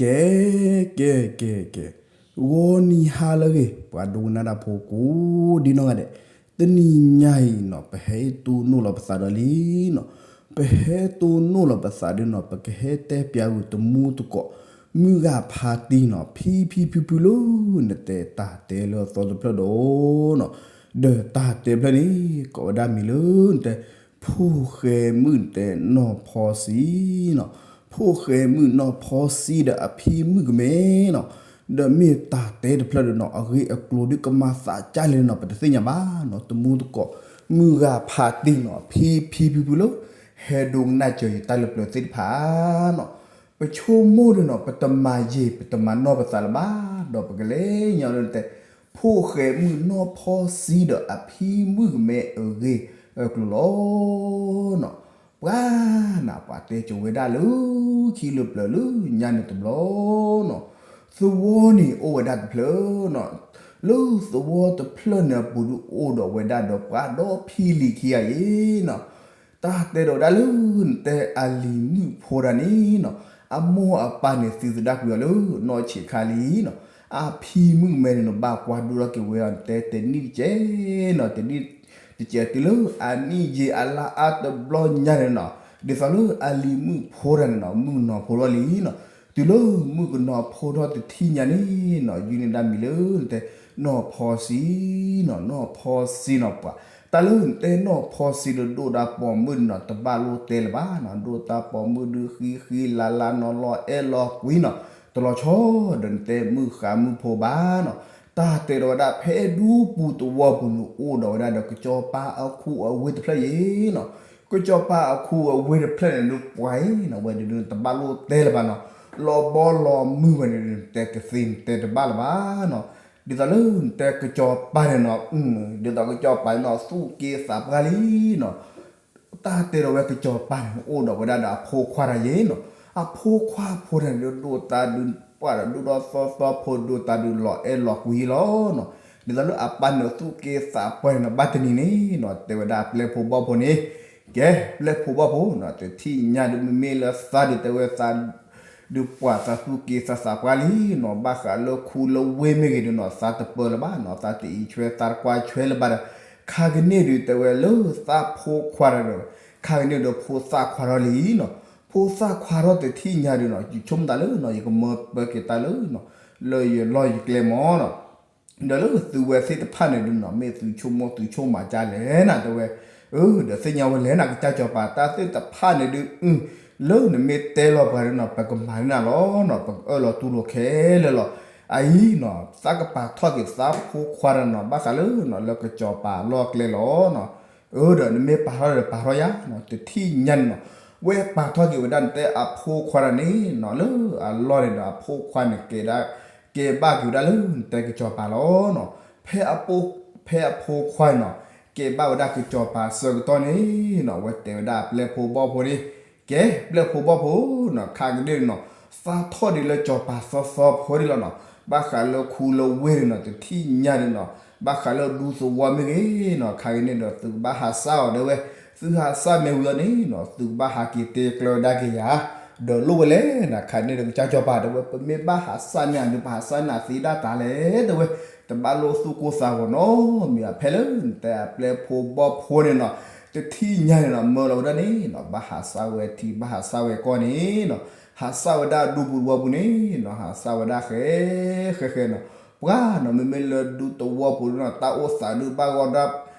ကဲ ကဲ ကဲ ကဲ, ဂီၤနံၤဟါလၢအဂ့ၤ ပှၤဒိကနၣ်တၢ်ဖိကိးဒံနီၢ်ဂၤဒဲး, တနံၤညါအံၤနီၤ ပဟဲတိၢ်နီၣ်လီၤပသးဒီးလံနီၤ, ပဟဲတိၢ်နီၣ်လီၤပသးဒီးနီၤ ပကဟဲတဲပၠးဂုာ်တမူသကိး မုၢ်ဂၤဖးတံၢ်နီၤ ဖံဖံဖုဖုလၢ နတဲတၢ်တဲလၢအသီတဖျၢၣ်ဒီးနီၤ, ဒီးတၢ်တဲဖျၢၣ်န့ၣ် ကိးဝဲဒၣ်မံၤလၢနတဲ ဖိၣ်ဃဲမုၣ်နတဲနီၢ်ဖီစံနီၤ, ဖိၣ်ဃဲမုၣ်နီၢ်ဖီစံဒီးအဖံမုၣ်ကမဲနီၤ, ဒီးမ့ၢ်တၢ်တဲတဖျၢၣ်ဒီးနီၤ အဂ့ၢ်အကျိၤဒုးကမၤသးကၢ်လဲၣ်နီၤ ပတသ့ၣ်ညါဘၣ်နီၤ, တမူသကိး မုၢ်ဂၤဖးတံၢ်နီၤ ဖံဖံဖုဖုလၢ ဟဲဒိကနၣ်စၢၤယတၢ်လၢပျၢၤသ့ၣ်တဖၣ်နီၤ, ပဆိကမိၣ်ဒီးနီၤ ပတမၤယံာ် ပတမၤနီၢ်ပသးလၢၤဘၣ်, ဒီးပကလဲၤညါလၢနတဲ ဖိၣ်ဃဲမုၣ်နီၢ်ဖီစံဒီးအဖံမုၣ်ကမဲအဂ့ၢ်အကျိၤလီၤနီၤ, ပှၤနၤ ပှၤတဲကၠိၤဝဲဒၣ်လၢ ခံလၢပျၢၤလၢညါန့ၣ်တဘျီနီၤ, သဝီန့ၣ်အိၣ်ဝဲဒၣ်တဖျၢၣ်နီၤ, လၢသဝီတဖျၢၣ်န့ၣ်အပူၤဒုးအိၣ်ဒီးဝဲဒၣ်ဒီးပှၤဒီဖံလံၤခံဂၤအံၤနီၤ, တၢ်တဲဒီးဝဲဒၣ်လၢ နတဲအလံၤမုၣ်ဖိတဂၤန့ၣ်နီၤ, အမိၢ်အပၢ်န့ၣ်သုသဒၣ်ကွံာ်အီၤလၢနီၢ်ဆံးခါလံနီၤ, အဖံမုၣ်ကမဲန့ၣ်နီၤ ဘၣ်ကွၢ်ဒိၣ်ထီၣ်က့ၤဝဲအီၤနတဲတနံၣ်တကဲးနီၤ, တနံၣ်တကဲးတုၤလၢအနံၣ်ယံာ်အလါအါတဘျီညါန့ၣ်နီၤ, ဒ်သိးလၢအလံၤမုၣ်ဖိတဂၤန့ၣ်နီၤ မုၣ်ကနီၤဖိထီၣ်လံနီၤ, တုၤလၢမုၣ်ကနီၤဖိထီၣ်တထံၣ်ညါန့ၣ်နီၤ ယုၢ်န့ၢ်ဒၣ်မံၤလၢနတဲ နီၢ်ဖီစံနီၤ, နီၢ်ဖီစံနီၤ ပှၤ တၢ်လၢနတဲနီၢ်ဖီစံဒီးဒိၣ်တၢ်ပိာ်မုၣ်န့ၣ်နီၤ တဘၣ်လိၣ်တဲလၢၤဘၣ်နီၤ, ဒိၣ်တၢ်ပိာ်မုၣ်ဒုးဃံဃံလၤလၤနီၤ လီၤအဲၣ်လီၤကွံနီၤ, တလီၤဆီဒီးနတဲမုၣ်ဃါမုၣ်ဖိဘၣ်နီၤ, တၢ်တဲဒီးဝဲဒၣ်ဖဲဒူပူၤသဝီပူၤန့ၣ်အိၣ်ဒီးဝဲဒၣ်ဒီးကစီၤပၤအခူအဝ့ၢ်တဖျၢၣ်အံၤနီၤ, ကစီၤပၤအခူအဝ့ၢ်တဖျၢၣ်န့ၣ်ဒုးပှၤအံၤနီၤ ဝဲဒုးတဘၣ်လိၣ်တဲလၢၤဘၣ်နီၤ, လီၤဘီလီၤမုၢ်ဝဲန့ၣ် နတဲတသ့နတဲတဘၣ်လၢၤဘၣ်နီၤ, ဒ်သိးလၢနတဲကစီၤပၤန့ၣ်နီၤ, ဒ်သိးကစီၤပၤန့ၣ်နီၤ သူၣ်က့သးပှၢ်လံနီၤ, တၢ်တဲဒီးဝဲကစီၤပၤန့ၣ် အိၣ်ဒီးဝဲဒၣ်ဒီးအဖိခွါတဂၤအံၤနီၤ, အဖိခွါဖိတဂၤန့ၣ်ဒုးဒိၣ်တၢ်ဒုးပှၢ်ဒီးဒိၣ်ဒီးသီသီဖိဒိၣ်တၢ်ဒုးလီၤအဲၣ်လီၤကွံလီၤနီၤ, ဒ်သိးလၢအပၢ်န့ၣ်သူၣ်က့သးပှၢ်န့ၣ်နီၤ ဘၣ်တနံၤန့ၣ်နီၤ တဲဝဲဒၣ်ပျဲၢ်ဖိဘီၣ်ဖိန့ၣ်, ကဲ ပျဲၢ်ဖိဘီၣ်ဖိနီၤ တထံၣ်ညါဒုးမ့မ့ၢ်လၢသးဒုးတဲဝဲသး ဒုးပှၢ်သးသူၣ်က့သးသးပှၢ်လံနီၤ, ဘၣ်ဃးလၢခူလၢဝ့ၢ်မ့ၢ်ဂ့ၤဒုးနီၤ သးတပၢလၢၤဘၣ်နီၤ, သးတအံးဆွဲသးတကွၢ်ဆွဲလၢၤဘၣ်ဒီး, ခါကန့ၣ်ဒုးတဲဝဲလၢသးဖိခွါဒီး ခါကန့ၣ်ဒီးဖိသၣ်ခွါထီၣ်လံနီၤ, ဖိသၣ်ခွါထီၣ်တထံၣ်ညါဒုးနီၤ ယဆိကမိၣ်သးလၢနီၤ ယကမၢပၢက့ၤတၢ်လၢနီၤ လၢယလီၢ်ယကျဲမၢ်နီၤ ဒီးလၢသုဝဲသ့ၣ်တဖၣ်န့ၣ်ဒုးနီၤ မ့ၢ်သုဆိကမိၣ်သုဆိကမးကၢ်လဲၣ်နၤ တဲဝဲ, အၢ ဒီးသ့ၣ်ညါဝဲလဲၣ်နၤ ကစၢ်စီၤပၤ တၢ်သ့ၣ်တဖၣ်န့ၣ်ဒုး အု လၢနမ့ၢ်တဲလီၤပှၤဒုးနီၤ ပကမၤန့ၢ်နၤလီၤနီၤ ပကအၢၣ်လီၤတူၢ်လိာ်ခဲလၢာ်လီၤ. အအံၤနီၤ သးကပာ်ထီၣ်က့ၤသးဖိခွါတဂၤနီၤ ဘၣ်ဃးလၢနီၤ လၢကစီၤပၤအလီၢ်ကျဲလီၤနီၤ. အၢ ဒီးနမ့ၢ်ပာ်ထီၣ်ဒီးပာ်ထီၣ်ယၤနီၤ တထံၣ်ညါန့ၣ်နီၤ ဝဲပာ်ထီၣ်က့ၤဝဲဒၣ်နတဲအဖိခွါတဂၤန့ၣ်နီၤ လၢအလီၢ်န့ၣ်ဒီး အဖိခွါန့ၣ်ကဲဒၣ် ကဲဘၣ်က့ၤဝဲဒၣ်လၢနတဲကစီၤပၤလီၤနီၤ. ဖဲအဖိခွါနီၤ ကဲဘၣ်ဝဲဒၣ်ကစီၤပၤဆၢကတီၢ်န့ၣ်နီၤ အဝဲတဲဝဲဒၣ်အပျဲၢ်ဖိဘီၣ်ဖိန့ၣ် ကဲ ပျဲၢ်ဖိဘီၣ်ဖိနီၤ ခါကဒ့ၣ်နီၤ သးထီၣ်ဒံးလၢစီၤပၤသီသီဖိဒံးလီၤနီၤ. ဘၣ်ဃးလၢခူလၢဝ့ၢ်န့ၣ်နီၤ တထံၣ်ညါန့ၣ်နီၤ ဘၣ်ဃးလၢဒူသဝီမ့ၢ်ဂ့ၤနီၤ ခါကဒ့ၣ်ဒီး သုကဘၣ်ဟးစၢ်အီၤဒၣ်ဝဲ သုဟးစၢ်မ့ၢ်ဝံၤအီၤန့ၣ်နီၤ သုကဘၣ်ဟးက့ၤတဲကျၢၤဝဲဒၣ်က့ၤယၤ ဒီးလိၣ်ဝဲလဲၣ်နၤ ခါန့ၣ်ဒီးကစၢ်စီၤပၤတဲဝဲ ပမ့ၢ်ဘၣ်ဟးစၢ်န့ၢ်အဒုး ပဟးစၢ်န့ၢ်အသ့ဒၣ်တၢ်လဲၣ် တဲဝဲ တဘၣ်လိၣ်သူၣ်ကိၢ်သးဂီၤနီတမံၤဘၣ် ဖဲလၢနတဲအပျဲၢ်ဖိဘီၣ်ဖိန့ၣ်နီၤ တထံၣ်ညါန့ၣ်နီၤ မၢလီၤဝဲဒၣ်န့ၣ်နီၤ ဘၣ်ဟးစၢ်ဝဲထံ ဘၣ်ဟးစၢ်ဝဲကီၢ်န့ၣ်နီၤ ဟးစၢ်ဝဲဒၣ်ဒူပူၤသဝီပူၤန့ၣ်နီၤ ဟးစၢ်ဝဲဒၣ်ဃဲ ဃဲဃဲနီၤ ပှၤနီၤ မ့မ့ၢ်လၢဒူသဝီပူၤန့ၣ်နီၤ တၢ်အိၣ်သးဒုးဘၣ်ဂီၢ်ဒၣ်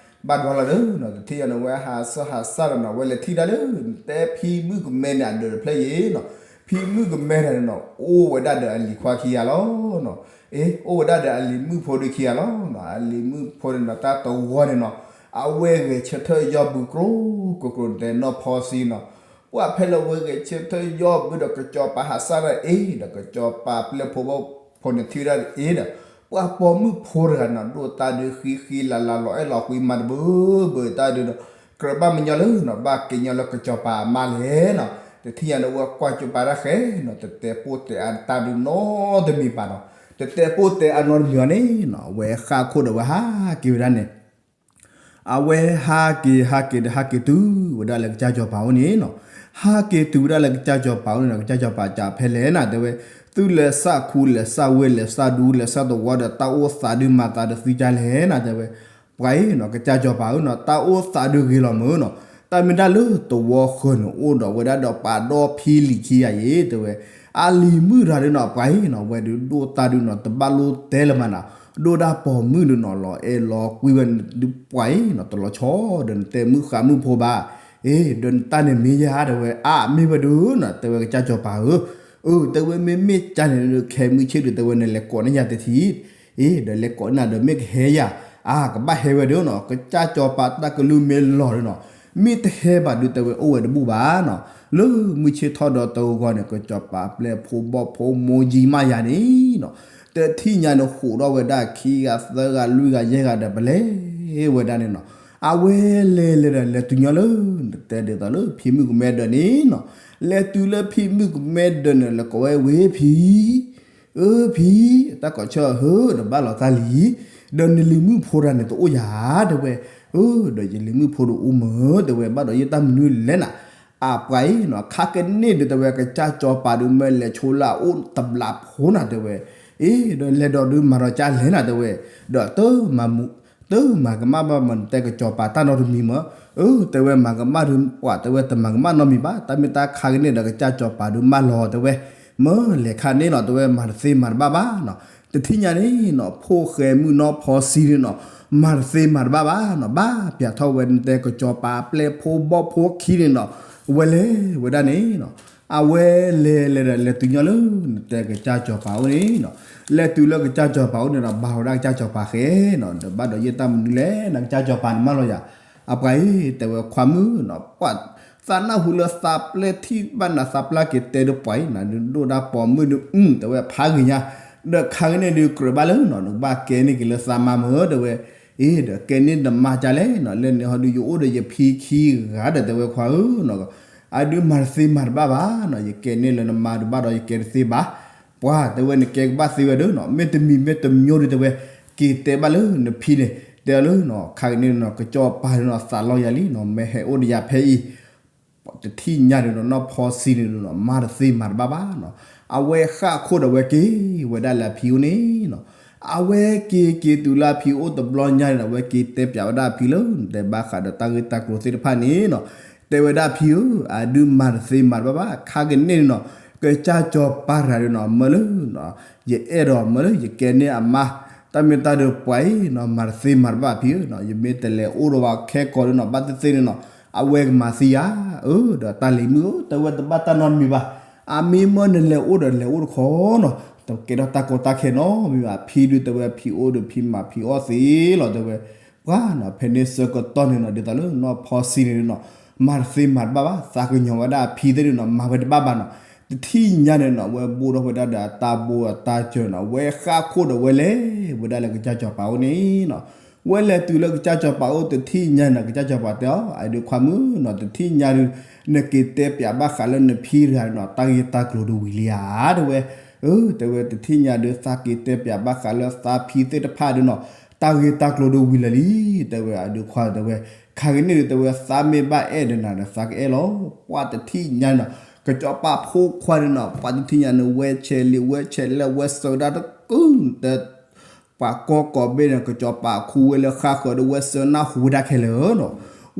ဘၣ်ဒွးလီၤဒီးနီၤ တထံၣ်ညါန့ၣ် ဝဲဟးစၢ်ဟးစၢ်ဒီးနီၤ ဝဲလဲၤထံၣ်ဒၣ်လၢ နတဲဖံမုၣ်ကမဲန့ၣ် အဒၢးတဖျၢၣ်ယ့ၤနီၤ ဖံမုၣ်ကမဲန့ၣ်နီၤ အိၣ်ဝဲဒၣ်ဒီးအလံၤခွါခံဂၤလီၤနီၤ အ့ အိၣ်ဝဲဒၣ်ဒီးအလံၤမုၣ်ဖိဒုးခံဂၤလီၤနီၤ အလံၤမုၣ်ဖိန့ၣ်နီၤ တၢ်တဝီန့ၣ်နီၤ အဝဲဂဲၤဆၢထၢၣ်ယီၢ်ဘုးကျိၤကျိၤကျိၤ နတဲနီၢ်ဖီစံနီၤ ပှၤဖဲလၢဝဲဂဲၤဆၢထၢၣ်ယီၢ်ဘုးဒီးကစီၤပၤဟးစၢ်ဒၣ်အ့ ဒီးကစီၤပၤပျဲၢ်ဖိဘီၣ်ဖိန့ၣ်ထံၣ်ဝဲဒၣ်အ့ဒီး ပှၤပိာ်မုၣ်ဖိတဂၤနီၤ ဒိၣ်တၢ်ဒုးဃံဃံလၤလၤလီၤအဲၣ်လီၤကွံမၤတဘၢဘၢတၢ်ဒုးဒီး ကြၢးဘၣ်မညီလၢနီၤ ဘၣ်က့ၤညီလၢကစီၤပၤအမါလဲၣ်နီၤ တထံၣ်ညါန့ၣ် ဝဲကွၢ်ကၠိပၤတၢ်ဃဲနီၤ တတဲပိၢ်တဲအါတၢ်ဒုးနီတမံၤဘၣ်နီၤ တတဲပိၢ်တဲအါနီတမံၤအီၤန့ၣ်နီၤ အဝဲဃၣ်ခိၣ်ဒီးဝဲဟးက့ၤဝဲဒၣ်န့ၣ် အဝဲဟးက့ၤဟးက့ၤဒီးဟးက့ၤတုၤဝဲဒၣ်လၢကစၢ်စီၤပၤအိၣ်န့ၣ်နီၤ ဟးက့ၤတုၤဝဲဒၣ်လၢကစၢ်စီၤပၤအိၣ်န့ၣ်ဒီး ကစၢ်စီၤပၤစံးဖဲလဲၣ်နၤ တဲဝဲ, သုလဲၤဆၣ်ခူ လဲၤဆၣ်ဝ့ၢ် လဲၤဆၣ်ဒူ လဲၤဆၣ်သဝီဒီး တၢ်အိၣ်သးဒုးမၤသးဒီးသုကၢ်လဲၣ်နၤ တဲဝဲ, ပှၤအံၤနီၤ ကစၢ်စီၤပၤဧၢနီၤ တၢ်အိၣ်သးဒုးဂ့ၤလီၤမုၢ်နီၤ, တၢ်မ့ၢ်ဒၣ်လၢသဝီဃၢၤန့ၣ် အိၣ်ဒီးဝဲဒၣ်ဒီးပှၤဒီဖံလံၤခံဂၤအံၤ တဲဝဲ, အလံၤမုၣ်တဂၤဒီးနီၤ ပှၤအံၤနီၤ အဝဲဒုးဒိၣ်တၢ်ဒုးနီၤ တဘၣ်လိၣ်တဲလၢၤမးနၤ, ဒိၣ်ဒၣ်ပိာ်မုၣ်ဒီးနီၤ လီၤအဲၣ်လီၤကွံဝဲဒုး ပှၤအံၤနီၤ တလီၤဆီဒီးနတဲမုၢ်ဃါမုၢ်ဖိဘၣ်, အ့ ဒီးနတၢ်န့ၣ်မ့ၢ်ယၤ တဲဝဲ, အါ မ့ၢ်ဝဲဒုးနီၤ တဲဝဲကစၢ်စီၤပၤဧၢ, အၢ တဲဝဲ မ့မ့ၢ်ကၢ်န့ၣ်ဒုး ခဲမုၢ်ဆ့ၣ်ဒုး တဲဝဲ နလဲၤကိးန့ၢ်ယၤတထံၣ်, အ့ ဒီးလဲၤကိးန့ၢ်ဒီးမ့ၢ်ကဟဲယၤ, အါ ကဘၣ်ဟဲဝဲဒုးနီၤ ကစၢ်စီၤပၤတၢ်ကလုၢ်မ့ၢ်လီၤဒုးနီၤ, မ့ၢ်တဟဲဘၣ်ဒုး တဲဝဲ အိၣ်ဝဲတဘူၣ်ဘၣ်နီၤ, လၢမုၢ်ဆ့ၣ်ထီၣ်ဒီးတဂီၤန့ၣ် ကစီၤပၤပျဲၢ်ဖိဘီၣ်ဖိ မိၢ်ယံမးယၤန့ၣ်နီၤ, တထံၣ်ညါန့ၣ် ဟူးထီၣ်ဝဲဒၣ်ခံဂၤသၢဂၤလွံၢ်ဂၤယဲၢ်ဂၤဒီး ပလဲၤဝဲဒၣ်န့ၣ်နီၤ, အဝဲလဲၤလဲၤဒီး လဲၤတုၤညီလၢ နတဲဒ်သိးလၢဖံမုၣ်ကမဲဒၢးန့ၣ်နီၤ, လဲၤတုၤလၢဖံမုၣ်ကမဲဒၢးန့ၣ် လဲၤကိးဝဲ ဝ့ၢ်ဖံ အၢ ဖံ, တၢ်ကိးဆၢဟၢ နဘၣ်လီၤတၢ်လံ, ဒီးနလံၤမုၣ်ဖိတဂၤန့ၣ် တအိၣ်ယၤ တဲဝဲ, အၢ ဒီးယလံၤမုၣ်ဖိဒီးအိၣ်မၢ တဲဝဲ ဘၣ်ဒီးယတၢ်မနုၤလဲၣ်နၤ, အပှၤအံၤနီၤ ခါကန့ၣ်ဒုး တဲဝဲ ကစၢ်စီၤပၤဒုး မ့ၢ်လဲၤဆိလၢအအိၣ်တဘျးဖိနၤ တဲဝဲ, အ့ ဒီးလဲၤဒီးဒုးမၤဒီးကၢ်လဲၣ်နၤ တဲဝဲ, ဒီးတမၤမူ တမၤကမၣ်ဘၣ်မး နတဲကစီၤပၤတၢ်နီတမံၤမၢ, အၢ တဲဝဲ မၤကမၣ်ဒုး ပှၤတဲဝဲ တမၤကမၣ်နီတမံၤဘၣ်, တၢ်မ့ၢ်တၢ်ခါကန့ၣ်ဒီး ကစၢ်စီၤပၤဒုးမၢလီၤ တဲဝဲ, မၢလဲၤခါန့ၣ်နီၤ တဲဝဲ မၤတသ့မၤတဘၣ်ဘၣ်နီၤ, တထံၣ်ညါန့ၣ်နီၤ ဖိၣ်ဃဲမုၣ်နီၢ်ဖီစံန့ၣ်နီၤ မၤတသ့မၤတဘၣ်ဘၣ်နီၤ, ဘၣ်ပျးထီၣ်ဝဲ နတဲကစီၤပၤပျဲၢ်ဖိဘီၣ်ဖိခံန့ၣ်နီၤ, ဝဲလဲၤဝဲဒၣ်န့ၣ်နီၤ, အဝဲလဲၤလဲၤဒီး လဲၤတုၤညီလၢ နတဲကစၢ်စီၤပၤအိၣ်န့ၣ်နီၤ, လဲၤတုၤလၢကစၢ်စီၤပၤအိၣ်န့ၣ်ဒီး ဘါဝဲဒၣ်ကစၢ်စီၤပၤဃဲနီၤ, ဒီးဘၣ်ဒီးယတၢ်မနုၤလဲၣ် နကစၢ်စီၤပၤန့ၣ်မၢလီၤယၤ, အပှၤအံၤ တဲဝဲ ခွါမုၣ်နီၤ ပှၤ သးနၢ်ဟူလၢသးပျဲၢ်ထံၣ်ဘၣ်နၤ သးပျၢ်က့ၤတဲဒုး ပှၤအံၤနၤဒုး ဒိၣ်ဒၣ်ပိာ်မုၣ်ဒုး အု တဲဝဲ ဖးဂ့ၤညါ, ဒီးခါကန့ၣ်ဒုး ကြၢးဘၣ်လၢနီၤ နကဘၣ်ကဲန့ၢ်က့ၤလၢသးမါမၢ တဲဝဲ, အ့ ဒီးကဲန့ၢ်နမါကၢ်လဲၣ်နီၤ, လၢန့ၣ်ဟီဒုး ယအိၣ်ဒီးယဖံခံဂၤဒီး တဲဝဲ ခွါဧၢနီၤ, အဒုးမၤတသ့မၤတဘၣ်ဘၣ်နီၤ, ယကဲန့ၢ်လၢနမါဒုးဘၣ်ဒီး ယကဲတသ့ဘၣ်, ပှၤတဲဝဲ နကဲကဘၣ်သ့ဝဲဒၣ်နီၤ, မ့တမံၤမ့တမံၤဒုး တဲဝဲ, က့ၤတဲဘၣ်လၢနဖံန့ၣ် တဲအီၤလၢနီၤ ခါကန့ၣ်နီၤ ကစီၤပၤနီၤ သးလီယၤလံနီၤ, မ့ၢ်ဟဲအိၣ်ဒီးယၤဖဲအံၤ တထံၣ်ညါန့ၣ်ဒီး နီၢ်ဖီစံန့ၣ်ဒီးနီၤ မၤတသ့မၤတဘၣ်ဘၣ်နီၤ, အဝဲဃၣ်ခိၣ်ဒီး အဝဲက့ၤဝဲဒၣ်လၢအဖံအိၣ်န့ၣ်နီၤ, အဝဲက့ၤက့ၤတုၤလၢအဖံအိၣ်တဘျီညါန့ၣ်ဒီး အဝဲက့ၤတဲပျးဝဲဒၣ်အဖံလၢ နတဲဘၣ်ဃးဒီးတၢ်ဂ့ၢ်တၢ်ကျိၤသ့ၣ်တဖၣ်န့ၣ်နီၤ, တဲဝဲဒၣ်အဖံဧၢ, အဒုးမၤတသ့မၤတဘၣ်ဘၣ်, ခါကန့ၣ်န့ၣ်နီၤ ကစၢ်စီၤပၤတဂၤန့ၣ်နီၤ မၢလၢ ယအဲၣ်ဒိးမၢလၢယကဲန့ၢ်အမါ, တၢ်မ့ၢ်တၢ်ဒီးပှၤအံၤနီၤ မၤတသ့မၤတဘၣ်ဖံဧၢနီၤ, ယမ့ၢ်တလဲၤအိၣ်ဒီးဝဲခဲကိာ်ဒီးနီၤ ဘၣ်သ့ၣ်သ့ၣ်န့ၣ်နီၤ အဝဲကမၤသံယၤ, အၢ ဒီးတၢ်လံၤမုၣ်ဧၢ တဲဝဲ တဘၣ်တၢ်နီတမံၤဘၣ်, အမ့ၢ်မၢနလဲၤအိၣ်ဒီးလဲၤအိၣ်တခီနီၤ, တကဲထီၣ်တၢ်ကီတၢ်ခဲနီတမံၤဘၣ်, ဖံဒုးတဲဝဲ ဖံအိၣ်ဒီးဖံမၤဖံအီၣ်သ့လီၤ တဲဝဲ, ပှၤနီၤ ဖဲန့ၣ်ဆၢကတီၢ်န့ၣ်နီၤ ဒ်သိးလၢနီၢ်ဖီစံန့ၣ်နီၤ မၤတသ့မၤတဘၣ်ဘၣ်, သးကညီၤဝဲဒၣ်အဖံသ့ၣ်န့ၣ်နီၤ မၤဝဲတဘၣ်ဘၣ်နီၤ, တထံၣ်ညါန့ၣ်နီၤ ဝဲဘိၣ်ထီၣ်ဝဲဒၣ်ဒီးအတၢ်ဘိအတၢ်စၢၤနီၤ, ဝဲဃၣ်ခိၣ်ဒီးဝဲလဲၤဝဲဒၣ်လၢကစၢ်စီၤပၤအိၣ်န့ၣ်နီၤ, ဝဲလဲၤတုၤလၢကစၢ်စီၤပၤအိၣ်တထံၣ်ညါန့ၣ်နီၤ ကစၢ်စီၤပၤတဲအီၤ အဒုးခွါမုၣ်နီၤ တထံၣ်ညါဒုး နက့ၤတဲပျးဘၣ်ဃးလၢနဖံတဂၤန့ၣ်နီၤ တၢ်ဂ့ၢ်တၢ်ကျိၤဒုးဝံၤလံဧါ တဲဝဲ, အၢ တဲဝဲ တထံၣ်ညါဒုး သးက့ၤတဲပျးဘၣ်ဃးလၢသးဖံသ့ၣ်တဖၣ်ဒုးနီၤ တၢ်ဂ့ၢ်တၢ်ကျိၤဒုးဝံၤလၢာ်လံ, တဲဝဲ အဒုးခွါ တဲဝဲ, ခါကန့ၣ်ဒုး တဲဝဲ သးမ့ၢ်ဘၣ်အဲၣ်ဒီးနၤဒီး သးကအဲၣ်လီၤ, ပှၤတထံၣ်ညါန့ၣ်နီၤ ကစီၤပၤဖိခွါန့ၣ်နီၤ ပှၤတထံၣ်ညါန့ၣ် ဝဲဆဲးလံာ်ဝဲဆဲးလဲၢ် ဝဲဆှၢဒၣ်တကုၢ်တဲ ပှၤကိးကိးဘ့ၣ်န့ၣ် ကစီၤပၤခူဝ့ၢ်လၢဃၣ်ဃၢၤဒီး ဝဲဆှၢနၢ်ဟူဝဲဒၣ်ခဲလၢာ်နီၤ,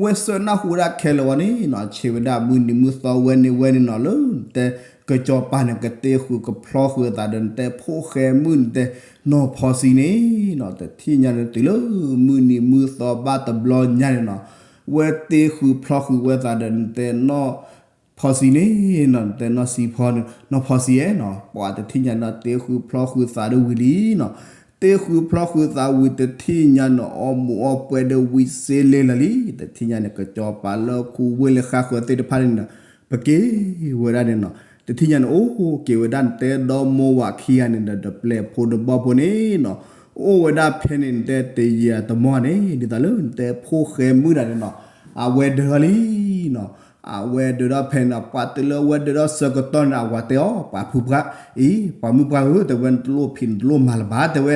ဝဲဆှၢနၢ်ဟူဝဲဒၣ်ခဲလၢာ်ဝဲန့ၣ်နီၤ ဆံးဝဲဒၣ်မုၢ်နံၤမုၢ်သီဝဲန့ၣ်ဝဲန့ၣ်နီၤ လၢနတဲ ကစီၤပၤန့ၣ် ကတ့ဃုာ်ကဖျီဃုာ်အသးဒီး နတဲဖိၣ်ဃဲမုၣ် နတဲနီၢ်ဖီစံန့ၣ်နီၤ တထံၣ်ညါန့ၣ်တုၤလၢမုၢ်နံၤမုၢ်သီဘၣ်တဘျီညါန့ၣ်နီၤ ဝဲတ့ဃုာ်ဖျီဃုာ်ဝဲသးဒီး နတဲနီၢ် ဖီစံန့ၣ်နီၤ နတဲနီၢ်စံဖီန့ၣ် နီၢ်ဖီစံဧၢနီၤ ပှၤတထံၣ်ညါန့ၣ် တ့ဃုာ်ဖျီဃုာ်သးဒီးဝံၤလံနီၤ, တ့ဃုာ်ဖျီဃုာ်သးဝံၤ တထံၣ်ညါန့ၣ် အီၣ်မူးအီၣ်ပွဲဒီးဝံၤစ့လ့လၢာ်လံ, တထံၣ်ညါန့ၣ် ကစီၤပၤလၢခူဝ့ၢ်လၢဃၣ်ဃၢၤသ့ၣ်တဖၣ်န့ၣ်နီၤ ပက့ၤဝဲဒၣ်န့ၣ်နီၤ, တထံၣ်ညါန့ၣ် အိၣ်က့ၤဝဲဒၣ် နတဲဒီမိၢ်ဝၤခံဂၤန့ၣ်ဒီး ဒီးပျဲၢ်ဖိဒီးဘီၣ်ဖိန့ၣ်နီၤ, အိၣ်ဝဲဒၣ်ဖဲန့ၣ် နတဲတယံာ်တမီၢ်န့ၣ် ဒ်သိးလၢနတဲဖိၣ်ဃဲမုၣ်တဂၤန့ၣ်နီၤ, အဝဲဒၢးထီၣ်လံနီၤ အဝဲဒၢးထီၣ်ဖဲန့ၣ်နီၤ ပှၤတုၤလၢအဝဲဒၢးထီၣ်ဆၢကတီၢ်န့ၣ် အဝၤတဲအီၤ ပှၤဖုပှၢ် အံၤ ပှၤမုၣ်ပှၢ်ဧၢ တဲဝဲ နတလိၣ်ဖံးနတလိၣ်မၤလၢၤဘၣ် တဲဝဲ,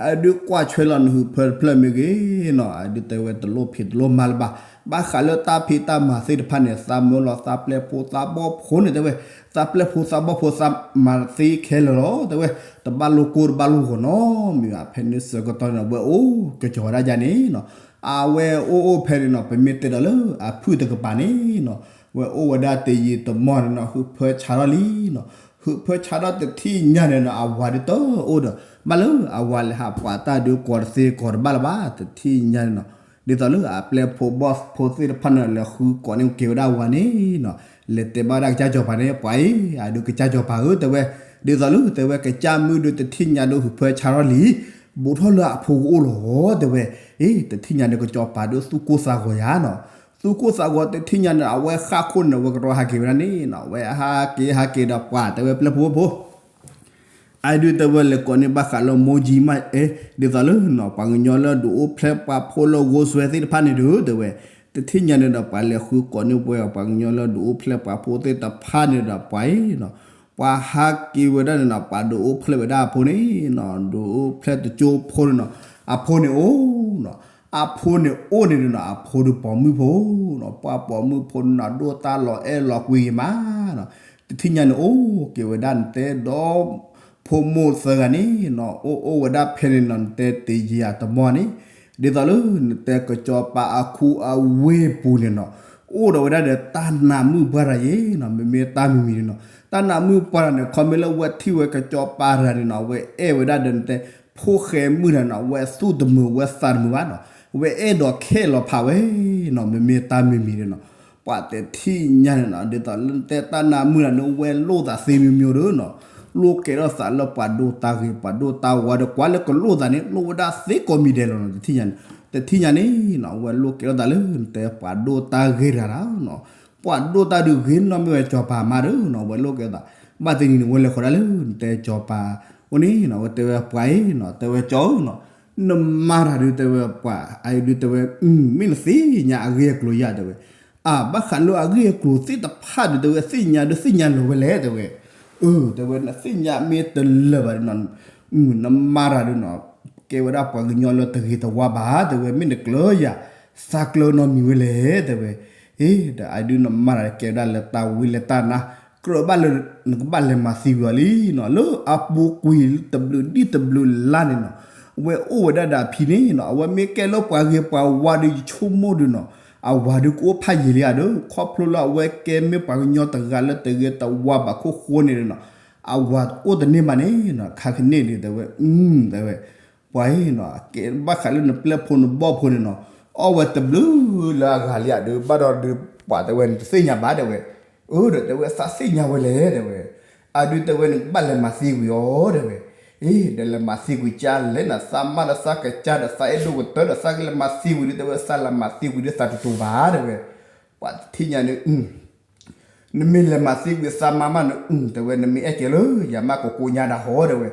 အဒုးကွၢ်ဆွဲလီၤနဟုးဖၢတဖျၢၣ်မ့ၢ်ဂ့ၤနီၤ အဒုးတဲဝဲ တလိၣ်ဖံးတလိၣ်မၤလၢၤဘၣ်, ဘၣ်ဃးလၢတၢ်ဖံးတၢ်မၤသ့ၣ်တဖၣ်န့ၣ် သးမၢလီၤသးပျဲၢ်ဖိသးဘီၣ်ဖိန့ၣ် တဲဝဲ, သးပျဲၢ်ဖိသးဘီၣ်ဖိသးမၤသ့ခဲလၢာ်လီၤ တဲဝဲ, တဘၣ်လိာ်ကိၢ်တဘၣ်လိာ်ဂီၤနီတမံၤဘၣ်. ဖဲန့ၣ်ဆၢကတီၢ်န့ၣ် အဝဲအိၣ်ကစီၤဝဲဒၣ်ယါန့ၣ်နီၤ, အဝဲအိၣ်အိၣ်ဖဲန့ၣ်နီၤ ပမ့ၢ်တဲဒီးလၢအဖုၣ်တကပၤန့ၣ်နီၤ, ဝဲအိၣ်ဝဲဒၣ်တယံာ်တမီၢ်န့ၣ်နီၤ ဟုးဖၢဆါထီၣ်လံနီၤ, ဟုးဖၢဆါထီၣ်တထံၣ်ညါန့ၣ်နီၤ အဝၤဒုးတအိၣ်ဒီး ဘၣ်လၢအဝၤလဲၤဟးပှၤတၢ်ဒုးကိးတသ့ကိးတဘၣ်လၢၤဘၣ် တထံၣ်ညါန့ၣ်နီၤ, ဒ်သိးလၢအပျဲၢ်ဖိဘီၣ်ဖိသ့ၣ်တဖၣ်န့ၣ် လဲၤဃုကိးန့ၢ်က့ၤဝဲဒၣ်ဝၤန့ၣ်နီၤ, လဲၤတဲဘၣ်ဝဲဒၣ်ကစၢ်စီၤပၤန့ၣ် ပှၤအံၤ အဒုးကစၢ်စီၤပၤဧၢ တဲဝဲ, ဒ်သိးလၢတဲဝဲကစၢ်မုၣ်ဒုးတထံၣ်ညါဒုး ဟုးဖၢဆါထီၣ်လံ, ဘူးထီၣ်လၢအဖိကအိၣ်လီၤ တဲဝဲ, အ့ တထံၣ်ညါဒုးကစီၤပၤဒုးသူၣ်ကိၢ်သးဂီၤယါနီၤ, သူၣ်ကိၢ်သးဂီၤတထံၣ်ညါန့ၣ် အဝဲဃၣ်ခိၣ်န့ၣ် အဝဲကရီဟးက့ၤဝဲဒၣ်န့ၣ်နီၤ, အဝဲဟးက့ၤဟးက့ၤဒီးပှၤတဲဝဲပျဲၢ်ဖိဘီၣ်ဖိ အဒုးတဲဝဲလဲၤကိးန့ၢ်ဘၣ်ဃးလၢမိၢ်ကၠံမး အဲ ဒ်သိးလၢနီၤ ပှၤကညီလၢဒုးအိၣ်ဖျဲၣ်ပှၤဖိလၢဂိၢ်စွဲသ့ၣ်တဖၣ်န့ၣ်ဒုး တဲဝဲ, တထံၣ်ညါန့ၣ်ဒီး ပှၤလဲၤဃုကိးန့ၢ်ပှဲၤအီၤ ပှၤကညီလၢဒုးအိၣ်ဖျဲၣ်ပှၤဖိသ့ၣ်တဖၣ်န့ၣ်ဒီး ပှၤအံၤနီၤ, ပှၤဟးက့ၤဝဲဒၣ်န့ၣ်နီၤ ပှၤဒုးအိၣ်ဖျဲၣ်ဝဲဒၣ်အဖိန့ၣ်နီၤ, ဒုးအိၣ်ဖျဲၣ်တကၠိဖိန့ၣ်နီၤ, အဖိန့ၣ်အိၣ်နီၤ, အဖိန့ၣ်အိၣ်န့ၣ်နီၤ အဖိဒုးပိာ်မုၣ်ဖိနီၤ, ပှၤပိာ်မုၣ်ဖိန့ၣ်နီၤ ဒိၣ်တၢ်လီၤအဲၣ်လီၤကွံဂ့ၤမးနီၤ, တထံၣ်ညါန့ၣ်အိၣ်က့ၤဝဲဒၣ်နတဲဒီး ဖိမိၢ်သၢဂၤန့ၣ်နီၤ, အိၣ်အိၣ်ဝဲဒၣ်ဖဲန့ၣ်နီၤ နတဲတယံာ်အတမီၢ်န့ၣ်, ဒ်သိးလၢနတဲကစီၤပၤအခူအဝ့ၢ်ပူၤန့ၣ်နီၤ, အိၣ်ဒီးဝဲဒၣ်ဒီးတၢ်နးမုၣ်ပှၢ်တဂၤယ့ၤနီၤ, မ့မ့ၢ်တၢ်မံၤမံၤန့ၣ်နီၤ, တၢ်နးမုၣ်ပှၢ်တဂၤန့ၣ် ခီမ့ၢ်လၢဝဲထံၣ်ဝဲကစီၤပၤတဂၤန့ၣ်နီၤ အဝဲအဲၣ်ဝဲဒၣ်ဒီးနတဲ ဖိၣ်ဃဲမုၣ်တဂၤနီၤ အဝဲသူၣ်တမုာ်ဝဲသးတမုာ်ဘၣ်နီၤ, အဝဲအဲၣ်ဒိးခဲလီၤဖးဝဲနီၤ, မ့မ့ၢ်တၢ်မံၤမံၤန့ၣ်နီၤ, ပှၤတထံၣ်ညါန့ၣ်နီၤ ဒ်သိးလၢနတဲတၢ်နးမုၣ်တဂၤန့ၣ် အဝဲလိၣ်သးသ့မံၤမံၤဒီးနီၤ, လိၣ်ကဲထီၣ်သးလၢပှၤဒိၣ်တၢ်ဂ့ၤ ပှၤဒိၣ်တၢ်ဝါဒီး ကွၢ်လၢကလိၣ်သးန့ၣ် လိၣ်ဝဲဒၣ်သ့ကိးမံၤဒဲးလီၤနီၤ, တထံၣ်ညါန့ၣ်, တထံၣ်ညါန့ၣ်နီၤ အဝဲလိၣ်ကဲထီၣ်သးလၢနတဲပှၤဒိၣ်တၢ်ဂ့ၤတဂၤနီၤ, ပှၤဒိၣ်တၢ်ဒုးဂ့ၤနီတမံၤဝဲစီၤပၤမးဒီးနီၤ အဝဲလိၣ်ကဲထီၣ်သး, ဘၣ်တနံၤန့ၣ် အဝဲလဲၤဃီၤဒၣ်လၢနတဲစီၤပၤအိၣ်န့ၣ်နီၤ အဝဲတဲဝဲပှၤအံၤနီၤ တဲဝဲကၠီဧၢနီၤ, နမၤတၢ်ဒုးတဲဝဲပှၤ အအံၤဒုးတဲဝဲ မ့ၢ်နသ့ၣ်ညါအဂ့ၢ်အကျိၤယၤတဲဝဲ, အၢ ဘၣ်ဃးလၢအဂ့ၢ်အကျိၤသ့ၣ်တဖၣ်ဒုးတဲဝဲ သ့ၣ်ညါဒုးသ့ၣ်ညါလၢၤဝဲလဲၣ်တဲဝဲ, အၢ တဲဝဲ နသ့ၣ်ညါမ့ၢ်တလၢာ်ဘၣ်ဒီးနီၤ နမၤတၢ်ဒုးနီၤ ကဲဝဲဒၣ်ပှၤကညီလၢတဂ့ၤတဝါဘၣ် တဲဝဲ မ့ၢ်နကျၢၤယၤ သးကျၢၤနီတမံၤဝဲလဲၣ် တဲဝဲ, အ့ ဒီးအဒုးနမၤတၢ်ကဲဝဲဒၣ်လၢတၢ်ဝံလၢတၢ်နါ ကြၢးဘၣ်လၢ နကဘၣ်လဲၤမၤသံကွံာ်အီၤလံနီၤ လၢအပူၤကွံာ်တဘျုးဒ်တဘျုးလါန့ၣ်နီၤ အဝဲအိၣ်ဝဲဒၣ်ဒီးအဖံန့ၣ်နီၤ အဝဲမ့ၢ်ကဲလၢပှၤဂ့ၤပှၤဝါဒီးယဆိကမိၣ်ဒုးနီၤ အဝၤဒုးကအိၣ်ဖးယံာ်လံဧါဒီး ခီဖျိလၢအဝဲကဲမ့ၢ်ပှၤကညီတဂၤလၢတဂ့ၤတဝါဘၣ်ခိၣ်ဃိန့ၣ်နီၤ အဝၤအိၣ်တန့ၢ်ဘၣ်န့ၣ်နီၤ ခါကန့ၣ်ဒုးတဲဝဲ အၢ တဲဝဲ ပှၤအံၤနီၤ ကဲဘၣ်ဃးလၢနပျဲၢ်ဖိနဘီၣ်ဖိန့ၣ်နီၤ အီၣ်ဝဲတဘျုးလၢအဂၤလံဧါဒီး ဘၣ်ဒီးဒုးပှၤတဲဝဲ နတသ့ၣ်ညါဘၣ်တဲဝဲ, အၢ ဒီးတဲဝဲသးသ့ၣ်ညါဝဲလဲၣ်တဲဝဲ, အဒုးတဲဝဲနကဘၣ်လဲၤမၤသံကွံာ်အီၤတဲဝဲ, အ့ ဒီးလဲၤမၤသံကွံာ်ကၢ်လဲၣ်နၤ သးမါဒီးသးကစၢ်ဒီးသးအဲၣ်ဒိၣ်ကတၢၢ်ဒီးသးကလဲၤမၤသံကွံာ်ဒုးတဲဝဲ သးလဲၤမၤသံကွံာ်ဒုးသးတတူာ်ဘၣ်တဲဝဲ, ပှၤတထံၣ်ညါန့ၣ် နမ့ၢ်လဲၤမၤသံကွံာ်သးမါမးန့ၣ် တဲဝဲ နမ့ၢ်အဲၣ်ကဲလၢယၤမးကကိးညါဒၣ်ဟီတဲဝဲ,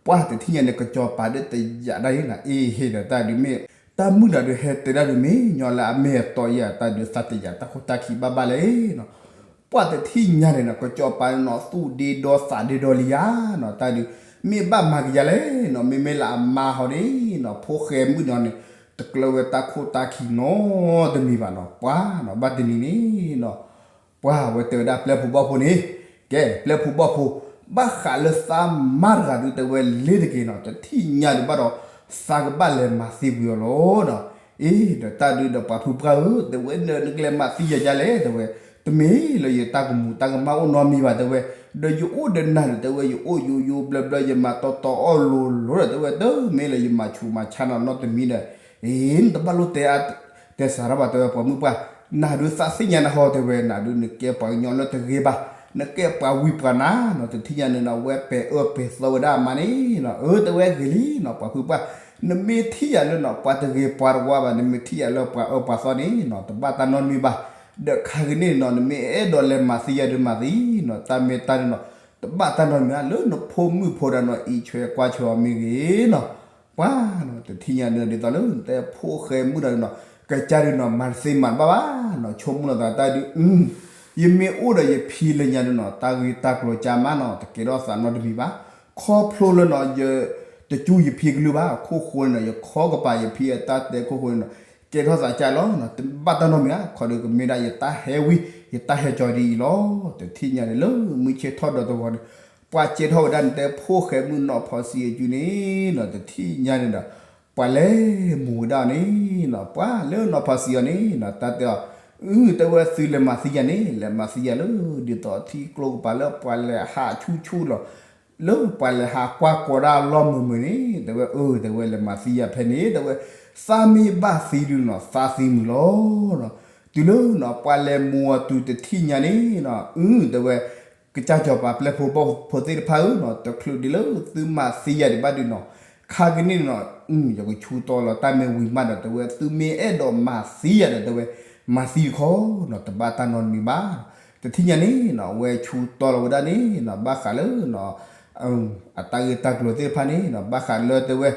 ပှၤတထံၣ်ညါန့ၣ် ကစီၤပၤဒ်တယာ်ဒၣ်အံၤနၤ အ့ဟ့ၣ်ဒီးတၢ်ဒုးမ့ၢ် တၢ်မုၣ်တၢ်ဒုးဟဲတဲဒၣ်ဒုးမ့ၢ် ညီလၢအမ့ၢ်အတီယၤတၢ်ဒုးသးတယာ်တၢ်ခိၣ်တၢ်ခံဘၣ်ဘၣ်လဲၣ်နီၤ, ပှၤတထံၣ်ညါန့ၣ်နီၤ ကစီၤပၤန့ၣ်နီၤ သူၣ်ဒ့ဒီသးဒ့ဒီလံယၤနီၤ တၢ်ဒုး မ့ၢ်ဘၣ်မၤကယၤလဲၣ်နီၤ မ့မ့ၢ်လၢအမါဟီန့ၣ်နီၤ ဖိၣ်ဃဲမုၣ်နီၤန့ၣ် တကျၢၤဝဲတၢ်ခိၣ်တၢ်ခံနီတမံၤဘၣ်နီၤ ပှၤနီၤ ဘၣ်တနံၤန့ၣ်နီၤ ပှၤဝဲတဲဝဲဒၣ်ပျဲၢ်ဖိဘီၣ်ဖိန့ၣ်, ကဲ ပျဲၢ်ဖိဘီၣ်ဖိ, ဘၣ်ဃးလၢသးမါတဂၤဒုးတဲဝဲလ့ၤတက့ၢ်နီၤ တထံၣ်ညါဒုးဘၣ်ဒီး သးကဘၣ်လဲၤမၤသံကွံာ်အီၤလီၤနီၤ, အ့ ဒီးတၢ်ဒုးဒီးပှၤဖုပှၢ်ဧၢ တဲဝဲဒီးနကလဲၤမၤသံယၤဒ်လဲၣ်တဲဝဲ, တမ့ၢ်လၢယတၢ်ကမူၤတၢ်ကမၣ်အိၣ်နီတမံၤဘၣ်တဲဝဲ, ဒီးယအိၣ်ဒီးနၤန့ၣ်တဲဝဲ ယအိၣ်ယိယိဘျၢဘျၢ ယမၤတီတီအီၣ်လိၤလိၤဒီးတဲဝဲ တမ့ၢ်လၢယမၤဆူးမၤဆါနၤနီတမံၤဒီး, အ့ နတဘၣ်လိၣ်တဲ တဲစှၤထီၣ်ဘၣ်တဲဝဲပှၤမုၣ်ပှၢ်, နၤဒုးသးသ့ၣ်ညါနဟီတဲဝဲ နၤဒုးနကဲပှၤကညီလၢတဂ့ၤဘၣ်, နကဲပှၤဝံပှၤနါနီၤ တထံၣ်ညါန့ၣ်နီၤ အဝဲပဲာ်အၢပဲာ်သီဝဲဒၣ်အမါန့ၣ်နီၤ အၢ တဲဝဲဂ့ၤလံနီၤ ပှၤဖုပှၢ်, နမ့ၢ်ထံၣ်ယၤလၢနီၤ ပှၤတဂ့ၤပှၤတဝါဘၣ် နမ့ၢ်ထံၣ်ယၤလၢပှၤအၢပှၤသီန့ၣ်နီၤ တဘၣ်တၢ်နီတမံၤဘၣ်, ဒီးခါကန့ၣ်နီၤ နမ့ၢ်အဲၣ်ဒိးလဲၤမၤသံယၤဒုးမၤသံနီၤ တၢ်မ့ၢ်တၢ်န့ၣ်နီၤ တဘၣ်တၢ်နီတမံၤဘၣ် လၢနဖိမုၣ်ဖိဒါနီၤ အံးဆွဲကွၢ်ဆွဲအီၤမ့ၢ်ဂ့ၤနီၤ ပှၤနီၤ တထံၣ်ညါဒုး ဒ်သိးလၢနတဲဖိၣ်ဃဲမုၣ်တဂၤဒုးနီၤ ကစၢ်ဒုးနီၤ မၤတသ့မၤတဘၣ်ဘၣ်နီၤ ဆိကမိၣ်လီၤသးတၢ်ဒုး ယမ့ၢ်အိၣ်ဒီးယဖံလၢညါဒုးနီၤ တၢ်ဂ့ၢ်တၢ်ကျိၤကၢ်မးနီၤ တကဲထီၣ်သးနီတမံၤဘၣ်, ခီဖျိလၢနီၤ ယတစူယဖံကလုၢ်ဘၣ် ခိၣ်ဃိန့ၣ်နီၤ ယခီကပၤယဖံအတၢ်တဲခိၣ်ဃိန့ၣ်နီၤ ကဲထီၣ်သးကၢ်လီၤ, တဘၣ်တၢ်နီတမံၤဧါ, ခီဒီးကမ့ၢ်ဒၣ်ယတၢ်ဟဲဝံ ယတၢ်ဟဲကၠီဒ်အံၤလီၤ. တထံၣ်ညါန့ၣ်လၢမုၢ်ဆ့ၣ်ထီၣ်ဒီးတဂီၤန့ၣ်, ပှၤကဲထီၣ်ဝဲဒၣ်န့ၣ်တဲဖိၣ်ဃဲမုၣ်နီၢ်ဖီစံအစုန့ၣ်နီၤ, တထံၣ်ညါန့ၣ်ဒီး ပှၤလဲၤမူၤဝဲဒၣ်န့ၣ်နီၤ, ပှၤလၢနီၢ်ဖီစံအီၤန့ၣ်နီၤ, တၢ်တဲအီၤ, အု တဲဝဲသုလဲၤမၤသံယၤန့ၣ်, လဲၤမၤသံယၤလၢ ဒ်သိးထံကျိကပၤလၢပှၤလဲၤဟးဆူၣ်ဆူၣ်လီၤ လၢပှၤလဲၤဟးကွၢ်ကီဒၣ်လီၢ်မုာ်မုာ်န့ၣ်, တဲဝဲအၢ တဲဝဲလဲၤမၤသံယၤဖဲန့ၣ်, တဲဝဲ သးမ့ၢ်ဘၣ်သံဒုးနီၤ သးသံမုာ်လီၤ. တုၤလၢနီၤ ပှၤလဲၤမူၤအီၤတုၤတထံၣ်ညါန့ၣ်နီၤ, အု တဲဝဲ ကစၢ်စီၤပၤပျဲၢ်ဖိဘီၣ်ဖိသ့ၣ်တဖၣ်ဧၢနီၤ, တချုးဒ်လၢသုမၤသံယၤဒံးဘၣ်ဒုးနီၤ, ခါကန့ၣ်နီၤ, ယကဆူးတီလီၤတၢ်မ့ၢ်ဝံၤမးဒီး တဲဝဲသုမ့ၢ်အဲၣ်ဒိးမၤသံယၤဒီး တဲဝဲ မၤသံတခီနီၤ, တဘၣ်တၢ်နီတမံၤဘၣ်. တထံၣ်ညါန့ၣ်နီၤ အဝဲဆူးတီလီၤဝဲဒၣ်န့ၣ်နီၤ, ဘၣ်ဃးလၢ အတၢ်ဂ့ၢ်တၢ်ကျိၤသ့ၣ်တဖၣ်န့ၣ်နီၤ, ဘၣ်ဃးလၢတဲဝဲ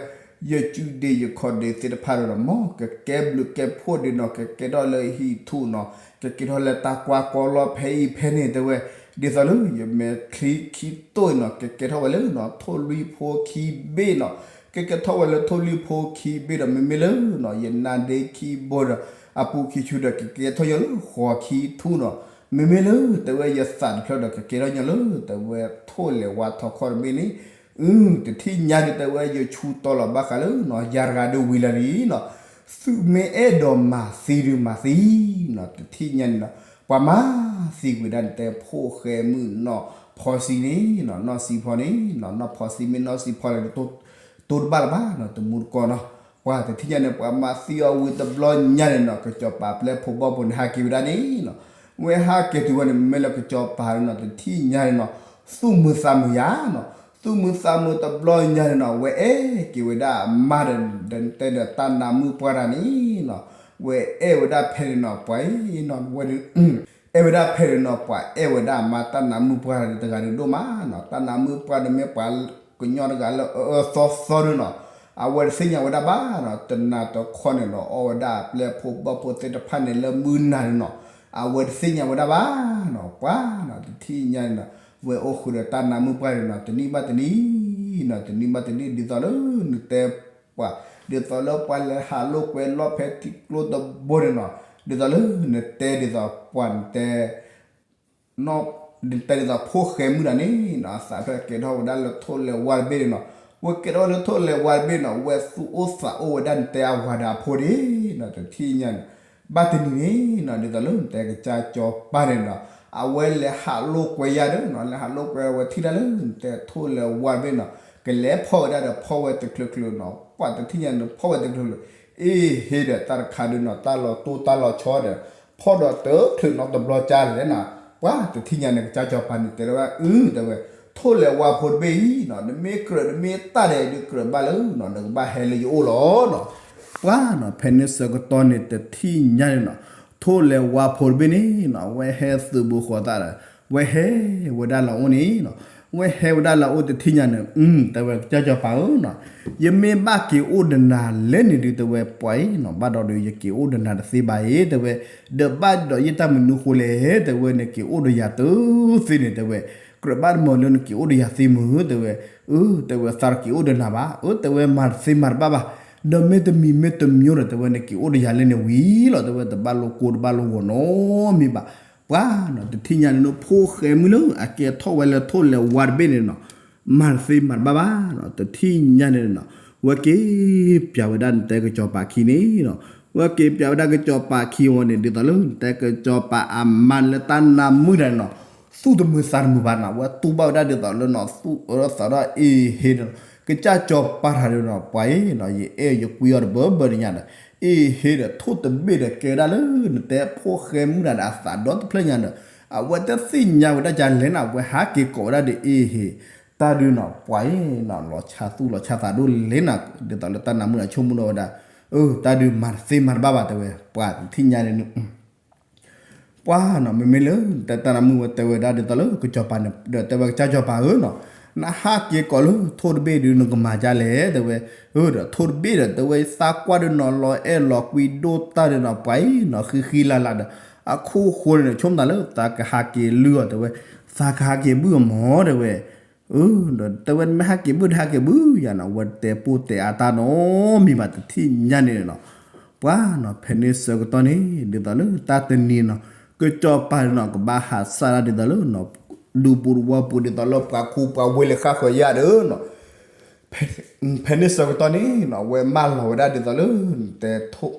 ယစုဒ့ယခီၣ်ဒ့သ့ၣ်တဖၣ်ဒီးနီၤ, မ်ကကဲဘျုးကဲဖှိၣ်ဒုးနီၤ, ကကဲထီၣ်လၢဟံၣ်ထူၣ်နီၤ, ကကဲထီၣ်လၢတၢ်ကွၢ်ကီလီၢ်ဖဲအံၤဖဲန့ၣ် တဲဝဲ, ဒ်သိးလၢယမဲာ်ချံခံတိၢ်နီၤ, ကကဲထီၣ်ဝဲလၢနီၤ ထိၣ်လွံၢ်ဖိခံဘ့ၣ်နီၤ, ကကဲထီၣ်ဝဲလၢထိၣ်လွံၢ်ဖိခံဘ့ၣ်ဒီး မ့မ့ၢ်လၢနီၤ ယနါဒ့ခံဘိဒီး အပူၤခံဆူဒီး ကကဲထီၣ်ညီလၢဃိးခံထူၣ်နီၤ, မ့မ့ၢ်လၢတဲဝဲယသးတဖျၢၣ်ဒီး ကကဲထီၣ်ညီလၢတဲဝဲထိၣ်လဲၤဝါထီခီၣ်တဘ့ၣ်န့ၣ်, အု တထံၣ်ညါဒုးတဲဝဲယဆူးတီလီၤဘၣ်ဃးလၢနီၤ ယၤတဂၤဒုးဝံၤလၢလံနီၤ, သုမ့ၢ်အဲၣ်ဒိးမၤသံဒုးမၤသံနီၤ, တထံၣ်ညါန့ၣ်နီၤ, ပှၤမၤသံကွံာ်ဒၣ်န့ၣ် တဲဖိၣ်ဃဲမုၣ်နီၢ်ဖီစံန့ၣ်နီၤ, နီၢ်စံဖီန့ၣ်နီၤ, နီၢ်ဖီစံမ့ၢ်နီၢ်စံဖီလၢ တိၢ်တဘၣ်လၢၤဘၣ်နီၤ, တမူတကိးနီၤ, ပှၤတထံၣ်ညါန့ၣ် ပှၤမၤသံအီၤဝံၤတဘျီညါန့ၣ်နီၤ, ကစီၤပၤပျဲၢ်ဖိဘီၣ်ဖိန့ၣ် ဟးက့ၤဝဲဒၣ်န့ၣ်နီၤ, ဝဲဟးက့ၤတုၤဝဲန့ၣ် မ့မ့ၢ်လၢကစီၤပၤန့ၣ်နီၤ, တထံၣ်ညါန့ၣ်နီၤ, သူၣ်မုာ်သးမုာ်ယၤနီၤ, သူၣ်မုာ်သးမုာ်တဘျီညါန့ၣ်နီၤ, ဝဲအဲၣ်က့ၤဝဲဒၣ်အမါဒီး တဲဒီးတၢ်နးမုၣ်ပှၢ်တၢ်န့ၣ်နီၤ, ဝဲအဲၣ်ဝဲဒၣ်ဖဲန့ၣ်နီၤ, ပှၤအံၤနီၤ, ဝဲ အဲၣ်ဝဲဒၣ်ဖဲန့ၣ်နီၤ, ပှၤအဲၣ်ဝဲဒၣ်အမါတၢ်နးမုၣ်ပှၢ်တဂၤန့ၣ်ဒိၣ်မးနီၤ, တၢ်နးမုၣ်ပှၢ်တမ့ၢ်ပှၤကညီတဂၤလၢအအၢသီသီဒုးနီၤ, အဝဲတသ့ၣ်ညါဝဲဒၣ်ဘၣ်နီၤ, တနၤတခီန့ၣ်နီၤ, အီၣ်ဝဲဒၣ်ပျဲၢ်ဖိဘီၣ်ဖိသ့ၣ်တဖၣ်န့ၣ်လၢမုၢ်နၤန့ၣ်နီၤ, အဝဲတသ့ၣ်ညါဝဲဒၣ်ဘၣ်နီၤ, ပှၤနီၤ တထံၣ်ညါန့ၣ်နီၤ, ဝဲအိၣ်ဃုာ်ဒီးတၢ်နးမုၣ်ပှၢ်န့ၣ်နီၤ, တနံၣ်ဘၣ်တနံၣ်နီၤ, တနံၣ်ဘၣ်တနံၣ် ဒ်သိးလၢနတဲ ပှၤ ဒ်သိးလၢပှၤလဲၤဟးလိာ်ကွဲလီၢ်ဖဲထံကျိတဘိန့ၣ်နီၤ, ဒ်သိးလၢနတဲဒ်သိးပှၤနတဲ နတဲဒ်သိးဖိၣ်ဃဲမုၣ်တၢ်န့ၣ်နီၤ, အသးဖျၢၣ်ကဲထီၣ်ဝဲဒၣ်လၢထိၣ်လဲၤဝါတဘ့ၣ်န့ၣ်နီၤ, ဝဲကဲထီၣ်ဝဲလၢထိၣ်လဲၤဝါတဘ့ၣ်နီၤ, ဝဲသူၣ်အိၣ်သးအိၣ်ဝဲဒၣ်နတဲအဝၤဒီးအဖိဒ့ၣ်နီၤ, တထံၣ်ညါန့ၣ် ဘၣ်တနံၤန့ၣ်နီၤ, ဒ်သိးလၢနတဲကစၢ်စီၤပၤန့ၣ်နီၤ, အဝဲလဲၤဟးလိာ်ကွဲယၤဒီးနီၤ, လဲၤဟးလိာ်ကွဲဝဲထံၣ်တၢ်လၢနတဲထိၣ်လဲၤဝါတဘ့ၣ်နီၤ, ကလဲၤဖီၣ်ဝဲဒၣ်ဒီးဖီၣ်ဝဲတချုးချုးနီၤ, ပှၤတထံၣ်ညါန့ၣ် ဖီၣ်ဝဲတချုးချုး, အ့ဟ့ဒီးတၢ်တခါဒုးနီၤ, တၢ်လီၤတိၢ်တၢ်လီၤဆီဒီး ဖီၣ်ဒီးတချုးနီတဘျီကၢ်လဲၣ်နီၤ, ပှၤတထံၣ်ညါန့ၣ် ကစၢ်စီၤပၤန့ၣ်တဲလၢဝဲ အု တဲဝဲ, ထိၣ်လဲၤဝါဖိတဘ့ၣ်အံၤနီၤ, နမ့ၢ်ကြၢးနမ့ၢ်တၢ်ဒီး ဒုးကြၢးဘၣ်လၢနီၤ, နကဘၣ်ဟဲလၢယအိၣ်လီၤနီၤ, ပှၤနီၤ ဖဲန့ၣ်ဆၢကတီၢ်န့ၣ် တထံၣ်ညါန့ၣ်နီၤ, ထိၣ်လဲၤဝါဖိတဘ့ၣ်န့ၣ်နီၤ, ဝဲဟဲသုးဘူးဃီၤသးဒီး ဝဲဟဲဝဲဒၣ်လၢအအိၣ်န့ၣ်နီၤ, ဝဲဟဲဝဲဒၣ်လၢအအိၣ်တထံၣ်ညါန့ၣ်, တဲဝဲကစၢ်စီၤပၤဧၢနီၤ, ယမ့ၢ်ဘၣ်က့ၤအိၣ်ဒီးနၤလဲၣ်န့ၣ်ဒုး တဲဝဲပှၤအံၤနီၤ, ဘၣ်ဒီးဒီးယက့ၤအိၣ်ဒီးနၤတသ့ဘၣ်အံၤ တဲဝဲ, ဒီးဘၣ်ဒီးယတၢ်မနုၤဃိလဲၣ် တဲဝဲ နက့ၤအိၣ်ဒီးယၤတသ့န့ၣ် တဲဝဲ, ကြၢးဘၣ်တမီၤလၢနက့ၤအိၣ်ဒီးယၤသ့မုၢ် တဲဝဲ, အၢ တဲဝဲသးတက့ၤအိၣ်ဒီးနၤဘၣ်, အၢ တဲဝဲမၤတသ့မၤတဘၣ်ဘၣ်, ဒီးမ့တမံၤမ့တမံၤဒီး တဲဝဲနက့ၤအိၣ်ဒီးယၤလဲၣ်န့ၣ်ဝံၤလီၤ တဲဝဲ, တဘၣ်လိာ်ကိတဘၣ်လိာ်ဂီၤနီတမံၤဘၣ်, ပှၤနီၤတထံၣ်ညါန့ၣ်နီၤ ဖိၣ်ဃဲမုၣ်လၢအကဲထီၣ်ဝဲလၢထိၣ်လဲၤဝါတဘ့ၣ်န့ၣ်နီၤ, မၤတသ့မၤတဘၣ်ဘၣ်နီၤ, တထံၣ်ညါန့ၣ်နီၤ, ဝဲက့ၤပၠးဝဲဒၣ်နတဲကစီၤပၤခံန့ၣ်နီၤ, ဝဲက့ၤပၠးဝဲဒၣ်ကစီၤပၤခံဝံၤန့ၣ် ဒ်သိးလၢနတဲကစီၤပၤအမါလၢတၢ်နါမုၣ်တၢ်န့ၣ်နီၤ, သူၣ်တမုာ်သးတမုာ်ဘၣ်နီၤ, ဝဲတူၢ်ဘၣ်ဝဲဒၣ်ဒ်သိးလၢနီၤ သူၣ်အၢသးဒီးအ့ဟ့ဒီး ကစၢ်စီၤပၤတဂၤဒီးနီၤ ပှၤအံၤနီၤ ယအဲၣ်ယကွံအီၤတဘၢဘၢတညါဒီး အ့ဟ့ဒီး ထိၣ်တဘ့ၣ်ဒီးကဲဝဲဒၣ်လၢနတဲဖိၣ်ဃဲမုၣ်တၢ်ဒီးအသးဒီတဖျၢၣ်ညါဒီး အဝဲတသ့ၣ်ညါဝဲဒၣ်ကလဲၣ်နီၤ, အဝဲဟးက့ၤကိးဝဲဒၣ်ဒီး အ့ဟ့ တၢ်ဒုးနီၤ ပှၤအံၤနီၤ လီၤဆါသူၣ်လီၤဆါသးဒိၣ်လဲၣ်နီၤ, ဒ်သိးလၢတၢ်နါမုၣ်တၢ်ဆိကမိၣ်ဒီးဝဲဒၣ် အၢ တၢ်ဒုးမၤတသ့မၤတဘၣ်ဘၣ်တဲဝဲ ပှၤတထံၣ်ညါန့ၣ် ပှၤနီၤ မ့မ့ၢ်လၢ တၢ်နါမုၣ်ဝဲတဲဝဲဒၣ်ဒ်သိးလၢကစီၤပၤန့ၣ် ဒီးတဲဝဲကစၢ်စီၤပၤဧၢနီၤ, နဟးက့ၤကိးလၢထိၣ်တဘ့ၣ်ဒုး နကမၤဒ်လဲၣ် တဲဝဲ, အၢ ဒီးထိၣ်တဘ့ၣ်ဒီး တဲဝဲသးကွၢ်ဒီးနီၤ လီၤအဲၣ်လီၤကွံဒိၣ်တၢ်ဒီးနီၤ ပှၤအံၤနီၤ ဃံဃံလၤလၤဒီး အခိၣ်ဃိန့ၣ် ဆိကမိၣ်သးလၢ သးကဟးက့ၤလုၢ်အီၤ တဲဝဲ, သးကဟးက့ၤဘုၣ်အီၤမၢ် တဲဝဲ အၢ ဒီးတဲဝဲ နမ့ၢ်ဟးက့ၤဘုၣ် တဟးက့ၤဘုၣ်ယၤနီၤ, ဝဲတဲပိၢ်တဲအါတၢ်နီတမံၤဘၣ် တထံၣ်ညါန့ၣ်နီၤ, ပှၤနီၤ ဖဲန့ၣ်ဆၢကတီၢ်န့ၣ် ဒ်သိးလၢတၢ်တနံၤနီၤ ကစီၤပၤန့ၣ်နီၤ ကဘၣ်ဟးစၢ်ဒၣ်ဒ်သိးလၢ ဒူပူၤသဝီပူၤ ဒ်သိးလၢပှၤခူပှၤဝ့ၢ်လဲၤဃါဃၢၤယါဒီးနီၤ ဖဲန့ၣ်ဆၢကတီၢ်န့ၣ်နီၤ အဝဲမၢလီၤဝဲဒၣ်ဒ်သိးလၢ တဲထိၣ်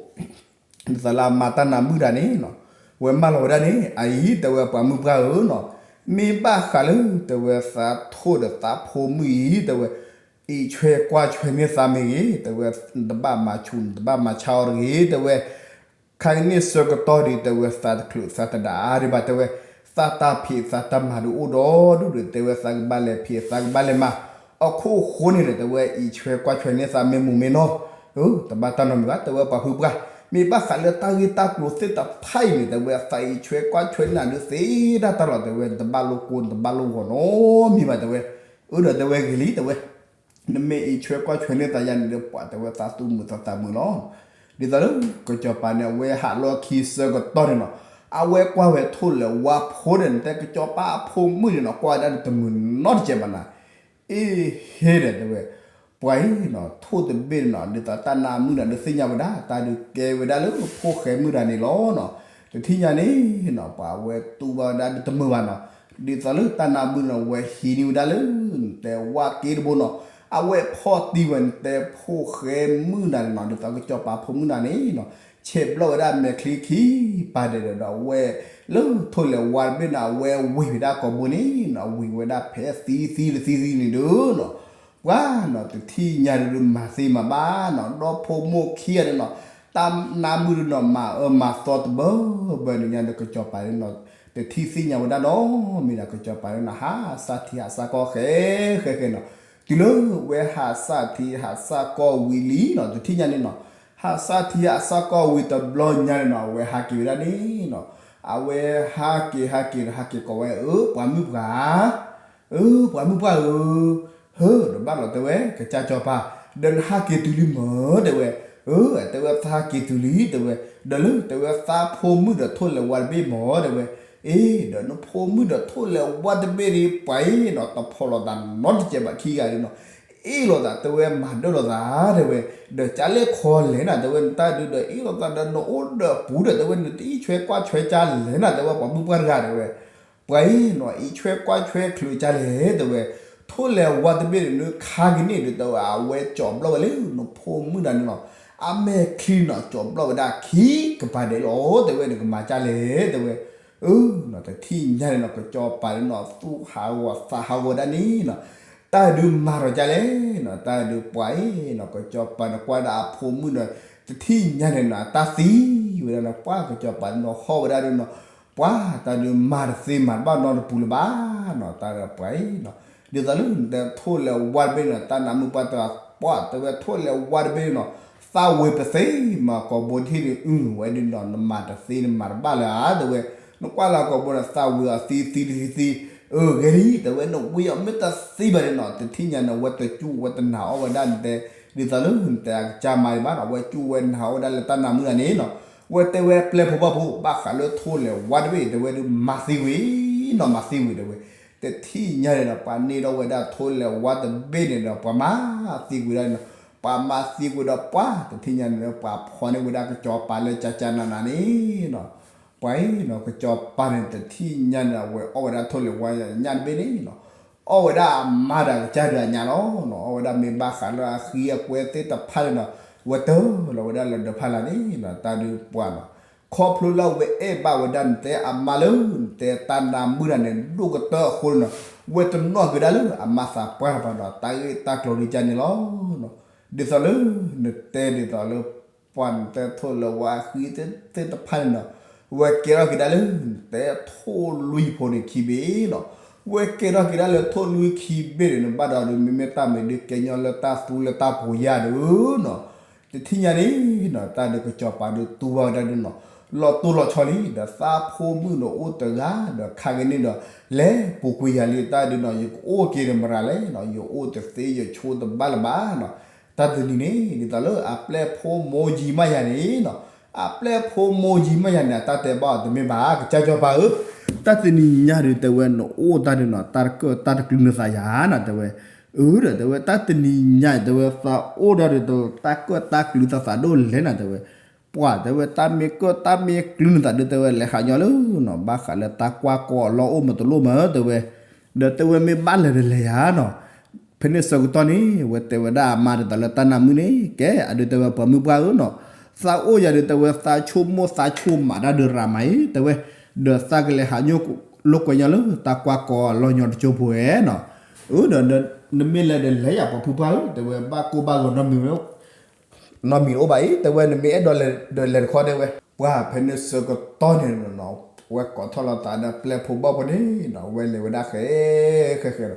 ဒ်သိးလၢအမါတၢ်နါမုၣ်တဂၤန့ၣ်နီၤ အဝဲမၢလီၤဝဲဒၣ်န့ၣ် အအံၤ တဲဝဲပှၤမုၣ်ပှၢ်ဧၢနီၤ မ့ၢ်ဘၣ်ဃးလၢ တဲဝဲသးထိၣ်ဒီးသးဖိမုၣ်အံၤ တဲဝဲ အံးဆွဲကွၢ်ဆွဲန့ၢ်သးမ့ၢ်ဂ့ၤ တဲဝဲ တဘၣ်မၤဆူၣ် တဘၣ်မၤဆါအီၤတဂ့ၤ တဲဝဲ ခါကန့ၣ်ဆၢကတီၢ်ဒီး တဲဝဲသးတချုးသးတဒၣ်အါဒံးဘၣ် တဲဝဲ သးတၢ်ဖံးသးတၢ်မၤဒုးအိၣ်ဒီဒူၣ်ဒီး တဲဝဲသးကဘၣ်လဲၤဖံးသးကဘၣ်လဲၤမၤ အခိၣ်ဃိန့ၣ်ဒီး တဲဝဲအံးဆွဲကွၢ်ဆွဲန့ၢ်သးမ့ၢ်မူမ့ၢ်နီၢ် တဘၣ်တၢ်နီတမံၤဘၣ် တဲဝဲပှၤဖုပှၢ် မ့ၢ်ဘၣ်ဃးလၢတၢ်ဂ့ၢ်တၢ်ကျိၤသ့ၣ်တဖၣ်အံၤန့ၣ် တဲဝဲသးအံးဆွဲကွၢ်ဆွဲန့ၢ်နၤဒုးသ့ဒၣ်တၢ်လီၤ တဲဝဲ တဘၣ်လိၣ်ကိၢ်တဘၣ်လိၣ်ဂီၤနီတမံၤဘၣ် တဲဝဲ အၢဒီးတဲဝဲဂ့ၤလံ တဲဝဲ နမ့ၢ်အံးဆွဲကွၢ်ဆွဲန့ၢ်သးယါန့ၣ်ဒီး ပှၤတဲဝဲသးသူၣ်မုာ်သးသးမုာ်လီၤ. ဒ်သိးလၢကစီၤပၤန့ၣ် အဝဲဟးလီၢ်ခံဆၢကတီၢ်န့ၣ်နီၤ အဝဲကွၢ်ဝဲထိၣ်လဲၤဝါဖိဒီး နတဲကစီၤပၤအဖိမုၣ်န့ၣ်နီၤ ကွၢ်ဝဲဒၣ်တမုာ်နီတစဲးဘၣ်နၤ အ့ဟ့ဒီးတဲဝဲ ပှၤအံၤနီၤ ထိၣ်တဘ့ၣ်န့ၣ်နီၤ ဒ်သိးတၢ်နါမုၣ်တဂၤဒုးသ့ၣ်ညါဝဲဒၣ် တၢ်ဒုးကဲဝဲဒၣ်လၢဖိၣ်ဃဲမုၣ်တဂၤန့ၣ်လီၤနီၤ. တထံၣ်ညါန့ၣ်နီၤ ပှၤအဝဲတူၢ်ဘၣ်ဝဲဒၣ်ဒုးတမုာ်ဘၣ်နီၤ. ဒ်သိးလၢတၢ်နါမုၣ်န့ၣ် အဝဲဟံးန့ၢ်ဝဲဒၣ်လၢ နတဲဝၣ်က့တဘိနီၤ အဝဲဖီၣ်တံၢ်ဝဲ နတဲဖိၣ်ဃဲမုၣ်တဂၤန့ၣ်နီၤ ဒ်သိးကစီၤပၤဖိမုၣ်တဂၤန့ၣ်နီၤ ဆဲးဘျီၣ်ဝဲဒၣ်မဲာ်ချံခံ ပာ်ဒဲးဒီး ဒီးအဝဲ လၢထိၣ်လဲၤဝါတဘ့ၣ်န့ၣ် အဝဲဝံၤဝဲဒၣ်ကိာ်ဘိန့ၣ်နီၤ ဝံၤဝဲဒၣ်ဖဲသံသံတသံသံန့ၣ်ဒီးနီၤ ပှၤနီၤ တထံၣ်ညါဒုးမၤသ့မၤဘၣ်နီၤ ဒီဖိမိၢ်ခံဂၤန့ၣ်နီၤ တၢ်နါမုၣ်ဒုးနီၤ မၤအၢမၤသီတဘၢဘၢန့ၣ်ညါဒီး ကစီၤပၤန့ၣ်နီၤ တထံၣ်သ့ၣ်ညါဝဲဒၣ်နီတမံၤဒီး ကစီၤပၤန့ၣ်နီၤ ဟးစၢ်ထံဟးစၢ်ကီၢ်ဃဲဃဲဃဲနီၤ တုၤလၢဝဲဟးစၢ်ထံဟးစၢ်ကီၢ်ဝံၤလံနီၤ တထံၣ်ညါန့ၣ်နီၤ ဟးစၢ်ထံဟးစၢ်ကီၢ်ဝံၤတဘျီညါန့ၣ်နီၤ အဝဲဟးက့ၤဝဲဒၣ်န့ၣ်နီၤ အဝဲဟးက့ၤဟးက့ၤဒီးဟးက့ၤကိးဝဲ အၢ ပှၤမုၣ်ပှၢ် အၢ ပှၤမုၣ်ပှၢ်ဧၢ, ဟၢ ဒီးဘၣ်လီၤတဲဝဲ ကစၢ်စီၤပၤ, ဒီးနဟးက့ၤတုၤလံမၢ တဲဝဲ, အၢ တဲဝဲသးဟးက့ၤတုၤလံ တဲဝဲ, ဒီးလၢတဲဝဲသးဖိမုၣ်ဒီးထိၣ်လဲၤဝါတဘ့ၣ်မၢ တဲဝဲ, အ့ ဒီးနဖိမုၣ်ဒီးထိၣ်လဲၤဝါတဘ့ၣ်န့ၣ် ပှၤအံၤနီၤ တဖီၣ်လိာ်သးနီတစဲးဘၣ်ခံဂၤန့ၣ်နီၤ, အ့ၣ်လိာ်သးတဲဝဲမၤဒၢၣ်လိာ်သး တဲဝဲ, ဒီးကလဲၣ်ခီလဲၣ်နၤ တဲဝဲ နတၢ်ဒုးဒီးအ့ၣ်လိာ်သးဒီးနအိၣ်ဒီးပူၤဒီး တဲဝဲ နတအံးဆွဲကွၢ်ဆွဲကၢလဲၣ်နၤ တဲဝဲ ပှၤမုၣ်ပှၢ်တဂၤ တဲဝဲ ပှၤအံၤနီၤ အံးဆွဲကွၢ်ဆွဲချုးကၢလဲၣ် တဲဝဲ, ထိၣ်လဲၤဝါတဘ့ၣ်န့ၣ် နခါက့ၤန့ၣ်ဒီး တဲဝဲ အဝဲကၠီးဘျီၣ်ဝဲလၢနဖိမုၣ်တဂၤန့ၣ်နီၤ, အမဲာ်ချံနီၤ ကၠီးဘျီၣ်ဝဲဒၣ်ခံကပၤဒဲးလီၤ တဲဝဲ နကမၤကၢလဲၣ် တဲဝဲ, အၢ တထံၣ်ညါန့ၣ်နီၤ ကစီၤပၤန့ၣ်နီၤ သူၣ်ဟးဂီၤသးဟးဂီၤဒၣ်န့ၣ်နီၤ, တၢ်ဒုးမၤထီၣ်ကၢလဲၣ်နီၤ တၢ်ဒုးပှၤအံၤနီၤ ကစီၤပၤန့ၣ်ကွၢ်ဒၣ်အဖိမုၣ်နီၤ, တထံၣ်ညါန့ၣ်နီၤ တၢ်သံဝဲဒၣ်နီၤ ပှၤကစီၤပၤန့ၣ်နီၤ ဟီၣ်ဝဲဒၣ်ဒုးနီၤ ပှၤတၢ်ဒုးမၤတသ့မၤတဘၣ်နီတပူၤလၢၤဘၣ်နီၤ တၢ်ဒီးပှၤအံၤနီၤ, ဒ်သိးလၢနတဲထိၣ်လဲၤဝါတဘ့ၣ်နီၤ တၢ်နးမုၢ်ပှၢ်တၢ်ပှၢ် တဲဝဲထိၣ်လဲၤဝါတဘ့ၣ်နီၤ, သးဝံၤပသ့မၤကိာ်ဘိတဟံၣ်န့ၣ် အုဝဲဒုးနီၤ နမၤတသ့နမၤတဘၣ်လၢၤဧါ တဲဝဲ, နကွၢ်လၢကိာ်ဘိန့ၣ် သးဝံၤအီၤသံသံတသံသံ, အၢ ဂ့ၤလံ တဲဝဲ နဝံၤအီၤမ့ၢ်တသံဘၣ်န့ၣ်နီၤ တထံၣ်ညါန့ၣ် အဝဲတစူၣ်ဝဲတနၢ်အီၣ်ဝဲဒၣ်နတဲ, ဒ်သိးလၢနတဲအကစၢ်မါဒံးဘၣ်နီၤ အဝဲစူၣ်ဝဲနၢ်အီၣ်ဝဲဒၣ်လၢတၢ်နးမုၢ်တဂၤန့ၣ်နီၤ, ဝဲတဲဝဲပျဲၢ်ဖိဘၣ်ဖိ ဘၣ်ဃးလၢထိၣ်လဲၤဝါတဘ့ၣ် တဲဝဲဒုးမၤသံဝံၤနီၤ မၤသံဝံၤ တဲဝဲ, တထံၣ်ညါန့ၣ်နီၤ ပှၤန့ၢ်ထီၣ်ဝဲဒၣ်ထိၣ်လဲၤဝါတဘ့ၣ်န့ၣ်ဒီး ပှၤမၤသံကွံာ်ဒၣ်န့ၣ်နီၤ, ပှၤမၤသံကွံာ်ဒီးပှၤ တထံၣ်ညါန့ၣ် ပှၤဖီၣ်န့ၢ်ဝဲဒၣ်ကစီၤပၤလၢကၢကၢနးနးန့ၣ်နီၤ, ပှၤအံၤနီၤ ကစီၤပၤန့ၣ် တထံၣ်ညါန့ၣ် အဝဲအီၣ်ဝဲဒၣ်ထိၣ်လဲၤဝါညၣ်တဘ့ၣ်န့ၣ်နီၤ, အီၣ်ဝဲဒၣ်အမါဒီးအကစၢ်ဒုးအညၣ်လီၤနီၤ, အီၣ်ဝဲဒၣ်မ့ၢ်ဘၣ်ဃးလၢအဃံအကွဲသ့ၣ်တဖၣ်န့ၣ်နီၤ, ဝဲတၢၢ်လီၤဝဲဒၣ်လၢဒၢးဖးလၢ်န့ၣ်နီၤ, တၢ်ဒုးပှၤနီၤ ခီဖျိလၢအဝဲအဲၣ်ဘၣ်ဝဲဒၣ်နတဲအမါလၢ နတဲတၢ်နးမုၢ်တဂၤန့ၣ် ဒိၣ်ကတၢၢ်အဃိန့ၣ်နီၤ, ဝဲတနီၣ်က့ၤဒၣ်လၢအမါသးပှၢ်တပၤနီၤ, တၢ်ဂ့ၢ်တၢ်ကျိၤဒ်ကၢန့ၣ်လီၤ. ဒ်သိးလၢ နတဲဒ်သိးလၢ ပှၤနတဲထိၣ်လဲၤဝါအဃံသ့ၣ်တဖၣ်န့ၣ်နီၤ, ဝဲကဲထီၣ်က့ၤဒၣ်လၢ နတဲထိၣ်လွံၢ်ဖိန့ၣ်ခံဘ့ၣ်နီၤ, ဝဲကဲထီၣ်က့ၤဒၣ်လၢထိၣ်လွံၢ်ခံဘ့ၣ်န့ၣ် နဘၣ်ဒီးဒုး မ့မ့ၢ်တၢ်မ့ၢ်ဒုးကဲညီလၢတၢ်သူလၢတၢ်ပီၤယၢ်ဒီးနီၤ, တထံၣ်ညါန့ၣ်နီၤ တၢ်ဒုးကစီၤပၤဒုးတူၢ်ဘၣ်ဝဲဒၣ်ဒုးနီၤ, လီၤတိၢ်လီၤဆီလံ ဒီးသးဖိမုၣ်ဒီးအိၣ်တဂၤ ဒီးခါက့ၤန့ၣ်ဒီး လဲၤပူၤကွံာ်ယၤလံ တၢ်ဒုးနီၤ ယကအိၣ်က့ၤဒီးမရၤလဲၣ်နီၤ ယအိၣ်တသ့ယဆိတဘၣ်လၢၤဘၣ်နီၤ, တၢ်တနံၤန့ၣ် ဒ်သိးလၢအပျဲၢ်ဖိမိၢ်ယံၤမးယၤန့ၣ်နီၤ, အပျဲၢ်ဖိမိၢ်ယံၤမးယၤန့ၣ် အတၢ်တဲဘၣ်အီၤတမ့ၢ်ဘၣ် ကစၢ်စီၤပၤဧၢ, တၢ်တနံၤညါဒုးတဲဝဲနအိၣ်တၢ်ဒုးနီၤ တၢ်တကၢၣ်တၢ်တကျုၤနသးယၤနီၤ တဲဝဲ, အၢ ဒီးတဲဝဲ တၢ်တနံၤညါတဲဝဲသးအိၣ်တၢ်ဒုး တၢ်ကၢၣ်တၢ်ကျုၤသးသးဒိၣ်လဲၣ်နီၤ တဲဝဲ, ပ ပှၤတဲဝဲတၢ်မ့ၢ်ကၢၣ်တၢ်မ့ၢ်ကျုန့ၣ်သးဒုးတဲဝဲလဲၤဟးညီလၢနီၤ ဘၣ်ဃးလၢတၢ်ကွၢ်ကီအလီၢ်အိၣ်မးတလိၣ်မးတဲဝဲ, ဒီးတဲဝဲမ့ၢ်ဘၣ်လဲၤဒီးလဲၤယၤနီၤ, ဖဲန့ၣ်ဆၢကတီၢ်န့ၣ် အဝဲတဲဝဲဒၣ်အမါဒ်သိးလၢတၢ်နါမုၣ်န့ၣ် ကဲအဒုးတဲဝဲပှၤမုၣ်ပှၢ်ဧၢနီၤ, သးအိၣ်ယၤဒုးတဲဝဲသးဆိကမိၣ်သးဆိကမးတၢ်ဒုးရၤမးအံၤ တဲဝဲ, ဒီးသးကလဲၤဟးညိလိာ်ကွဲညီလၢတၢ်ကွၢ်ကီအလီၢ်ညီတကၠိဖိဧါနီၤ, အၢ ဒီးနမ့ၢ်လဲၤဒီးလဲၤယၤပှၤဖုပှၢ်ဧၢ တဲဝဲဘၣ်ကိၢ်ဘၣ်ဂီၤနီတမံၤ နီတမံၤတအိၣ်ဘၣ်အံၤ တဲဝဲနမ့ၢ်အဲၣ်ဒိးလဲၤဒီးလဲၤတခီတဲဝဲ, ပှၤဖဲန့ၣ်ဆၢကတီၢ်န့ၣ်နီၤ အဝဲကိးထီၣ်လီၤသးဒီးပျဲၢ်ဖိဘီၣ်ဖိန့ၣ်နီၤ အဝဲလဲၤဝဲဒၣ်ဃဲ ဃဲဃဲနီၤ,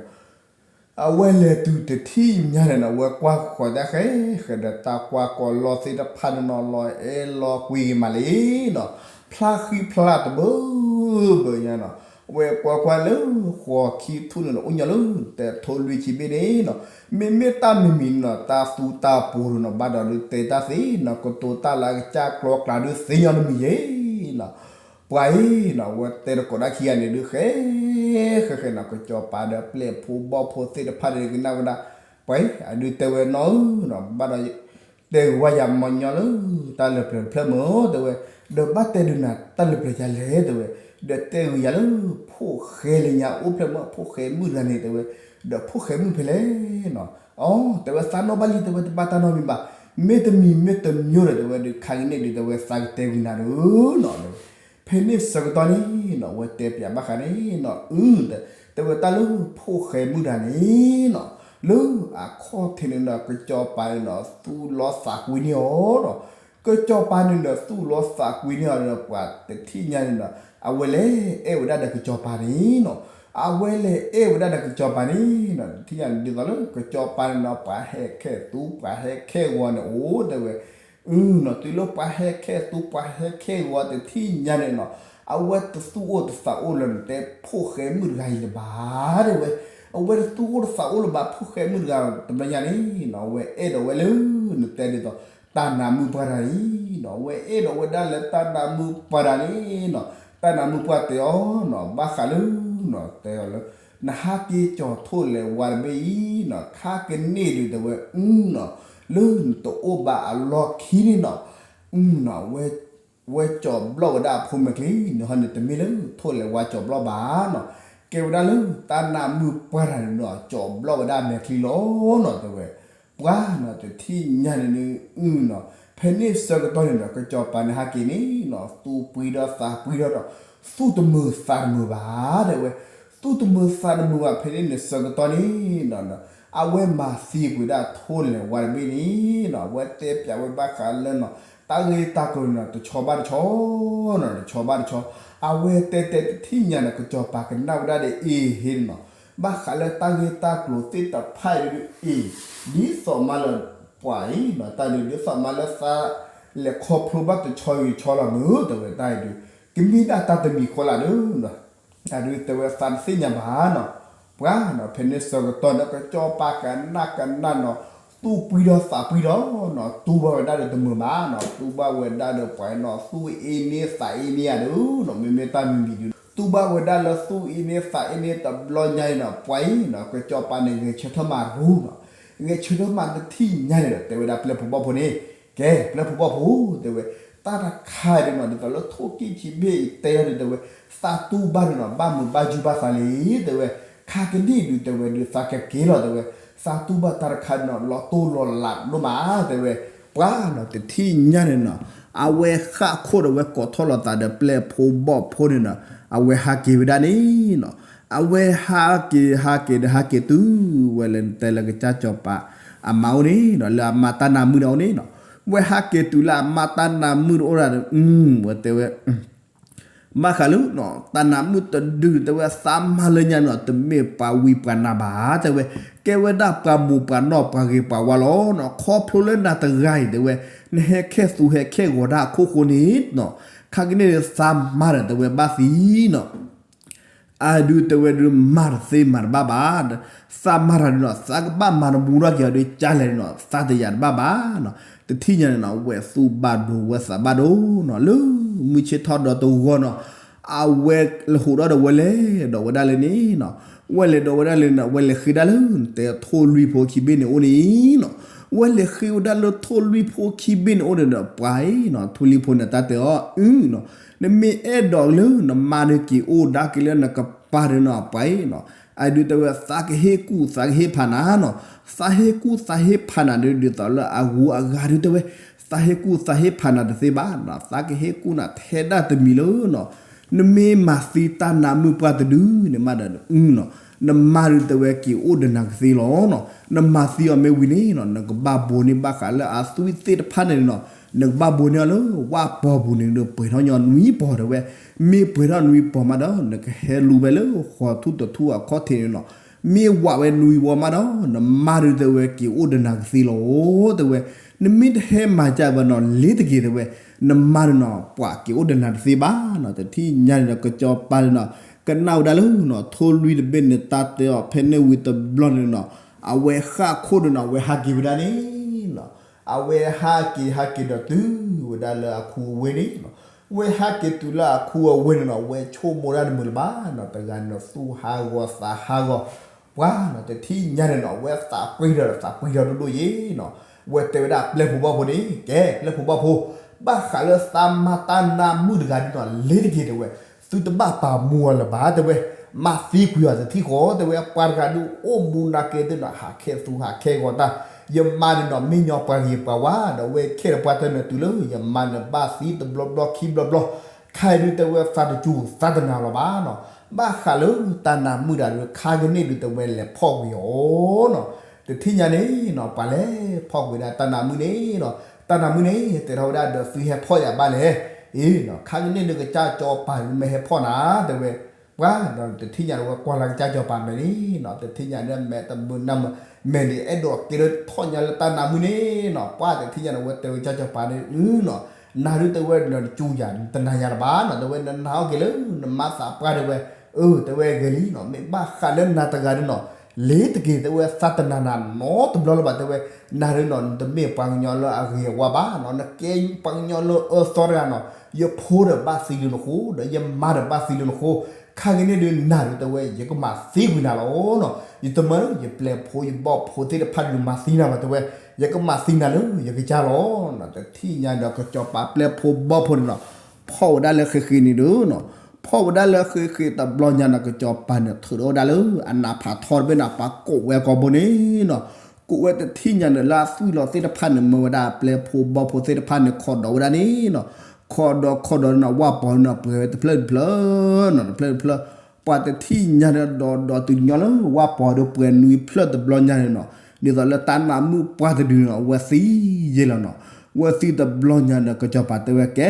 အဝဲလဲၤတုၤတထံၣ်ညါန့ၣ်နီၤ အဝဲကွၢ်ဃီၤတၢ်ဃဲဃဲဒီးတၢ်ကွၢ်ကီလီၢ်သ့ၣ်တဖၣ်န့ၣ်နီၤ လီၤအဲၣ်လီၤကွံက့ၤမးလံနီၤ, ဖျါဃံဖျါတဘၢ ဘၢညါနီၤ, အဝဲကွၢ်ကွၢ်လၢဃီခံထူၣ်န့ၣ်နီၤ အိၣ်ညီလၢတဲထိၣ်လွံၢ်ဆံဘ့ၣ်န့ၣ်နီၤ, မ့မ့ၢ်တၢ်မံၤမံၤန့ၣ်နီၤ တၢ်သူတၢ်ပူၤန့ၣ်နီၤ ဘၣ်ဒီးဒုးတဲတၢ်သ့နီၤ ကတိၤတၢ်လၢအကစၢ်ကျီကျါဒုးသ့ညီတမံၤယဲနီၤ, ပှၤအံၤနီၤ အဝဲတဲတကိးဒၣ်ခံဂၤန့ၣ်ဒုးဃဲ ဃဲဃဲနီၤ ကစီၤပၤဒီးပျဲၢ်ဖိဘီၣ်ဖိသ့ၣ်တဖၣ်န့ၣ်ကနၣ်ဝဲဒၣ်, ပှၤအံၤ အဒုးတဲဝဲနီၤဧၢနီၤ ဘၣ်ဒီး တဲဂုာ်ဝဲယၤမညီလၢ တၢ်လၢပျၢၤတဖျၢၣ်မၢတဲဝဲ, ဒီးဘၣ်တဲဒုးနၤတၢ်လၢပျၢၤယၤလဲၣ်တဲဝဲ, ဒီးတဲဂုာ်ယၤလၢ ဖိၣ်ဃဲလၢညါအိၣ်ဖျဲၣ်မၢ ဖိၣ်ဃဲမုၣ်တဂၤန့ၣ်တဲဝဲ, ဒီးဖိၣ်ဃဲမုၣ်ဖဲလဲၣ်နီၤ, အတဲဝဲသးနီၣ်ဘၣ်လံတဲဝဲတဘၣ်တၢ်နီတမံၤဘၣ်, မ့တမံၤမ့တမံၤဒီးတဲဝဲဒုး ခါကန့ၣ်ဒုးတဲဝဲသးကတဲဂုာ်နၤဒီးနီၤ ဖဲန့ၣ်ဆၢကတီၢ်န့ၣ်နီၤ အဝဲတဲပၠးဘၣ်ဃးန့ၣ်နီၤ အု တဲဝဲတၢ်လၢဖိၣ်ဃဲမုၣ်တဂၤန့ၣ်နီၤ လၢအခီၣ်ထံးန့ၣ်ဒီး ကစီၤပၤန့ၣ်ဒီး သူၣ်လီသးကွံန့ၢ်အီၤဒီး ကစီၤပၤန့ၣ်ဒီး သူၣ်လီသးကွံန့ၢ်အီၤဒီး ပှၤတထံၣ်ညါန့ၣ်ဒီး အဝဲလဲၤအဲၣ်ဝဲဒၣ်ဒီးကစီၤပၤန့ၣ်နီၤ အဝဲလဲၤအဲၣ်ဝဲဒၣ်ဒီးကစီၤပၤန့ၣ်နီၤ တထံၣ်ညါန့ၣ် ဒ်သိးလၢကစီၤပၤန့ၣ်ဒီး ပှၤဟဲခဲသူ ပှၤဟဲခဲဂီၤန့ၣ်အိၣ်တဲဝဲ အုနီၤ တုၤလၢပှၤဟဲခဲသူ ပှၤဟဲခဲဂီၤတထံၣ်ညါန့ၣ်နီၤ အဝဲတသူၣ်အိၣ်တသးအိၣ်လၢနတဲဖိၣ်ဃဲမုၣ်တဂၤအံၤလၢၤဘၣ် တဲဝဲ, အဝဲတသူၣ်အိၣ်တသးအိၣ်လၢၤဘၣ် ဖိၣ်ဃဲမုၣ်တဂၤတဘျီညါန့ၣ်နီၤ အဝဲအဲၣ်ဒိးဝဲလၢ နတဲဒ်သိး တၢ်နးမုၣ်ပှၢ်တဂၤအံၤနီၤ အဝဲအဲၣ်ဒိးဝဲဒၣ်လၢတၢ်နးမုၣ်ပှၢ်တဂၤန့ၣ်နီၤ တၢ်နးမုၣ်ပှၢ်တဲအီၤနီၤ ဘၣ်ဃးလၢနီၤ တဲအီၤလၢ နဟးက့ၤကၠီၤထိၣ်လဲၤဝါတဘ့ၣ်အံၤနီၤ ခါကန့ၢ်ဒုးတဲဝဲ အုနီၤ လၢနတအိၣ်ဘၣ်အလီၢ်ခံန့ၣ်နီၤ အုနီၤ ဝဲကၠီၤဘျီၣ်ဝဲဒၣ်အဖိမဲာ်ချံ နဟီန့ၣ်တမ့ၢ်လၢထိၣ်လဲၤဝါကၠီၤဘျီၣ်ဘၣ်နီၤ ကဲဝဲဒၣ်လၢတၢ်နးမုၣ်ပှၢ်တဂၤန့ၣ်နီၤ ကၠီၤဘျီၣ်ဝဲဒၣ်မဲာ်ချံလီၤနီၤ တဲဝဲ ပှၤနီၤ တထံၣ်ညါန့ၣ်န့ၣ် အုနီၤ ဖဲန့ၣ်ဆၢကတီၢ်န့ၣ်ဒီး ကစီၤပၤန့ၣ်ဟးက့ၤန့ၣ်နီၤ သူၣ်ပှံၤဒီးသးပှံၤဒီးဒီး သူၣ်တမုာ်သးတမုာ်ဘၣ် တဲဝဲ သူၣ်တမုာ်သးတမုာ်ဘၣ် ဖဲန့ၣ်န့ၣ်ဆၢကတီၢ်န့ၣ်နီၤ အဝဲမၤသံကွံာ်ဒၣ်ထိၣ်လဲၤဝါတဘ့ၣ်န့ၣ်နီၤ အဝဲတဲပၠးဝဲဘၣ်ဃးလၢနီၤ တၢ်ဂ့ၢ်တၢ်ကျိၤန့ၣ်နီၤ တဆီဘၣ်တဆီနီၤ တဆီဘၣ်တဆီ အဝဲတဲတဲတထံၣ်ညါန့ၣ် ကစီၤပၤကနၣ်ဝဲဒၣ်ဒီးအ့ဟ့န့ၣ်နီၤ ဘၣ်ဃးလၢတၢ်ဂ့ၢ်တၢ်ကျိၤသ့ၣ်တဖၣ်အံၤဒုးအ့ၣ် ဒ်သိးမးလၢပှၤအံၤနီၤ တၢ်ဒုးဒ်သိးမးလၢသးလဲၤခီဖျိဘၣ်တဆီဂ့ၤဆီလီၤမုၢ် တဲဝဲတၢ်အံၤဒုး ကမ့ၢ်ဒၣ်တၢ်တမံၤဃီလၢ်ဒီး တၢ်ဒုးတဲဝဲသးတသ့ၣ်ညါဘၣ်နီၤ ပှၤနီၤ ဖဲန့ၣ်ဆၢကတီၢ်န့ၣ် ကစီၤပၤကနၣ်ကနၣ်နီၤ သူၣ်ပှံၤဒီးသးပှံၤဒီးနီၤ တူၢ်ဘၣ်ဝဲဒၣ်ဒီးတမုာ်ဘၣ်နီၤ တူၢ်ဘၣ်ဝဲဒၣ်ဒီးပှၤနီၤ သူၣ်အ့န့သးအ့န့ယၤဒီးနီၤ မ့မ့ၢ်တၢ်မံၤမံၤဒုး တူၢ်ဘၣ်ဝဲဒၣ်လၢသူၣ်အ့န့သးအ့န့တဘျီညါအံၤနီၤ ပှၤအံၤနီၤ ကစီၤပၤန့ၣ်ဂဲၤဆၢထၢၣ်မၤရူနီၤ ဂဲၤဆၢထၢၣ်မၤတထံၣ်ညါန့ၣ်ဒီး တဲဝဲဒၣ်ပျဲၢ်ဖိဘီၣ်ဖိန့ၣ် ကဲ ပျဲၢ်ဖိဘီၣ်ဖိ တဲဝဲ တၢ်တခါဒုးနီၤ ဒ်သိးလၢထိၣ်ကံၣ်ဆံးဘ့ၣ်အံၤတဲယၤဒုးတဲဝဲ သးတူၢ်ဘၣ်ဒုးနီၤ ဘၣ်မုာ်ဘၣ်ယူၢ်ဘၣ်သးလံ တဲဝဲ ခါကနံၣ်ဒုးတဲဝဲဒုးသးကက့ၤလီၤတဲဝဲ သးတူၢ်ဘၣ်တၢ်တခါဒုးနီၤ လီၤတိၢ်လီၤလးဒိၣ်မး တဲဝဲ ပှၤနီၤ တထံၣ်ညါန့ၣ်နီၤ အဝဲဃၣ်ခိၣ်ဒီးဝဲကိးထီၣ်လီၤသးဒီးပျဲၢ်ဖိဘီၣ်ဖိန့ၣ်နီၤ အဝဲဟးက့ၤဝဲဒၣ်န့ၣ်နီၤ အဝဲဟးက့ၤ ဟးက့ၤဒီးဟးက့ၤတုၤ ဝဲလၢနတဲလၢကစၢ်စီၤပၤ အမါအိၣ်န့ၣ်နီၤ လၢအမါတၢ်နးမုၣ်န့ၣ်အိၣ်န့ၣ်နီၤ ဝဲဟးက့ၤတုၤလၢအမါတၢ်နးမုၣ်တအိၣ်ဒၣ်ဒီး ဝဲတဲဝဲ ဘၣ်ဃးလၢ တၢ်နးမုၣ်တဒု တဲဝဲသးမါလၢညါန့ၣ်နီၤ တမ့ၢ်ပှၤဝံပှၤနါဘၣ် တဲဝဲ ကဲဝဲဒၣ်ပှၤမိၢ်ပှၤနီၢ်ပှၤဂ့ၤပှၤဝါလီၤနီၤ ခီဖျိလၢနၤတဂၤအံၤ တဲဝဲ နဟဲခဲသူဟဲခဲဂီၤတၢ်အခိၣ်ဃိန့ၣ်နီၤ ခါကနံၣ်သးမါဒီးတဲဝဲဘၣ်သံနီၤ အဒုးတဲဝဲဒုးမၤတသ့မၤတဘၣ်ဘၣ်, သးမၤတၢ်ဒုးနီၤ သးကဘၣ်မၤတမူထီၣ်က့ၤအီၤဒုးကၢ်လဲၣ်နီၤ သးတယာ်တဘၣ်ဘၣ်နီၤ, တထံၣ်ညါန့ၣ်နီၤ ဝဲသူၣ်ဘၣ်ဒိဝဲသးဘၣ်ဒိနီၤ လၢမုၢ်ဆ့ၣ်ထီၣ်ဒီတဂီၤနီၤ, အဝဲလဲၤဟူးဒီးဒီးဝဲလဲၤဒီးဝဲဒၣ်လၢန့ၣ်နီၤ, ဝဲလဲၤဒီးဝဲဒၣ်လၢန့ၣ် ဝဲလဲၤဃ့ဒၣ်လၢ တဲထိၣ်လွံၢ်ဖိခံဘ့ၣ်န့ၣ်အိၣ်န့ၣ်နီၤ, ဝဲလဲၤဃ့ဝဲဒၣ်လၢထိၣ်လွံၢ်ဖိခံဘ့ၣ်န့ၣ်အိၣ်ဒီး ပှၤအံၤနီၤ, ထိၣ်လွံၢ်ဖိန့ၣ် တၢ်တဲအီၤ အုနီၤ, နမ့ၢ်အဲၣ်ဒိးလၢနမါဒုးက့ၤအိၣ်ဒါက့ၤလၢနကပၤဒီးနီၤ, ပှၤအံၤနီၤ, အဒုးတဲဝဲ သးကဟ့ၣ်ကူၣ်သးကဟ့ၣ်ဖးနၤနီၤ, သးဟ့ၣ်ကူၣ်သးဟ့ၣ်ဖးနၤဒုး ဒ်သိးလၢအဂုၤအဂၤဒုးတဲဝဲ, သးဟ့ၣ်ကူၣ်သးဟ့ၣ်ဖးနၤတသ့ဘၣ်နီၤ, သးကဟ့ၣ်ကူၣ်နၤထဲဒၣ်တမံၤလၢနီၤ, နမ့ၢ်မၤသံတၢ်နါမုၣ်ပှၢ်တဒုန့ၣ်မးဒီး အုနီၤ, နမါဒုးတဲဝဲက့ၤအိၣ်ဒီးနၤကသ့လီၤနီၤ, နမၤသံအီၤမ့ၢ်ဝံၤန့ၣ်နီၤ, နကဘၣ်ဘိးန့ၢ်ဘၣ်ဃးလၢအသွံၣ်သ့ၣ်တဖၣ်န့ၣ်နီၤ, နကဘၣ်ဘိးန့ၢ်အီၤလၢဝၣ်ပီၤပူၤန့ၣ်ဒီး ပှဲၤထီၣ်ညီနွံပီၤတဲဝဲ, မ့ၢ်ပှဲၤထီၣ်နွံပီၤမးဒီး နကဟဲလူၤဝဲလၢဃိးထူၣ်တထူၣ်အခီၣ်ထံးန့ၣ်နီၤ, မ့ၢ်ဝးဝဲနွံဝီမးဒီး နမါဒုးတဲဝဲက့ၤအိၣ်ဒီးနၤကသ့လီၤ, တဲဝဲ, နမ့ၢ်တဟဲမၤကၢဘၣ်နီၤ လ့ၤတက့ၤတဲဝဲ, နမါဒုးနီၤ ပှၤက့ၤအိၣ်ဒီးနၤတသ့ဘၣ်နီၤ, တထံၣ်ညါန့ၣ်ဒီး ကစီၤပၤန့ၣ်နီၤ, ကနၣ်ဝဲဒၣ်လၢနီၤ ထိၣ်လွံၢ်တဘ့ၣ်န့ၣ် တၢ်တဲအီၤဖဲန့ၣ်ဝံၤတဘျီန့ၣ်နီၤ, အဝဲဃၣ်ခိၣ်န့ၣ်နီၤ အဝဲဟးက့ၤဝဲဒၣ်န့ၣ်နီၤ, အဝဲဟးက့ၤဟးက့ၤဒီးတုၤဝဲဒၣ်လၢအခူအဝ့ၢ်န့ၣ်နီၤ, ဝဲဟးက့ၤတုၤလၢအခူအဝ့ၢ်န့ၣ်နီၤ ဝဲဆိကမိၣ်ဒၣ်တမုာ်လၢၤဘၣ်နီၤ, တဂၤန့ၣ်ဒီး သူၣ်ဟးဂီၤသးဟးဂီၤ, ပှၤနီၤ တထံၣ်ညါန့ၣ်နီၤ ဝဲသးပှံၢ်ထီၣ်ဒီးသးပှံၢ်ထီၣ်ဒိၣ်ဒိၣ်ယဲနီၤ, ဝဲတဲဝဲဒၣ်ပျဲၢ်ဖိဘီၣ်ဖိန့ၣ်, ကဲ ပျဲၢ်ဖိဘီၣ်ဖိ, ဘၣ်ဃးလၢသးမါတၢ်နါမုၣ်တဂၤဒုးနီၤ လ့ၤတက့ၤတဲဝဲ, သုတဘၣ်ပာ်မူအီၤလၢၤဘၣ်တဲဝဲ, မၤသံကွံာ်အီၤတထံၣ်ဃီတဲဝဲ, ပှၤတဂၤဒုးအိၣ်မူနာ်က့သ့ၣ်နီၤ ဟးခဲသူဟးခဲဂီၤတၢ်, ယမါန့ၣ်နီၤ မ့ၢ်ညီပှၤဂ့ၤပှၤဝါဒီး ဝဲခဲလၢာ်ပှၤတၢၢ်န့ၣ်တုၤလၢ ယမါန့ၣ်ဘၣ်သံတဘျီဘျီခံဘျီဘျီ, ခဲအံၤဒုးတဲဝဲ သးတစူၤသးတနာ်လီၤဘၣ်နီၤ, ဘၣ်ဃးလၢတၢ်နါမုၣ်တဂၤဒုး ခါကန့ၣ်ဒုးတဲဝဲလဲၤဖီၣ်ကွံာ်အီၤနီၤ, တထံၣ်ညါန့ၣ်နီၤ ပှၤလဲၤဖီၣ်ကွံာ်ဝဲဒၣ်တၢ်နါမုၣ်န့ၣ်နီၤ, တၢ်နါမုၣ်န့ၣ် တဲထီၣ်ဝဲဒၣ်ဒီး သုဟဲဖီၣ်ယၤဘၣ်လဲၣ်, အ့နီၤ ခါကန့ၣ်ဒုးကစၢ်စီၤပၤမ့ၢ်ဟဲဖီၣ်နၤတဲဝဲ, ပှၤဒီးတထံၣ်ညါန့ၣ် ဝဲကွၢ်လၢကစၢ်စီၤပၤမဲာ်န့ၣ်နီၤ, တထံၣ်ညါန့ၣ် မဲာ်တမုာ်နၢ်မုာ်, မဲာ်န့ၣ်အဲၣ်ဒိးကဲလၢထီၣ်ညါလၢတၢ်နါမုၣ်န့ၣ်နီၤ, ပှၤတထံၣ်ညါန့ၣ် ဝဲတဲဝဲကစၢ်စီၤပၤန့ၣ်နီၤ, နၤဒုးတဲဝဲ နတစူၤယၤ နတနာ်ယၤလၢၤဘၣ်နီၤ, တဲဝဲ နနာ်အီၤက့ၤလၢနမါသးပှၢ်တဲဝဲ, အၢ တဲဝဲဂ့ၤလံနီၤ, မ့ၢ်ဘၣ်ဃးလၢနၤတဂၤဒုးနီၤ လ့ၤတက့ၤတဲဝဲ သးတနာ်နၤနီတဘျီလၢၤဘၣ်တဲဝဲ, နၤဒုးနီၤ နတမ့ၢ်ပှၤကညီလၢအဂ့ၤအဝါဘၣ်နီၤ, နကဲပှၤကညီလၢအၢသီတဂၤနီၤ, ယဖိဒီးဘၣ်သံလၢနဃိ ဒီးယမါဒီးဘၣ်သံလၢနဃိ, ခါကန့ၣ်ဒုးနၤဒုးတဲဝဲ ယကမၤသံကွံာ်နၤလီၤနီၤ, ယတမၢယပျဲၢ်ဖိယဘီၣ်ဖိသ့ၣ်တဖၣ်ဒုး မၤသံနၤဘၣ်တဲဝဲ, ယကမၤသံနၤလၢယကစၢ်လီၤနီၤ, တထံၣ်ညါဒီးကစီၤပၤပျဲၢ်ဖိဘီၣ်ဖိန့ၣ်နီၤ ဖီၣ်ဝဲဒၣ်လၢဃ့ဃ့န့ၣ်ဒုးနီၤ, ဖီၣ်ဝဲဒၣ်လၢဃ့ဃ့တဘျီညါနီၤ ကစီၤပၤန့ၣ် ထုးထီၣ်ဝဲဒၣ်လၢအနးဖးထီတဘ့ၣ်နီၤ ပှၤကိးဝဲကိာ်ဘိန့ၣ်နီၤ, ကိးဝဲတထံၣ်ညါန့ၣ် လၢအသွံၣ်လီၤသ့ၣ်တဖၣ်န့ၣ် မၢဝဲဒၣ်ပျဲၢ်ဖိဘီၣ်ဖိသ့ၣ်တဖၣ်န့ၣ် ခိးဒီးဝဲဒၣ်န့ၣ်နီၤ, ခိးဒီးခိးဒီးနီၤ ဝၣ်ပီၤန့ၣ်နီၤ ပှဲၤဝဲတဖျၢၣ်တဖျၢၣ်နီၤ တဖျၢၣ်တဖျၢၣ်, ပှၤတထံၣ်ညါန့ၣ် ဒီးဒီးတုၤညီလၢဝၣ်ပီၤဒီးပှဲၤနွံဖျၢၣ်တဘျီညါန့ၣ်နီၤ, ဒ်သိးလၢတၢ်နါမုၣ်ပှၢ်တဒုနီၤ ဝဲသံယဲလီၤနီၤ, ဝဲသံတဘျီညါန့ၣ် ကစီၤပၤတဲဝဲကဲ,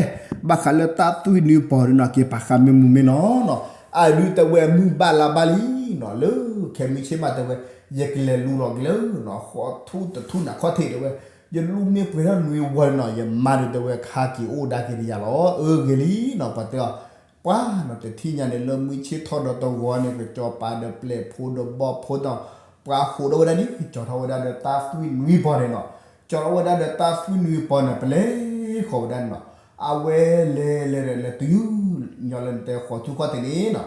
ဘၣ်ဃးလၢတၢ်သွံၣ်နွံပီၤဒုနီၤ က့ၤပာ်ဃာ်မ့ၢ်မုာ်မ့ၢ်နီၤနီၤ, အဒုးတဲဝဲမုၢ်ဘၣ်လါဘၣ်လံနီၤ လၢခဲမုၢ်ဆ့ၣ်မးတဲဝဲ, ယကလဲၤလူၤလီၤက့ၤလၢနီၤ ဃိးထူၣ်တထူၣ်န့ၣ်ခီၣ်ထံးတဲဝဲ, ယလူၤမ့ၢ်ပှဲၤထီၣ်နွံဝီန့ၣ်နီၤ ယမါဒုးတဲဝဲ ခါက့ၤအိၣ်ဒါက့ၤဒီးယၤလီၤ, အၢဂ့ၤလံနီၤ ပှၤတဲအီၤ, ပှၤနီၤ တထံၣ်ညါန့ၣ် လၢမုၢ်ဆ့ၣ်ထီၣ်ဒီးတဂီၤန့ၣ် ကစီၤပၤဒီးပျဲၢ်ဖိဒီးဘီၣ်ဖိနီၤ, ပှၤဟးဒီးဝဲဒၣ်န့ၣ် ကၠီထီၣ်ဝဲဒၣ်ဒီးတၢ်သွံၣ်နွံပီၤန့ၣ်နီၤ, ကၠီထီၣ်ဝဲဒၣ်ဒီးတၢ်သွံၣ်နွံပီၤန့ၣ် ပလဲၤဃီၤဝဲဒၣ်န့ၣ်နီၤ, အဝဲလဲၤလဲၤလဲၤလဲၤတုၤ ညီလၢနတဲဃိးထူၣ်ခီၣ်ထံးန့ၣ်နီၤ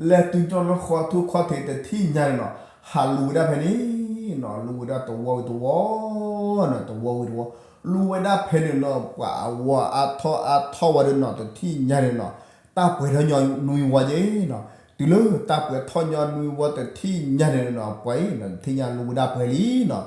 လဲၤတုၤညီလၢဃိးထူၣ်ခီၣ်ထံးတထံၣ်ညါန့ၣ်နီၤ, ဟးလူၤဝဲဒၣ်ဖဲန့ၣ်နီၤ, လူၤဝဲဒၣ်တဝီဝံၤတဝီနီၤ, တဝီဝံၤတဝီ, လူၤဝဲဒၣ်ဖဲန့ၣ်နီၤ ပှၤအဝီအါထီၣ်အါထီၣ်ဝဲဒၣ်နီၤ တထံၣ်ညါန့ၣ်နီၤ, တၢ်ပှဲၤထီၣ်ညီနွံဝီယဲနီၤ, တုၤလၢတၢ်ပှဲၤထီၣ်ညီနွံဝီတထံၣ်ညါန့ၣ်နီၤ ပှၤအံၤနီၤ တထံၣ်ညါလူၤဝဲဒၣ်ပှဲၤလံနီၤ,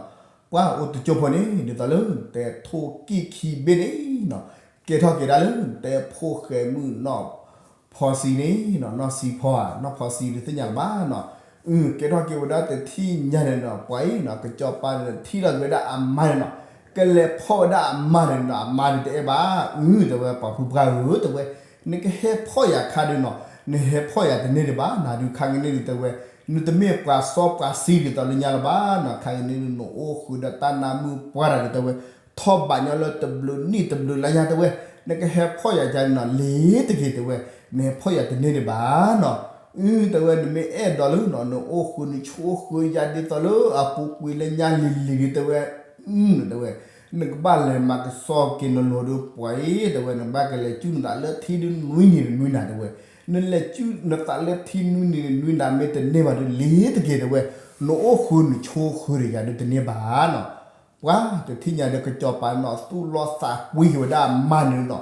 ပှၤအိၣ်တကၠိဖိန့ၣ် ဒ်သိးလၢနတဲထိၣ်ကံၣ်ခံဘ့ၣ်န့ၣ်နီၤ, ကဲထီၣ်က့ၤဒၣ်လၢနတဲဖိၣ်ဃဲမုၣ်နီၢ်ဖီစံန့ၣ်နီၤ, နီၢ်စံဖီဧါ နီၢ်ဖီစံဒုးသ့ၣ်ညါလၢၤဘၣ်နီၤ, အု ကဲထီၣ်က့ၤဝဲဒၣ်တထံၣ်ညါန့ၣ်နီၤ ပှၤအံၤနီၤ ကစီၤပၤန့ၣ်ထံၣ်လီၤက့ၤဝဲဒၣ်အမါန့ၣ်နီၤ, ကလဲၤဖီၣ်ဝဲဒၣ်အမါန့ၣ်နီၤ အမါန့ၣ်တအဲၣ်ဘၣ်, အု တဲဝဲ ပှၤဖုပှၢ်ဧၢ တဲဝဲ, နကဟဲဖီၣ်ယၤခါဒုးနီၤ နဟဲဖီၣ်ယၤတန့ၢ်ဒံးဘၣ်, နၤဒုးခါကန့ၣ်ဒုးတဲဝဲ, နတမ့ၢ်ပှၤစီပှၤဆှံဒ်သိးလၢညါလၢၤဘၣ်နီၤ, ခါကန့ၣ်ဒုး နအိၣ်ဃုာ်ဒီးတၢ်နါမုၣ်ပှၢ်တၢ်ဒုးတဲဝဲ, ထီၣ်ဘးညီလၢတဘျုးနံၣ်တဘျုးလါညါတဲဝဲ, နကဟဲဖီၣ်ယၤကန့ၣ်နီၤ လ့ၤတက့ၤတဲဝဲ, နဟဲဖီၣ်ယၤတန့ၢ်ဒံးဘၣ်နီၤ, အု တဲဝဲ နမ့ၢ်အဲၣ်ဒိးလၢနီၤ နအိၣ်ဃုာ်နဆိၣ်ဃုာ်ယၤဒ်သိးလၢအပူၤကွံာ်လၢညါလံၤလံၤဒုးတဲဝဲ, အု တဲဝဲ နကဘၣ်လဲၤမၤကဆှီက့ၤနလိၤဒီးပှၤအံၤ တဲဝဲ နဘၣ်ကလဲၤစုၣ်နသးလၢထံဒုးနွံနံၤနွံနၤတဲဝဲ, နလဲၤစုၣ်နသးလၢထံနွံနံၤနွံနၤမ့ၢ်တန့ၢ်ဘၣ်ဒုး လ့ၤတက့ၤတဲဝဲ, နအိၣ်ဃုာ်နဆိၣ်ဃုာ်ဒီးယၤဒုးတန့ၢ်ဘၣ်နီၤ, ပှၤတထံၣ်ညါဒီး ကစီၤပၤနီၤ သူၣ်လီသးကွံဝဲဒၣ်အမါန့ၣ်နီၤ,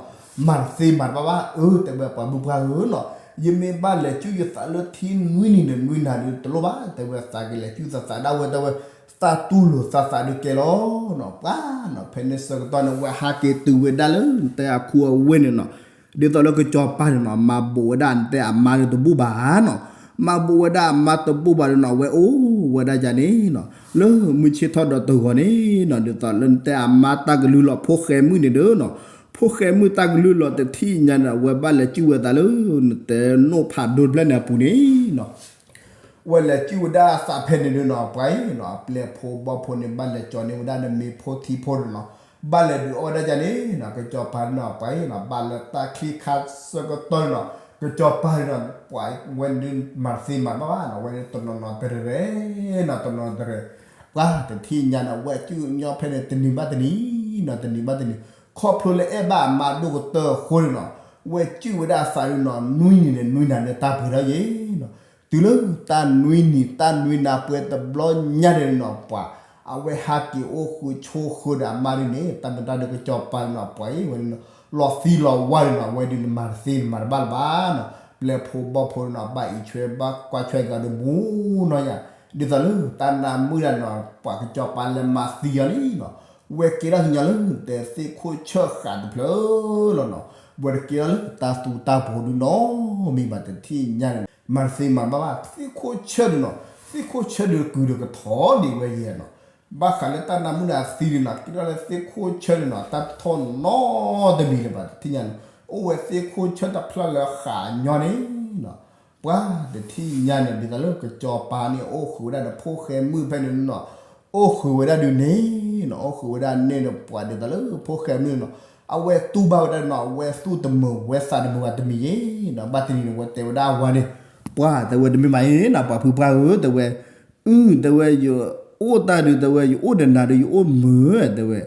မၤတသ့မၤတဘၣ်ဘၣ်, အၢ တဲဝဲ ပှၤမုၢ်ပှၢ်ဧၢနီၤ, ယမ့ၢ်ဘၣ်လဲၤစုၣ်ယသးလၢထံနွံနံၤဒီးနွံနၤဒီးတလိၣ်ဘၣ်, တဲဝဲ သးကလဲၤစုၣ်သးသးဒၣ်ဝဲ တဲဝဲ, သးတူၢ်လိာ်သးသးဒုးကဲလီၤနီၤ. ပှၤနီၤ ဖဲန့ၣ်ဆၢကတီၢ်န့ၣ် ဝဲဟးက့ၤတုၤဝဲဒၣ်လၢနတဲအခိအဝ့ၢ်န့ၣ်နီၤ, ဒ်သိးလၢကစီၤပၤန့ၣ်နီၤ မၤဘူးဝဲဒၣ်နတဲအမါဒီးတဘူၣ်ဘၣ်နီၤ, မၤဘူးဝဲဒၣ်အမါတဘူၣ်ဘၣ်ဒီးနီၤ အဝဲအိၣ်ဝဲဒၣ်ယၤန့ၣ်နီၤ, လၢမုၢ်ဆ့ၣ်ထီၣ်ဒီးတဂီၤန့ၣ်နီၤ, ဒ်သိးလၢနတဲအမါတၢ်ကလုၢ်လီၤ ဖိၣ်ဃဲမုၣ်န့ၣ်ဒီးနီၤ, ဖိၣ်ဃဲမုၣ်တၢ်ကလုၢ်လီၤတထံၣ်ညါန့ၣ် အဝဲဘၣ်လဲၤစုၣ်ဝဲသးလၢ နတဲနိၣ်ဖးဒိတဖျၢၣ်န့ၣ်အပူၤန့ၣ်နီၤ ဝဲလဲၤစုၣ်ဝဲဒၣ်သးဖဲန့ၣ်ဒီးနီၤ ပှၤအံၤနီၤ အပျဲၢ်ဖိဘီၣ်ဖိန့ၣ် ဘၣ်လဲၤကၠီန့ၢ်ဝဲဒၣ်နမ့ၢ်ဖိထံဖိဒီးနီၤ, ဘၣ်လဲၤဒုးအီၣ်ဝဲဒၣ်ယၤန့ၣ်နီၤ, ကစီၤပၤန့ၣ်နီၤ ပှၤအံၤနီၤ ဘၣ်လၢတၢ်ခံခါဆၢကတီၢ်န့ၣ်နီၤ, ကစီၤပၤန့ၣ်နီၤ ပှၤဝဲဒုးမၤတသ့မၤတဘၣ်ဘၣ်နီၤ, ဝဲဒုးတနီၤနီၤတရဲၣ်နီၤ တနီၤတရဲၣ်, ပှၤတထံၣ်ညါန့ၣ် ဝဲစုၣ်ညီဖဲန့ၣ် တနံၤဘၣ်တနံၤနီၤ တနံၤဘၣ်တနံၤ, ခီဖျိလၢအဲၣ်ဘၣ်အမါဒိၣ်ကတၢၢ်အဃိန့ၣ်နီၤ, ဝဲစုၣ်ဝဲဒၣ်အသးဒီးနီၤ နွံနံၤန့ၣ် နွံနၤန့ၣ် တၢ်ပှဲၤထီၣ်ယဲနီၤ, တုၤလၢတၢ်နွံနံၤ တၢ်နွံနၤပှဲၤတဘျီညါန့ၣ်နီၤ ပှၤ အဝဲဟးက့ၤအိၣ်ဃုာ်ဆိးဃုာ်ဒီးအမါဒုးန့ၣ် တၢ်မတၤဒီးကစီၤပၤန့ၣ်နီၤ ပှၤအံၤဝဲန့ၣ်နီၤ လီၤသံလီၤဝါန့ၣ်နီၤ အဝဲဒုးနမၤတသ့နမၤတဘၣ်လၢၤဘၣ်နီၤ, ပျဲၢ်ဖိဘီၣ်ဖိန့ၣ်နီၤ ဘၣ်အံးဆွဲဘၣ်ကွၢ်ဆွဲကဒီးမူနီၤယၤ, ဒ်သိးလၢတၢ်နၢမုၣ်ဒၣ်နီၤ ပှၤကစီၤပၤလဲၤမၤသံအီၤလံနီၤ, ဝဲကဲထီၣ်ကညီလၢတဲသ့ၣ်ခိၣ်ဆၢၣ်ဃာ်တဖျၢၣ်လီၤနီၤ, ဝဲတကဲထီၣ်လၢတၢ်သူတၢ်ပှိၤဒုးနီတမံၤဘၣ် တထံၣ်ညါန့ၣ် မၤတသ့မၤတဘၣ်ဘၣ် သ့ၣ်ခိၣ်ဆၢၣ်ဒုးနီၤ, သ့ၣ်ခိၣ်ဆၢၣ်ဒုးကုၤဒီးကထီၣ်ဒံးဝဲယဲနီၤ, ဘၣ်ဃးလၢတၢ်နၢမုၣ်န့ၣ်အသံဒုးနီၤ ကဲထီၣ်လၢသ့ၣ်ခိၣ်ဆၢၣ်ဒုးနီၤ တၢ်တထီၣ်နီတမံၤလၢၤဘၣ် တထံၣ်ညါန့ၣ်, အိၣ်ဝဲသ့ၣ်ခိၣ်ဆၢၣ်တဖျၢၣ်လၢဃာ်ညီန့ၣ်နီၤ, ပှၤတထံၣ်ညါန့ၣ် ဒ်သိးလၢကစီၤပၤန့ၣ် အိၣ်ဃုာ်ဝဲဒၣ်ဒီးဖိၣ်ဃဲမုၣ်ဖဲန့ၣ်နီၤ, အိၣ်ဃုာ်ဝဲဒၣ်ဒုးန့ၣ်နီၤ, အိၣ်ဃုာ်ဝဲဒၣ်န့ၣ်ဒီး ပှၤဒ်သိးလၢဖိၣ်ဃဲမုၣ်နီၤ, အဝဲတူၢ်ဘၣ်ဝဲဒၣ်နီၤ အဝဲသူၣ်တမုာ်ဝဲသးတမုာ်ဘၣ်တမံၤယဲနီၤ, ဘၣ်တနံၤန့ၣ် ဝဲတဲဝဲဒၣ်အဝၤန့ၣ်, ပှၤတဲဝဲတမ့ၢ်ဘၣ်အံၤနီၤ ပှၤဖုပှၢ်ဧၢ တဲဝဲ, အု တဲဝဲ ယအိၣ်တၢ်ဒုး တဲဝဲ ယအိၣ်ဒီးနၤဒုး ယအိၣ်မုာ် တဲဝဲ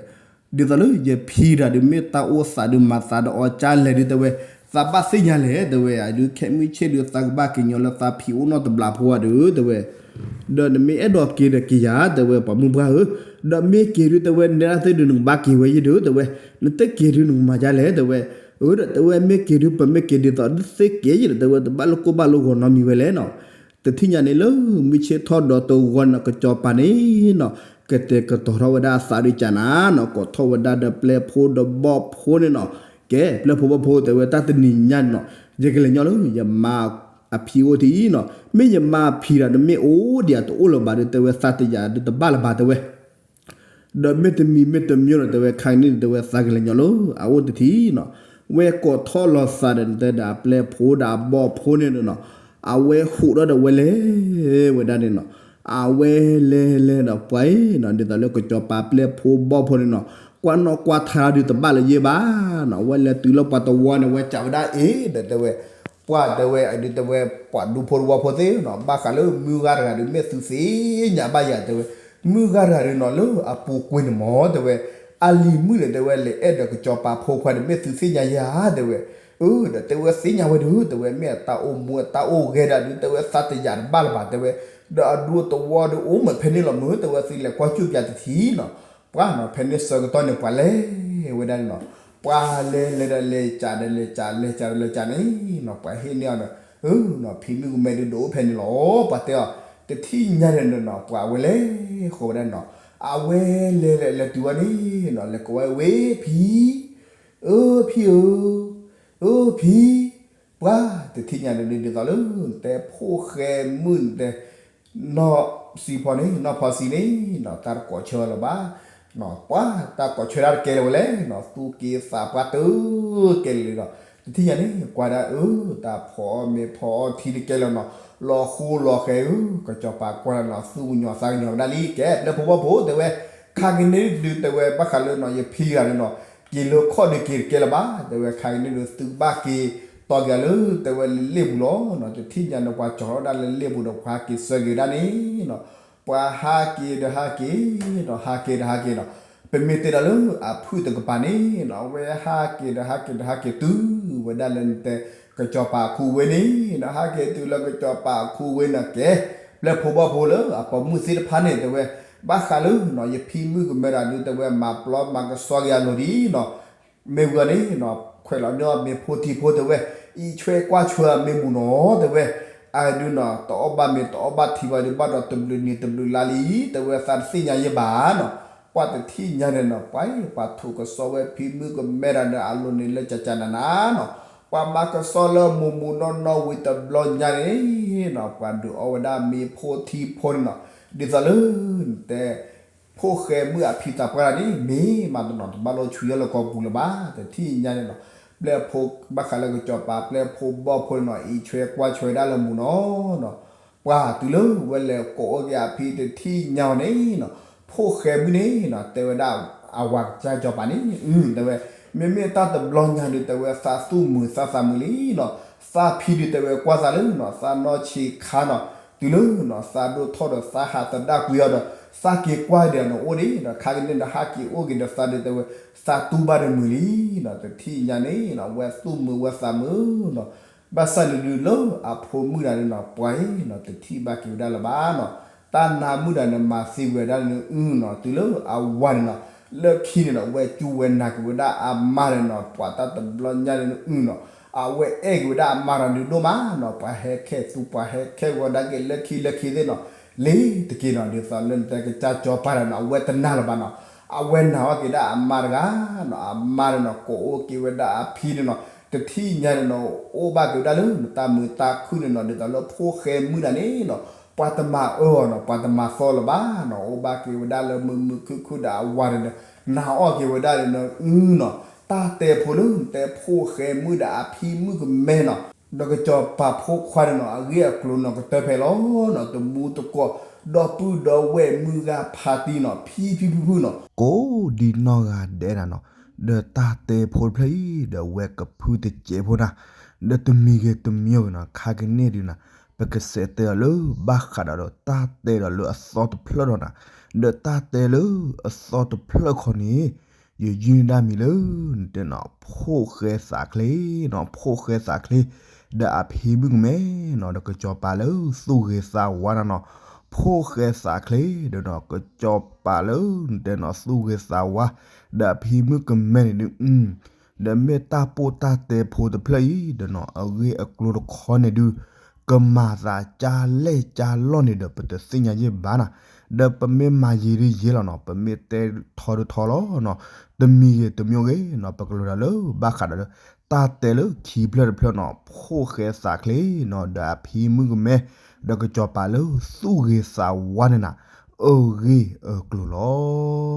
ဒ်သိးလၢယဖံဒီးဒုး မ့ၢ်တၢ်အိၣ်သးဒုးမၤသးဒီးအီၤကၢ်လဲၣ်ဒုး တဲဝဲ, သးဘၣ်သ့ၣ်ညါလဲၣ် တဲဝဲ, အဒုးခဲမုၢ်ဆ့ၣ်ဒုး သးကဘၣ်က့ၤညီလၢသးဖံးအိၣ်နီတဘျီဖိအီၤဒုး တဲဝဲ, ဒီးနမ့ၢ်အဲၣ်ဒိးက့ၤဒီးက့ၤယၤ တဲဝဲ ပှၤမုၢ်ပှၢ်ဧၢ, ဒီးမ့ၢ်က့ၤဒုး တဲဝဲ နဲဒၣ်သ့ၣ်ဒုး နကဘၣ်က့ၤဝဲယဲဒုး တဲဝဲ, နတက့ၤဒုး နကမၤဒ်လဲၣ် တဲဝဲ, အၢ ဒီးတဲဝဲ မ့ၢ်က့ၤဒုး ပမ့ၢ်က့ၤဒ်သိးဒုးသ့က့ၤယဲဒီး တဲဝဲ တဘၣ်လိာ်ကိၢ်ဘၣ်လိာ်ဂီၤနီတမံၤဝဲလဲၣ်နီၤ, တထံၣ်ညါန့ၣ်လၢ မုၢ်ဆ့ၣ်ထီၣ်ဒီးတဂီၤန့ၣ် ကစီၤပၤန့ၣ်နီၤ, ကတဲာ်ကတီၤထီၣ်ဝဲဒၣ်အသးဒုးကနၤနီၤ, ကိးထီၣ်ဝဲဒၣ်ဒီးပျဲၢ်ဖိဒီးဘီၣ်ဖိန့ၣ်နီၤ, ကဲ ပျဲၢ်ဖိဘီၣ်ဖိ တဲဝဲ တၢ်တနံၤညါန့ၣ်နီၤ, ယကလဲၤညီလၢယမါအဖံအိၣ်ထံနီၤ, မ့ၢ်ယမါအဖံဒီး နမ့ၢ်အိၣ်ဒံးတအိၣ်လၢၤဘၣ်ဒီး တဲဝဲ သးတယာ်ဒုးတဘၣ်လၢၤဘၣ် တဲဝဲ ဒီးမ့ၢ်တမံၤမ့ၢ်တမံၤဒီး တဲဝဲ ခါကနံၣ်ဒီး တဲဝဲ သးကလဲၤညီလၢအအိၣ်တထံနီၤ, ဝဲကိးထီၣ်လီၤသးဒီး နတဲဒီးအပျဲၢ်ဖိဒီးအဘီၣ်ဖိန့ၣ်နီၤ, အဝဲဟူးထီၣ်ဒီးဝဲလဲၤဝဲဒၣ်န့ၣ်နီၤ, အဝဲလဲၤလဲၤဒီးပှၤအံၤနီၤ ဒ်သိးလၢကစီၤပၤပျဲၢ်ဖိဘီၣ်ဖိန့ၣ်နီၤ, ကွၢ်နီၣ်ကွၢ်ထါဒီးတဘၣ်လၢၤယဲဘၣ်နီၤ, ဝဲလဲၤတုၤလၢပှၤတဝီန့ၣ် ဝဲစံးဝဲဒၣ်အံၤဒီး တဲဝဲ ပှၤတဲဝဲ အဒုးတဲဝဲ ပှၤဒူဖိတဝီဖိသ့ၣ်နီၤ, ဘၣ်ဃးလၢမုၢ်ဂၤတဂၤဒုး မ့ၢ်သုသ့ၣ်ညါဘၣ်ယၤ တဲဝဲ, မုၢ်ဂၤတဂၤဒုးနီၤ လၢအပူၤကွံာ်န့ၣ်မ့ၢ် တဲဝဲ, အလံၤမုၣ်န့ၣ် တဲဝဲ လဲၤအဲၣ်ဒီးကစီၤပၤဖိခွါန့ၣ် မ့ၢ်သုသ့ၣ်ညါယၤ တဲဝဲ, အၢ ဒီးတဲဝဲသ့ၣ်ညါဝဲဒုး တဲဝဲ မ့ၢ်အတၢ်အိၣ်မူအတၢ်အိၣ်ဂဲၤဒၣ်ဒုး တဲဝဲ သးတယာ်တဘၣ်လၢၤဘၣ် တဲဝဲ, ဒီးအဒူသဝီဒုးအိၣ်မးဖဲန့ၣ်လီၤမ့ၢ် တဲဝဲ သုလဲၤကွၢ်စူၣ်ပၠးတထံနီၤ, ပှၤနီၤ ဖဲန့ၣ်ဆၢကတီၢ်န့ၣ် ပှၤလဲၤဝဲဒၣ်န့ၣ်နီၤ, ပှၤလဲၤလဲၤဒီးလဲၤကးဒီးလဲၤကး လဲၤကးဒီးလဲၤကးန့ၣ်နီၤ, ပှၤဟ့ၣ်န့ၢ်အီၤဒီး အၢနီၤ ဖံမုၣ်ကမဲဒုးဒိၣ်အိၣ်ဖဲန့ၣ်လီၤ, ပှၤတဲအီၤ တထံၣ်ညါန့ၣ်နီၤ, ပှၤဝဲလဲၤဃီၤဝဲဒၣ်နီၤ, အဝဲလဲၤလဲၤလဲၤတုၤဝဲန့ၣ်နီၤ လဲၤကိးဝဲဝဲဖံ အၢဖံဧၢ, အၢဖံ, ပှၤတထံၣ်ညါန့ၣ်ဒုး ဒ်သိးလၢ နတဲဖိၣ်ဃဲမုၣ်နတဲ နီၢ်စံဖီန့ၣ် နီၢ်ဖီစံန့ၣ်နီၤ တၢ်တကိးဆၢလၢၤဘၣ်, ပှၤတၢ်ကိးဆၢဒၣ်တကဲလၢၤဝဲလဲၣ်နီၤ, သူၣ်က့သးပှၢ်တကဲလၢၤဒီး တထံၣ်ညါန့ၣ် ကွၢ်ဒၣ်အၢ တၢ်ဖီအီၣ်မ့ၤဖီအီၣ်ထံတကဲလၢၤနီၤ, လီၤဃိလီၤဃဲဧၢ, ကစီၤပၤကွၢ်လီၤနီၤ သူၣ်ကညီၤသးကညီၤဝဲဒၣ်လံ ကဲ ပျဲၢ်ဖိဘီၣ်ဖိတဲဝဲ, ခါကနံၣ်ဒုးတဲဝဲ ဘၣ်ဃးလၢနီၤ ယဖံဂၤန့ၣ်နီၤ က့ၤလၢခီၣ်ဒုးက့ၤတကဲလၢၤဘၣ် တဲဝဲ, ခါကနံၣ်ဒုး သုကဘၣ်က့ၤတီၢ်က့ၤလၢ တဲဝဲ လ့ၣ်ပူၤလီၤနီၤ, တထံၣ်ညါန့ၣ် ပှၤကၠီၤထီၣ်ဒၣ်လၢလ့ၣ်ပူၤဒီး ပှၤဟးက့ၤဆၢက့ၤဝဲဒၣ်န့ၣ်နီၤ, ပှၤဟးက့ၤဒီးဟးက့ၤနီၤ ဟးက့ၤဒီးဟးက့ၤနီၤ, ပမ့ၢ်တဲဒီးလၢအဖုၣ်တကပၤန့ၣ်နီၤ အဝဲဟးက့ၤဒီးဟးက့ၤဒီးဟးက့ၤ တုၤဝဲဒၣ်လၢနတဲ ကစီၤပၤအခူအဝ့ၢ်န့ၣ်နီၤ, ဟးက့ၤတုၤလၢကစီၤပၤအခူအဝ့ၢ်န့ၣ် ကဲ ပျဲၢ်ဖိဘီၣ်ဖိလၢအပိာ်မုၣ်သ့ၣ်တဖၣ်န့ၣ် တဲဝဲ ဘၣ်ဃးလၢနီၤ ယဖံမုၣ်ကမဲတၢ်ဒုး တဲဝဲမၤပျီမၤကဆှီက့ၤအလိၤဒ်နီၤ, မ့ၢ်ဝံၤအီၤန့ၣ်နီၤ ခွဲးလီၤန့ၢ်အီၤမ့ၤဖိထံဖိတဲဝဲ, အံးဆွဲကွၢ်ဆွဲမ့ၢ်မူနီၤ တဲဝဲ, အဒုးနီၤ တအီၣ်ဘၣ်မ့ၤတအီၣ်ဘၣ်ထံဘၣ်ဒုး ဘၣ်ဒီးတဘျုးနံၤတဘျုးလါလံ တဲဝဲ သးတသ့ၣ်ညါယဲဘၣ်နီၤ, ပှၤတထံၣ်ညါန့ၣ်နီၤ ပှၤအံၤ ပှၤထိးကဆှီဝဲဖံမုၣ်ကမဲတၢ်ဒုး အလိၤန့ၣ်လၢကကနၤနၤနီၤ, ပှၤမၤကဆှီလၢမူမူနီၢ်နီၢ်ဝံၤတဘျီညါန့ၣ်နီၤ ပှၤဒုးအီၣ်ဝဲဒၣ်မ့ၤဖိထံဖိန့ၣ်နီၤ, ဒ်သိးလၢ နတဲ ဖိၣ်ဃဲမုၣ်အဖံသးပှၢ်တၢ်န့ၣ် မ့ၢ်မၤတနီၤတဘၣ်လိာ်ဆူယဲလၢကီၢ်ပူၤလၢၤဘၣ်, တထံၣ်ညါန့ၣ်နီၤ, ပျဲၢ်ဖိဘၣ်ဃးလၢကစီၤပၤ ပျဲၢ်ဖိဘီၣ်ဖိန့ၣ်နီၤ အံးဆွဲကွၢ်ဆွဲဒၣ်လၢမူနီၤနီၤ, ပှၤတုၤလၢဝဲလဲၤကိးအိၣ်က့ၤအဖံတထံၣ်ညါအီၤန့ၣ်နီၤ, ဖိၣ်ဃဲမုၣ်န့ၣ်နီၤ တဲဝဲဒၣ်အဝၤကစၢ်စီၤပၤန့ၣ် တဲဝဲ, မ့မ့ၢ်တၢ်တဘျီညါဒုး တဲဝဲသးသူၣ်မုာ်သးသးမုာ်လံနီၤ, သးဖံဒုး တဲဝဲကွၢ်သးလၢနီၤ သးနီၢ်ဆံးခါနီၤ, တုၤလၢနီၤ သးဒိၣ်ထီၣ်ဒီးသးဟးသဒၣ်ကွံာ်အီၤဒီး သးက့ၤကွၢ်ဒီးနအိၣ်ဒံးဒီး ခါကန့ၣ်ဒီးဟးက့ၤအိၣ်က့ၤဒီးသးဒုး တဲဝဲ သးတူၢ်ဘၣ်တမုာ်လံနီၤ, တထံၣ်ညါန့ၣ်နီၤ ဝဲသူၣ်မုာ်ဝဲသးမုာ်နီၤ, ဘၣ်ဆၣ်န့ၣ်ဒုးလၢအဖိမုၣ်တၢ်န့ၣ်နီၤ ပှၤအံၤနီၤ တထံၣ်ဘၣ်က့ၤဝဲဒၣ်လၢၤဘၣ်နီၤ, တၢ်နါမုၣ်တၢ်န့ၣ် မၤသံဝဲဒၣ်န့ၣ်အုနီၤ, တုၤလၢအဝၤန့ၣ်နီၤ လၢခံန့ၣ်နီၤ ဝဲကၠူဝဲနၤက့ၤဝဲဒၣ်အမါန့ၣ်နီၤ, ပှၤတၢ်တဘျီညါန့ၣ်အုနီၤ, အဝဲအဲၣ်က့ၤဝဲဒၣ်အမါတၢ်ဒုးဒိၣ်မးနီၤ, ပှၤဟဲခဲသူ ပှၤဟဲခဲဂီၤဒၣ်က့ၤလၢခံလၢခံသ့ၣ်နီၤ, လ့ၤတက့ၤနီၤ ဒ်သိးလၢနတဲကစၢ်စီၤပၤတၢ်နီၤ အဝဲတနာ်လၢၤဘၣ်နီၤ, အဝဲနာ်အီၣ်က့ၤဒၣ်အမါတဂၤနီၤ, အမါန့ၣ်နီၤ ကိးအိၣ်က့ၤဝဲဒၣ်အဖံန့ၣ်နီၤ, တထံၣ်ညါန့ၣ်နီၤ အိၣ်ဘၣ်က့ၤဝဲဒၣ်လၢနတၢ်မုာ်တၢ်ခုၣ်န့ၣ်နီၤ, ဒ်သိးလၢဖိၣ်ဃဲမုၣ်တၢ်န့ၣ်နီၤ ပှၤတမၤအၢအီၤနီၤ, ပှၤတမၤသီလၢၤဘၣ်နီၤ, အိၣ်ဘၣ်က့ၤဝဲဒၣ်လၢမုာ်မုာ်ခုၣ်ခုၣ်ဒီးအဝၤန့ၣ်ဒီး နာ်အီၣ်က့ၤဝဲဒၣ်န့ၣ်နီၤ အုနီၤ, တၢ်တဲဖိလၢနတဲဖိၣ်ဃဲမုၣ်ဒီးအဖံမုၣ်ကမဲနီၤ, ဒီးကစီၤပၤဖိခွါန့ၣ်နီၤ အဂ့ၢ်အကျိၤနီၤ ကတၢၢ်ဖဲလီၤနီၤ, တမူတကိး ဒီပုၢ်ဒီဝဲၢ်မုၢ်ဂၤဖးတံၢ်နီၤ ဖံဖံဖုဖုနီၤ ကိးဒံနီၢ်ဂၤဒဲးနၤနီၤ, ဒီးတၢ်တဲဖိတဖျၢၣ်အံၤ ဒီးဝဲကဖုတစဲးဖိနၤ, ဒီးတမံၤဂ့ၤတမံၤဂ့ၤနီၤ ခါကန့ၣ်ဒုးနၤ ပကစးတဲအီၤလၢဘၣ်ဃးဒီး ဒီးတၢ်တဲဒီးလၢအသီတဖျၢၣ်ဒီးနၤ, ဒီးတၢ်တဲလၢအသီတဖျၢၣ်ခီန့ၣ် ယယုၢ်န့ၢ်ဒၣ်မံၤလၢ နတဲနီၤ ဖိၣ်ဃဲသးချ့နီၤ, ဖိၣ်ဃဲသးချ့ ဒီးအဖံမုၣ်ကမဲနီၤ, ဒီးကစီၤပၤလၢသူၣ်ဂ့ၤသးဝါနၤနီၤ, ဖိၣ်ဃဲသးချ့ ဒီးနီၤ ကစီၤပၤလၢနတဲနီၤ သူၣ်ဂ့ၤသးဝါ ဒီးအဖံမုၣ်ကမဲန့ၣ်ဒုး ဒီးမ့ၢ်တၢ်ပိၢ်တၢ်တဲဖိတဖျၢၣ်အံၤ ဒီးနီၤ အဂ့ၢ်အကျိၤတခီန့ၣ်ဒုး ကမၤသးကၢ်လဲၢ်ကၢ်လီၢ်န့ၣ်ဒီး ပတသ့ၣ်ညါယဲၢ်ဘၣ်နၤ, ဒီးပမ့ၢ်မၤယံာ်ဒုးယဲၢ်လီၤနီၤ, ပမ့ၢ်တဲထီဒုးထီလီၤနီၤ, တမံၤဂ့ၤတမံၤဂ့ၤနီၤ ပကလိၤဒၣ်လၢဘၣ်ဃးဒီး တၢ်တဲလၢခံဖျၢၣ်တဖျၢၣ်နီၤ ဖိၣ်ဃဲသးချ့နီၤ ဒီးအဖံမုၣ်ကမဲ ဒီးကစီၤပၤလၢသူၣ်ဂ့ၤသးဝါန့ၣ်နၤ အဂ့ၢ်အကျိၤလီၤ.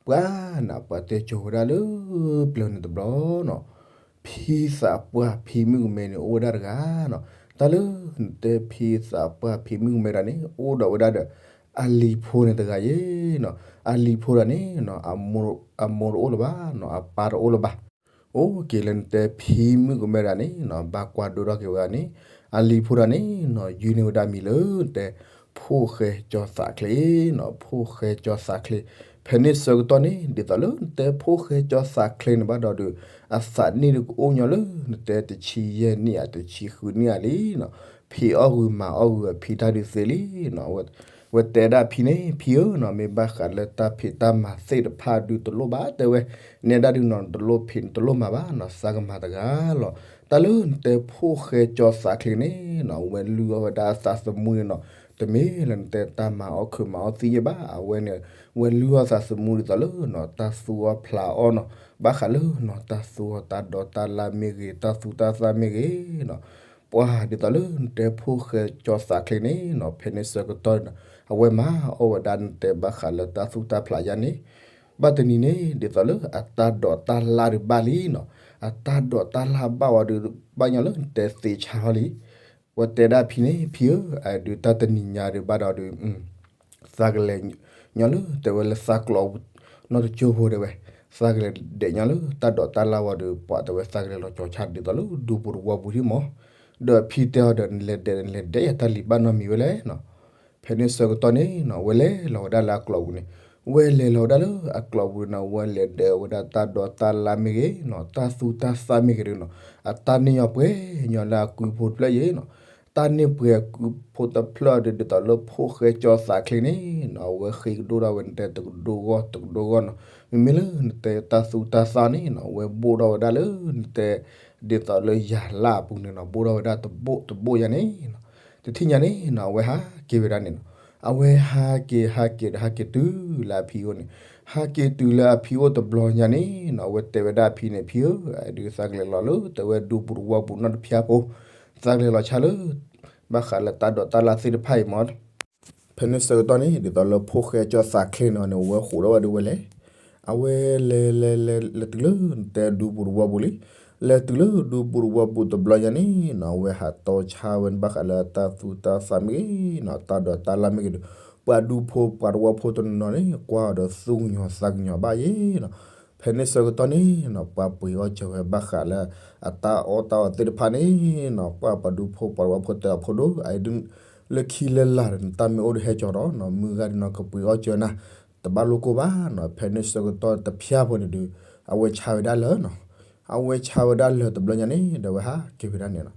ပှၤနၤ ပှၤတဲကၠီၤဝဲဒၣ်လၢ ပျၢၤန့ၣ်တဘျီနီၤ, ဖံသးပှၢ်ဖံမုၣ်ကမဲန့ၣ် အိၣ်ဝဲဒၣ်တဂၤနီၤ, တၢ်လၢနတဲဖံသးပှၢ်ဖံမုၣ်ကမဲတၢ်န့ၣ် အိၣ်ဒီးဝဲဒၣ်ဒီး အလံၤဖိန့ၣ်တဂၤယဲနီၤ, အလံၤဖိတၢ်န့ၣ်နီၤ အမိၢ်တအိၣ်လၢၤဘၣ်နီၤ အပၢ်တအိၣ်လၢၤဘၣ် အိၣ်က့ၤလၢနတဲဖံမုၣ်ကမဲတၢ်န့ၣ်နီၤ ဘၣ်ကွၢ်ဒိၣ်ထီၣ်က့ၤဝဲဒၣ်န့ၣ် အလံၤဖိတၢ်န့ၣ်နီၤ ယုၢ်န့ၢ်ဝဲဒၣ်မံၤလၢနတဲ ဖိၣ်ဃဲကၠီသးချ့နီၤ ဖိၣ်ဃဲကၠီသးချ့, ဖဲန့ၣ်ဆၢကတီၢ်န့ၣ် ဒ်သိးလၢနတဲဖိၣ်ဃဲကၠီသးချ့န့ၣ်ဘၣ်ဒီးဒီး အသးနံၣ်ဒုးကအိၣ်ညီလၢ နတဲတဆံယဲၢ်နံၣ်ဧါ တဆံဃုနံၣ်ဧါလံနီၤ, ဖံးအီၣ်ဂုာ်မၤအီၣ်ဂုာ်အဖံတၢ်ဒုးသ့လံနီၤ, ဝဲတဲဒၣ်ဖံန့ၣ် ဖံဧၢနီၤ မ့ၢ်ဘၣ်ဃးလၢတၢ်ဖံးတၢ်မၤသ့ၣ်တဖၣ်ဒုးတလိၣ်ဘၣ်တဲဝဲ, နဲဒၣ်ဒုးနီၤ တလိၣ်ဖံးတလိၣ်မၤဘၣ်နီၤ သးကမၤတဂၤလီၤ. တၢ်လၢနတဲဖိၣ်ဃဲကၠီသးချ့န့ၣ်နီၤ ဝဲလုၢ်အီၣ်ဝဲဒၣ်အသးသမူန့ၣ်နီၤ, တမ့ၢ်လၢနတဲတၢ်မၤအီၣ်ခုးမၤအီၣ်သံယဲၢ်ဘၣ်, အဝဲန့ၣ် ဝဲလုၢ်အီၣ်သးသမူဒ်သိးလၢနီၤ တၢ်သူအီၣ်ဖျးအီၣ်နီၤ, ဘၣ်ဃးလၢနီၤ တၢ်သူအီၣ်တၢ်ဒိးတၢ်လၢ်မ့ၢ်ဂ့ၤ တၢ်သူတၢ်သၣ်မ့ၢ်ဂ့ၤနီၤ, ပှၤဒ်သိးလၢနတဲဖိၣ်ဃဲကၠီသးချ့န့ၣ်နီၤ ဖဲန့ၣ်ဆၢကတီၢ်န့ၣ်နီၤ အဝဲမၤအီၣ်ဝဲဒၣ်နတဲဘၣ်ဃးလၢတၢ်သူတၢ်ဖျးယါန့ၣ်, ဘၣ်တနံၤန့ၣ် ဒ်သိးလၢအတၢ်ဒိးတၢ်လၢ်ဒုးဘၣ်လံနီၤ, အတၢ်ဒိးတၢ်လၢ်ဘၣ်ဝဲဒီး ဘၣ်ညီလၢနတဲသ့ဆါထီၣ်လံ ဝဲတဲဒၣ်ဖံန့ၣ် ဖံဧၢ, အဒုးတၢ်တနံၤညါဒုးဘၣ်ဒီးဒုး သးကလဲၤညီလၢတဲဝဲလၢသးကျိးပူၤ နီတကၠိဖိတဲဝဲ, သးကလဲၤဒဲးညီလၢတၢ်ဒိးတၢ်လၢ်ဝံၤဒီး ပှၤတဲဝဲသးကလဲၤလီၤကၠီၤဆါဒ်သိးလၢဒူပူၤတဝီပူၤဒံးမး, ဒီးဖံတဲအီၤဒီး နလဲၤဒဲး နလဲၤဒဲးယၤတၢ်လံၤဘၣ်နီတမံၤဝဲလဲၣ်နီၤ ဖဲန့ၣ်ဆၢကတီၢ်န့ၣ်နီၤ ဝဲလဲၤလီၤဝဲဒၣ်လၢအကျိးပူၤန့ၣ်, ဝဲလဲၤလီၤဝဲဒၣ်လၢအကျိးပူၤန့ၣ်နီၤ ဝဲလဲၤဒဲးဝဲဒၣ်တၢ်ဒိးတၢ်လၢ်မ့ၢ်ဂ့ၤနီၤ တၢ်သူတၢ်သၣ်မ့ၢ်ဂ့ၤဒုးနီၤ အတၢ်န့ၢ်ညီပှဲၤညီလၢအကုဖိတဖျၢၣ်ယဲနီၤ, တၢ်န့ၣ်ပှဲၤကုဖိတဖျၢၣ်ဒီး ဒ်သိးလၢဖိၣ်ဃဲကၠီသးချ့န့ၣ်နီၤ အဝဲဃ့ကဒိၣ်ဒၣ်ဝဲနတဲတကဒိၣ်ဂီၢ်တကဒိၣ်ဂီၢ်နီၤ. မ့မ့ၢ်လၢနတဲတၢ်သူတၢ်သၣ်န့ၣ်နီၤ အဝဲဘိၣ်ထီၣ်ဝဲဒၣ်လၢနတဲ ဒ်သိးလၢယၤလၢ်အပူၤန့ၣ်နီၤ ဘိၣ်ထီၣ်ဝဲဒၣ်တဘိၣ်တဘိၣ်ယၤန့ၣ်နီၤ. တထံၣ်ညါန့ၣ်နီၤ အဝဲဟးက့ၤဝဲဒၣ်န့ၣ်နီၤ. အဝဲဟးက့ၤဟးက့ၤဒီးဟးက့ၤတုၤလၢအဖံအိၣ်န့ၣ် ဟးက့ၤတုၤလၢအဖံအိၣ်တဘျီညါန့ၣ်နီၤ အဝဲတဲဝဲဒၣ်အဖံန့ၣ် ဖံဧၢ, ဒုးသးကလဲၤလီၤလၢတဲဝဲဒူပူၤတဝီပူၤနီတဖျၢၣ်ဖိ, သးကလဲၤလီၤဆါလၢ ဘၣ်ဃးလၢတၢ်ဒိးတၢ်လၢ်သ့ၣ်တဖၣ်အံၤမၢ်. ဖဲန့ၣ်ဆၢကတီၢ်န့ၣ် ဒ်သိးလၢဖိၣ်ဃဲကၠီသးချ့နီၤန့ၣ် အဝဲဃိးထီၣ်ဝဲဒၣ်ဝဲလဲၣ်. အဝဲလဲၤလဲၤလဲၤလဲၤတုၤလၢနတဲဒူပူၤတဝီပူၤလံ. လဲၤတုၤလၢဒူပူၤတဝီပူၤတဘျီညါန့ၣ်နီၤ အဝဲဟးတီဆါဝဲဘၣ်ဃးလၢတၢ်သူတၢ်သၣ်မ့ၢ်ဂ့ၤနီၤ တၢ်ဒိးတၢ်လၢ်မ့ၢ်ဂ့ၤဒီး ပှၤဒူဖိပှၤတဝီဖိတနီၤနီၤန့ၣ် ကွၢ်အီၤဒီးသူၣ်ကညီၤသးကညီၤဘၣ်ယဲနီၤ. ဖဲန့ၣ်ဆၢကတီၢ်န့ၣ်နီၤ ပှၤပှ့ၤအီၣ်စၢၤဝဲဘၣ်ဃးလၢ အတၢ်အီၣ်တၢ်အီသ့ၣ်တဖၣ်န့ၣ်နီၤ ပှၤပှၤဒူဖိပှၤတဝီဖိတဲအီၤ ဖိဒိၣ် အအံၤဒုး လၢခံလၢလာ်ဒီး နတၢ်မ့ၢ်အိၣ်ဒီးဟဲကၠီၤဒီးနီၤ မုၢ်ဂၤဒုးနီၤ ကပှ့ၤအီၣ်စၢၤနၤ တဘၣ်လိၣ်ကိၢ်ဘၣ်နီၤ. ဖဲန့ၣ်ဆၢကတီၢ်တဖျၢၣ်ဖိန့ၣ်ဒီး အဝဲဆါဝဲဒၣ်လၢာ်နီၤ. အဝဲဆါဝဲဒၣ်လၢာ်တဘျီညါန့ၣ်ဒီး အဝဲဟးက့ၤဝဲဒၣ်န့ၣ်နီၤ.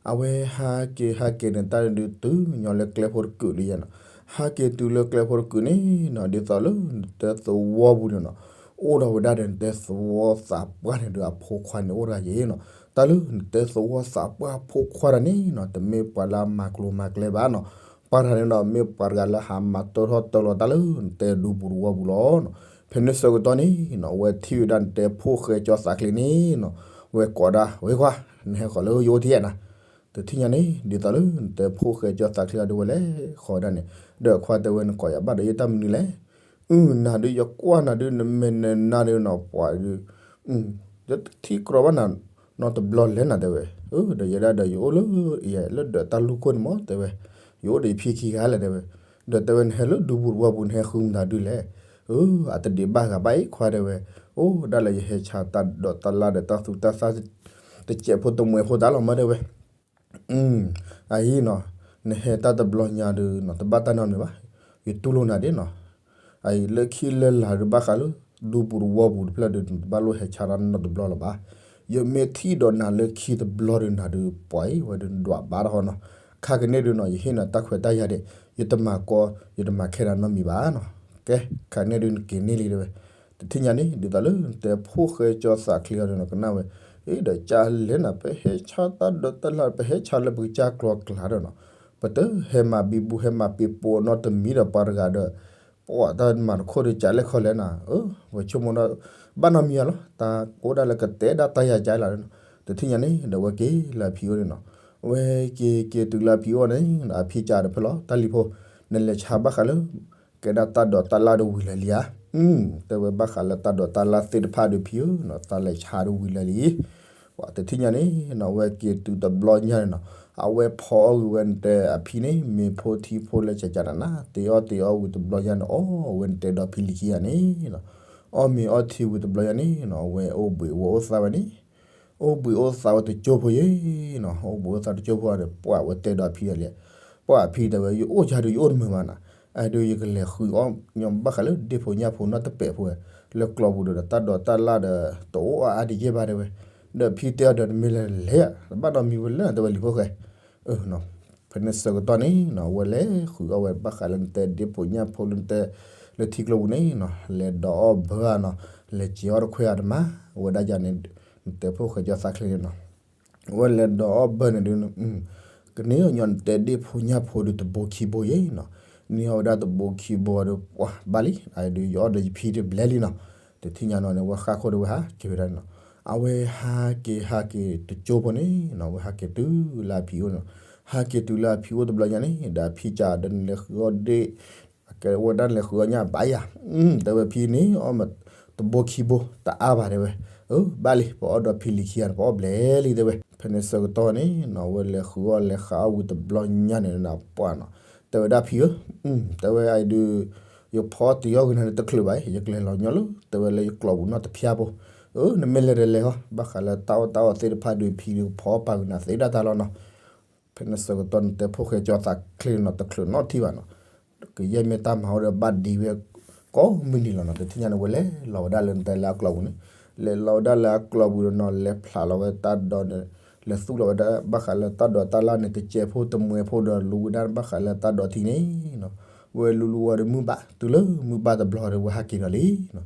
အဝဲဟးက့ၤဟးက့ၤန့ၣ် တၢ်ဒုးတုၤညီလၢကျဲဖိတကုာ်လံယဲနီၤ. ဟးက့ၤတုၤလၢကျဲဖိတကုာ်န့ၣ်နီၤ ဒ်သိးလၢနတဲသဝီပူၤန့ၣ်နီၤ အိၣ်ဒီးဝဲဒၣ်ဒီးနတဲသဝီသးပှၢ်န့ၣ်ဒီးအဖိခွါန့ၣ်အိၣ်တဂၤယဲနီၤ. တၢ်လၢနတဲသဝီသးပှၢ်ဖိခွါတဂၤန့ၣ်နီၤ တမ့ၢ်ပှၤလၢအမၤကျိၤမၤကျဲဘၣ်နီၤ. ပှၤတဂၤန့ၣ်ဒီး မ့ၢ်ပှၤတဂၤလၢဟးမၤတၢထီၣ်တၢလီၤတၢ်လၢနတဲဒူပူၤတဝီပူၤလီၤနီၤ. ဖဲန့ၣ်ဆၢကတီၢ်န့ၣ်နီၤ အဝဲထံၣ်ဝဲဒၣ်နတဲဖိၣ်ဃဲကၠီသးချ့န့ၣ်နီၤ ဝဲကိးဒၣ် ဝဲခွါ နဟဲဃီၤလၢယအိၣ်ထံၣ်ဧါနၤ. တထံၣ်ညါန့ၣ် ဒ်သိးလၢနတဲဖိၣ်ဃဲကၠီသးချ့အဒိဝဲလဲၤဃီၤဝဲဒၣ်န့ၣ် ဒီးခွါတဲဝဲနကိးယၤဘၣ်ဒီးယတၢ်မနုၤလဲၣ်. အုၣ် နၤဒုးယကွၢ်နၤဒုး နမဲာ်နနါဒုးနီၤ ပှၤဒုး ယတထံၣ်ကြီဘၣ်နၤ နီတဘျီလဲၣ်နၤတဲဝဲ. အၢ ဒီးယဲဒၣ်ဒီးယအိၣ်လၢ ယဲလၢဒၢးတၢ်လူၢ်ခိၣ်န့ၣ်မၢ်တဲဝဲ. ယအိၣ်ဒီးယဖံခံဂၤလဲၣ်တဲဝဲ. ဒီးတဲဝဲနဟဲလၢဒူပူၤတဝီပူၤ နဟဲဃုမတၤဒုလဲၣ်. အၢ အတဒံးဘၣ်ဂၤဘၣ်အံၤခွါတဲဝဲ. အိၣ်ဒၣ်လၢယဟဲဆါတၢ်ဒိးတၢ်လၢ်ဒီးတၢ်သူတၢ်သၣ် တစဲးဖိတမှဲးဖိတၢ်လီၤမၢ်တဲဝဲ. အအံၤနီၤ နဟဲတၢ်တဘျီညါဒီးနီၤ တဘၣ်တၢ်နီတမံၤဘၣ်. ယတူၢ်လိာ်နၤဒ်နီၤ အအံၤလၢခံလၢလာ်ဒီးဘၣ်ဃးလၢ ဒူပူၤတဝီပူၤတဖျၢၣ်ဒီး နတဘၣ်လိၣ်ဟဲဆါတၢ်နီတဘျီလၢၤဘၣ်. ယမ့ၢ်ထံၣ်ဒီးနၤလၢခံတဘျီဒီးနၤဒီး ပှၤအံၤဝဲဒုးနဒွးဘၣ်တဟီနီၤ. ခါကန့ၣ်ဒုးနီၤ ယဟ့ၣ်နၤတၢ်ခွဲးတၢ်ယာ်ဒဲး ယတမၤကီ ယတမၤခဲနၤနီတမံၤဘၣ်နီၤ. ကဲ ခါန့ၣ်ဒုးနက့ၤန့ၢ်လံတဲဝဲ. တထံၣ်ညါန့ၣ် ဒ်သိးလၢနတဲဖိၣ်ဃဲကၠီသးချ့အီၤဒီးနီၤ ကနၣ်ဝဲ အ့ ဒီးကလဲၣ်နၤ ပဟဲဆါတၢ်ဒိးတၢ်လၢ် ပဟဲဆါလၢပကစၢ်ကျီကျါဒီးနီၤ ပတဟဲမၤဘံဘူဟဲမၤပံးပိာ်နီတမံၤဒီးပှၤတဂၤဒီး ပှၤတၢ်မၤတခိၣ်ဒီးကလဲၣ်ခီလဲၣ်နၤ အၢ ပဆိကမိၣ်ဒီး ဘၣ်နီတမံၤအလီၤ တၢ်အိၣ်ဒၣ်လၢကတဲဒၣ်တၢ်ယၤကလဲၣ်နီၤ. တထံၣ်ညါန့ၣ် ဒီးဝဲက့ၤလၢအဖံအိၣ်န့ၣ်နီၤ ဝဲက့ၤက့ၤတုၤလၢအဖံအိၣ်န့ၣ် အဖံကဒီးဖဲလီၤ တၢ်လံၤဖိ နလဲၤဆါဘၣ်ဃးလၢ ကဲဒၣ်တၢ်ဒိးတၢ်လၢ်ဒီးဝံၤလၢာ်လံဧါ. တဲဝဲဘၣ်ဃးလၢတၢ်ဒိးတၢ်လၢ်သ့ၣ်တဖၣ်ဒီးဖံဧၢနီၤ တၢ်လဲၤဆါဒီးဝံၤလၢာ်လံ ပှၤတထံၣ်ညါန့ၣ်နီၤ အဝဲက့ၤတုၤတဘျီညါန့ၣ်နီၤ အဝဲဖီအီၣ်ဂ့ၤဝဲနတဲအဖံန့ၣ် မ့ၤဖိထံဖိလၢကကနနၤ တ့အီၣ်တ့အီၣ်ဝံၤတဘျီညါန့ၣ် အီၣ်ဝဲနတဲဒီးဖံလံၤခံဂၤန့ၣ်နီၤ အီၣ်မ့ၤအီၣ်ထံဝံၤတဘျီညါန့ၣ်နီၤ အဝဲအိၣ်ဘှံးဝဲအိၣ်သါဝဲန့ၣ် အိၣ်ဘှံးအိၣ်သါဝဲတကၠိဖိယဲနီၤ အိၣ်ဘှံးအိၣ်သါတကၠိဖိဒီး ပှၤဝဲတဲဒီးအဖံဒီးလဲၣ် ပှၤအဖံတဲဝဲ ယအိၣ်ယၤဒီးယအိၣ်တမုာ်ဘၣ်နီၤ အဒုးယကလဲၤဃုအီၣ်ညီဘၣ်ဃးလၢဒ့ၣ်ဖိညၣ်ဖိနီတပဲာ်ဖိဝဲ လၢကျီပူၤဒီး တၢ်ဒိးတၢ်လၢ်ဒီး တအိၣ်အါအါဒံးယဲၢ်ဘၣ်တဲဝဲ ဒီးဖံတဲအီၤဒီး နမ့ၢ်လဲၤလဲၤဧါ တဘၣ်နီတမံၤဝဲလဲၣ်တဲဝဲလံၤဖိဃဲ ဖဲန့ၣ်ဆၢကတီၢ်န့ၣ်နီၤ အဝဲလဲၤဃုအီၣ်ဝဲဘၣ်ဃးလၢနတဲဒ့ၣ်ဖိညၣ်ဖိလၢနတဲ လၢထံကျိပူၤန့ၣ်နီၤ လဲၤဒိးအီၣ်ဘၢဧါနီၤ လဲၤစဲးအီၣ်တခွဲးဧါတမၤ အဝဲဒၣ်ယၤန့ၣ် နတဲဖိၣ်ဃဲကၠီသးချ့န့ၣ်နီၤ အဝဲလဲၤဒိးအီၣ်ဘၢန့ၣ်ဒုး ကန့ၢ်အီၤညီနတဲဒ့ၣ်ဖိညၣ်ဖိဒီးတဘိခံဘိယဲနီၤ န့ၢ်အီၣ်ဝဲဒၣ်တဘိခံဘိဒီး ပှၤဘၣ်လံ အဒုးယအီၣ်ဒီးယဖံတဘျဲလံနီၤ တထံၣ်ညါနီၤန့ၣ် ဝဲဃၣ်ခိၣ်ဒီးဝဲဟးက့ၤဝဲဒၣ်န့ၣ်နီၤ အဝဲဟးက့ၤဟးက့ၤတကၠိဖိန့ၣ်နီၤ အဝဲဟးက့ၤတုၤလၢအဖံအိၣ်န့ၣ်နီၤ ဟးက့ၤတုၤလၢအဖံအိၣ်တဘျီညါန့ၣ် ဒီးအဖံကဒီးနလဲၤဃုအီၣ်ဒ့ၣ် အကဲဝဲဒၣ်နလဲၤဃုအီၣ်ညၣ်ဘၣ်ယၤ တဲဝဲဖံန့ၣ် အီၣ်မးတဘိခံဘိ တအါဘၣ်တဲဝဲ အၢ ဘၣ်လံ ပအီၣ်ဒီးဖံလံၤခံဂၤန့ၣ် ပအီၣ်ဘျဲလံတဲဝဲ ဖဲန့ၣ်ဆၢကတီၢ်န့ၣ်နီၤ အဝဲလဲၤဃုအီၣ်လဲၤဃုအီၣ်ဝံၤတဘျီညါန့ၣ်နီၤ ပှၤနီၤ တဲဝဲဒၣ်ဖံဧၢ တဲဝဲအဒုး ယဖီအီၣ်တ့ၤအီၣ်ဂ့ၤနၤတချုးဘၣ် ယကလဲၤလီၤညီလၢ တဲဝဲလၢယကျီပူၤနီတဖျၢၣ်ဖိ အၢ နမ့ၢ်လဲၤဒီးလဲၤဟီ ဘၣ်ဃးလၢတၢ်အီၣ်တၢ်အီသ့ၣ်တဖၣ်ဒီးဖံဒီးကဖီအီၣ်ပာ်ဂ့ၤနၤသ့ဒၣ်တၢ်လီၤနီၤ ဖဲန့ၣ်ဆၢကတီၢ်နတဲဖိၣ်ဃဲကၠီသးချ့န့ၣ်နီၤ တချုးနီတထံၣ်ဘၣ်နီၤ ကယဲၢ်မ့ၢ်တၢ်မၤအိၣ်ဒီးဘၣ်ဒံးဝဲ ကိးမုၢ်နံၤလီၤနီၤ တထံၣ်ညါန့ၣ် ဝဲလဲၤလီၤဝဲဒၣ်လၢနတဲလၢအကျီပူၤန့ၣ် လဲၤလီၤဝဲဒၣ်လၢအကျီပူၤဒီးနီၤ လဲၤဖျးလီၤဝဲတၢ်ဒီးန့ၣ် လဲၤသူၣ်လီၤဝဲဒၣ်ဘၣ်ဃးလၢတၢ်ဒိးတၢ်လၣ်န့ၣ် တစဲးဖိတမှဲၤဖိဒီးလူၤဝဲဒၣ်ဘၣ်ဃးလၢတၢ်ဒိးထံန့ၣ်နီၤ, ဝဲလူၤလူၤဝီၤဒီးမုၢ်ဘၣ် တုၤလၢမုၢ်ဘၣ်တဘျီဒီး ဝဲဟးက့ၤဒီးလံနီၤ,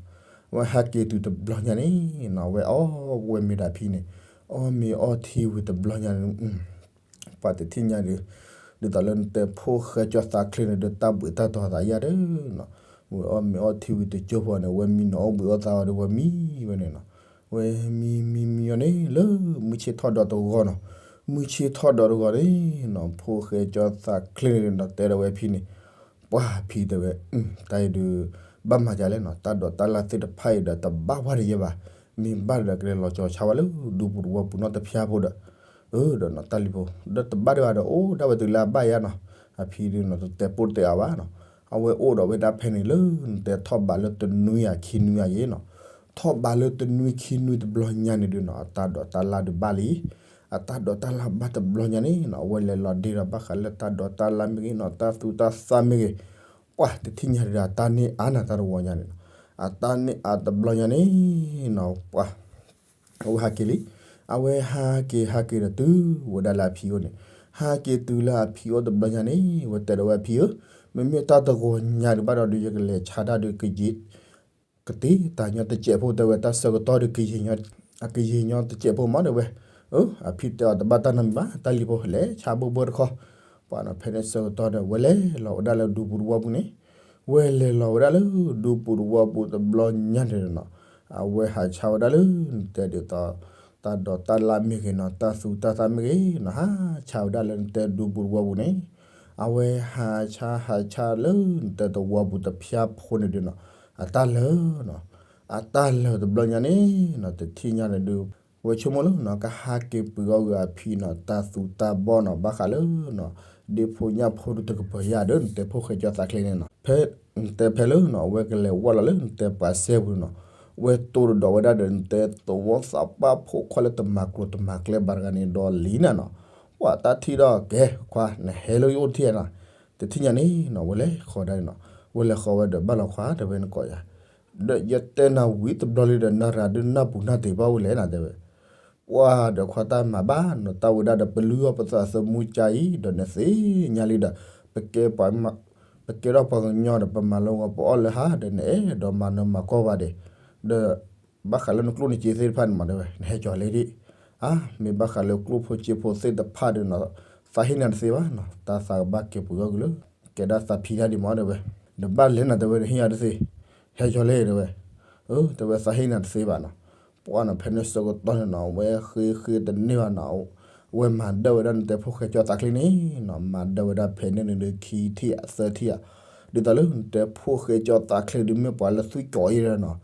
ဝဲဟးက့ၤတုၤတဘျီညါန့ၣ်နီၤ ဝဲအီၣ်ဝဲမ့ၤဒီးအဖံန့ၣ်, အီၣ်မ့ၤအီထံဝံၤတဘျီညါန့ၣ် ပှၤတထံၣ်ညါဒီး, ဒ်သိးလၢနတဲဖိၣ်ဃဲကၠီသးချ့န့ၣ်ဒီး တၢ်ဘှံးတၢ်တီၤသးယါဒီးနီၤ, ဝဲအီၣ်မ့ၤအီထံဝံၤတကၠိဖိန့ၣ် ဝဲမံနီၤအီၣ်ဘှံးအီၣ်သးအီၤဒီး ဝဲမံဝဲန့ၣ်နီၤ, ဝဲမံမံမံအီၤန့ၣ် လၢမုၢ်ဆ့ၣ်ထီၣ်ဒီးတဂီၤနီၤ, မုၢ်ဆ့ၣ်ထီၣ်ဒီးတဂီၤန့ၣ်နီၤ ဖိၣ်ဃဲကၠီသးချ့န့ၣ်ဒီး တဲဒီးဝဲဖံန့ၣ်, ပှၤဖံတဲဝဲ, တၢ်အံၤဒုး ဘၣ်မၤဒ်လဲၣ်နီၤ, တၢ်ဒိးတၢ်လၣ်သ့ၣ်တဖၣ်အံၤဒီး တဘၣ်ဝဲဒၣ်ယဲဘၣ်, မ့ၢ်ဘၣ်ဒီးကလဲၤလီၤကၠီၤဆါဝဲလၢဒူပူၤတဝီပူၤနီတဖျါဖိဒီး, အၢ ဒီးနီၤ တၢ်လံၤဖိ, ဒီးတဘၣ်ဒံးဘၣ်ဒီး အိၣ်ဒၣ်ဝဲတုၤလၢအဘၣ်ယါနီၤ, အဖံဒုးနီၤ တတဲပိၢ်တဲအါဘၣ်နီၤ, အဝဲအိၣ်ဒီးဝဲဒၣ်ဖဲန့ၣ်လၢ နတဲထီၣ်ဘးလၢတနွံယၤခံနွံယၤယဲနီၤ, ထီၣ်ဘးလၢတနွံခံနွံတဘျီညါန့ၣ်ဒုးနီၤ အတၢ်ဒိးတၢ်လၣ်ဒုးဘၣ်လံ အတၢ်ဒိးတၢ်လၣ်ဘၣ်တဘျီညါန့ၣ်နီၤ အဝဲလဲၤလီၤဒ့ဒီးဘၣ်ဃးလၢတၢ်ဒိးတၢ်လၣ်မ့ၢ်ဂ့ၤနီၤ တၢ်သူတၢ်သၣ်မ့ၢ်ဂ့ၤ, ပှၤတထံၣ်ညါဒီး အတၢ်န့ၢ်အါနၤတၢ်တဝီညါန့ၣ်နီၤ, အတၢ်န့ၢ်အါတဘျီညါန့ၣ်နီၤ ပှၤ အဝဲဟးက့ၤလံ, အဝဲဟးက့ၤဟးက့ၤဒီးတုၤဝဲဒၣ်လၢအဖံအိၣ်န့ၣ်, ဟးက့ၤတုၤလၢအဖံအိၣ်တဘျီညါန့ၣ် ဝဲတဲဒီးဝဲအဖံဧၢ, မ့မ့ၢ်တၢ်တဂီၤညါဒုးဘၣ်ဒီး ယကလဲၤဆါတၢ်ဒုးကယံာ် ကတ့တၢ်ညီတစဲးဖိတဲဝဲ တၢ်ဆၢကတီၢ်ဒီးကယံာ်ညီ အကယံာ်ညီတစဲးဖိမးတဲဝဲ, အၢ အဖံတဲအီၤတဘၣ်တၢ်နီတမံၤဘၣ် တၢ်လံၤဖိ လဲၤဆါဘၣ်ဘၣ်တခီ, ပှၤနီၤ ဖဲန့ၣ်ဆၢကတီၢ်ဒီး ဝဲလဲၤလီၤဝဲဒၣ်လၢဒူပူၤတဝီပူၤန့ၣ်, ဝဲလဲၤလီၤဝဲဒၣ်လၢဒူပူၤတဝီပူၤတဘျီညါန့ၣ်နီၤ, အဝဲဟးဆါဝဲဒၣ်လၢနတဲဒ်သိး တၢ်ဒိးတၢ်လၣ်မ့ၢ်ဂ့ၤနီၤ တၢ်သူတၢ်သၣ်မ့ၢ်ဂ့ၤနီၤ ဟးဆါဝဲဒၣ်လၢနတဲဒူပူၤတဝီပူၤန့ၣ်, အဝဲဟးဆါဟးဆါလၢနတဲတဝီပူၤတဖျါဖိန့ၣ်ဒုးနီၤ, အတၢ်လၢာ်နီၤ, အတၢ်လၢာ်တဘျီညါန့ၣ်နီၤ တထံၣ်ညါန့ၣ်ဒုး ဝဲဆိကမိၣ်လၢနီၤ ကဟးက့ၤပှ့ၤအီၣ်ဂ့ၤအဖံနီၤ တၢ်သူတၢ်ဘီၣ်နီၤ ဘၣ်ဃးလၢနီၤ ဒ့ဖိညၣ်ဖိဒုးတကပၤယါဒီး နတဲဖိၣ်ဃဲကၠီသးချ့န့ၣ်နီၤ ဖဲ နတဲဖဲလၢနီၤ အဝဲကလဲၤဝဲလီၤလၢနတဲပှၤစဲပူၤနီၤ, ဝဲတိၢ်တဒီးဝဲဒၣ်ဒီး နတဲသဝီသးပှၢ်ဖိခွါလၢတမၤကျိၤတမၤကျဲဘၣ်တဂၤန့ၣ်ဒီးလံနၤနီၤ, ပှၤတၢ်ထံၣ်ဒီးကဲ ခွါ နဟဲလၢယအိၣ်တထံၣ်နီၤ, တထံၣ်ညါန့ၣ်နီၤ ဝဲလဲၤဃီဒၣ်န့ၣ်နီၤ, ဝဲလဲၤဃီဝဲဒီးဘၣ်လီၤခွါ တဲဝဲနကိးယၤ, ဒီးယတဲနၤဝံၤတဘျီလံဒီး နရၤဒုးနၢ်ပူၤနၢ်တ့ၤဘၣ်ဝဲလဲၣ်နၤ တဲဝဲ ပှၤဒီးခွါတၢ်မၤဘၣ်နီၤ တၢ်ဝဲဒၣ်ဒီး ပလုၢ်အီၣ်ပသးသမူကါအံၤ ဒီးနသ့ၣ်ညါလံဒီး ပကဲပှၤ ပကဲထီၣ်ပှၤကညီဒီး ပမၤလၢဂီၤ ပအီၣ်လၢဟါဒီး နအဲၣ်ဒိးမၤနၢၤမၤကီၢ်ဘၣ်ဒီး, ဒီး ဘၣ်ဃးလၢနကျိၣ်နစ့သ့ၣ်တဖၣ်န့ၣ်မး တဲဝဲ နဟဲကၠီၤလဲဒၣ်, အါ မ့ၢ်ဘၣ်ဃးလၢကျိၣ်ဖိစ့ဖိသ့ၣ်တဖၣ်ဒီးနီၤ သးဟ့ၣ်နၤတသ့ဘၣ်နီၤ တၢ်သးကဘၣ်က့ၤပှ့ၤအီၣ်က့ၤလၢ ကဲဒၣ်သးဖံတၢ်ဒံးမး တဲဝဲ, ဒီးဘၣ်လဲၣ်နၤ တဲဝဲ နဟ့ၣ်ယၤတသ့, ဟဲကၠီၤလဲ တဲဝဲ, အၢ တဲဝဲ သးဟ့ၣ်နၤတသ့ဘၣ်နီၤ, ပှၤနီၤ ဖဲန့ၣ်ဆၢကတီၢ်န့ၣ်နီၤ ဝဲဃ့ဃ့တန့ၢ်ဘၣ်နီၤ, ဝဲမၤဒၢဝဲဒၣ်နတဲဖိၣ်ဃဲကၠီသးချ့န့ၣ်နီၤ မၤဒၢဝဲဒၣ်ဖဲန့ၣ်န့ၣ်ဒီး ခံထံၣ်အသၢထံၣ်ဧါ, ဒ်သိးလၢနတဲဖိၣ်ဃဲကၠီသးချ့ဒုး မ့ၢ်ပှၤလၢသွံၣ်ကၠီအံၤဒီးနီၤ,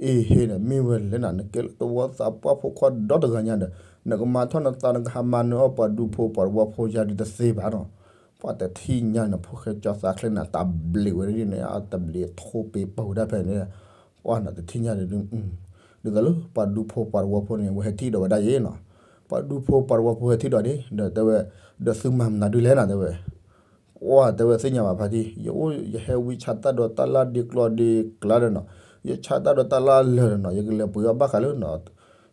အ့ဟ့ဒီး မ့ၢ်ဝဲလဲၣ်နၤ နကဲလၢသဝီသးပှၢ်ဖိခွါဒီတဂၤညါဒီး နကမၤထီၣ်နသး နကဟးမၤနၢၤအီၣ်ပှၤဒူဖိပှၤတဝီဖိယါဒုးတသ့ဘၣ်နီၤ, ပှၤတထံၣ်ညါန့ၣ် ဖိၣ်ဃဲကၠီသးချ့န့ၣ် တၢ်ဘျုးဝဲဒၣ်န့ၣ် အတဘျုးထိပ့ၤပာ်ဝဲဒၣ်ဖဲန့ၣ်, ပှၤနီၤ တထံၣ်ညါန့ၣ်ဒုး ဒ်သိးလၢပှၤဒူဖိပှၤတဝီဖိန့ၣ် ဝဲဟဲထံၣ်ဒီးဝဲဒၣ်ယဲနီၤ, ပှၤဒူဖိပှၤတဝီဖိဟဲထံၣ်ဒီးန့ၣ် ဒီးတဲဝဲ, ဒီးသုမၤမနုၤဒုးလဲၣ်နၤ တဲဝဲ, ပှၤတဲဝဲသ့ၣ်ညါဘၣ်ဖါတံၢ် ယအိၣ်ယဟဲဝံဆါတၢ်ဒိးတၢ်လၣ်ဒ့ကျီဒ့ကျါဒီးနီၤ, ယဆါတၢ်ဒိးတၢ်လၣ်လၢာ်ဒီးနီၤ ယကလဲၤပှ့ၤအီၣ်ဘၣ်ဃးလၢနီၤ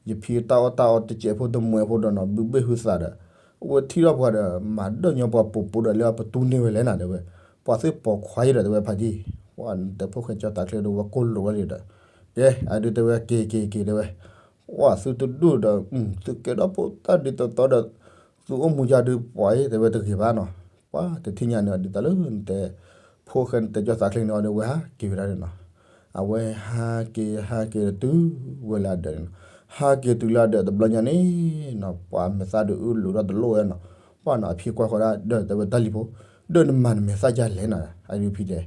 ယဖံတၢ်အီၣ်တၢ်အီတစဲးဖိတမှဲၤဖိဒီးနီၤ ဘုဘ့ၣ်ဟုသးဒီး, အဝဲထံၣ်ထီၣ်ပှၤဒီး မၤဒၢညီပှၤပူၤပူၤဒီးလၢအပတူၢ်န့ၢ်ဝဲလဲၣ်နၤ တဲဝဲ, ပှၤသ့ၣ်ပိာ်ခွါအံၤဒီး တဲဝဲဖါတံၢ်, ပှၤတဲဖိၣ်ဃဲကၠီသးချ့ဒီး ဝဲကိၢ်လိာ်ဝဲလံဒီး, ကဲ အဒုးတဲဝဲက့ၤက့ၤက့ၤတဲဝဲ, ပှၤသုတဒူၣ်ဒီး သုကဲထီၣ်ဖိတၢ်ဒ်သိးသိးဒီး သုအိၣ်မူယါဒုးပှၤအံၤ တဲဝဲတဂ့ၤဘၣ်နီၤ, ပှၤတထံၣ်ညါန့ၣ် ဒ်သိးလၢနတဲ ဖိၣ်ဃဲနတဲကၠီသးချ့န့ၣ်အီၤဒီး ဝဲဟးက့ၤဝဲဒၣ်န့ၣ်နီၤ, အဝဲဟးက့ၤဟးက့ၤဒီးတုၤဝဲလၢအဒၢးန့ၣ်နီၤ, ဟးက့ၤတုၤလၢအဒၢးတဘျီညါန့ၣ်နီၤ ပှၤမဲာ်သၣ်ဒုးအုၣ်လိာ်ထီၣ်တလိၣ်ဝဲနီၤ, ပှၤနီၤ အဖံကွၢ်ဃီဒၣ်ဒီး တဲဝဲတၢ်လံၤဖိ, ဒီးနမၤနမဲာ်သၣ်ဒ်လဲၣ်နၤ, အဒုးဖံတဲ,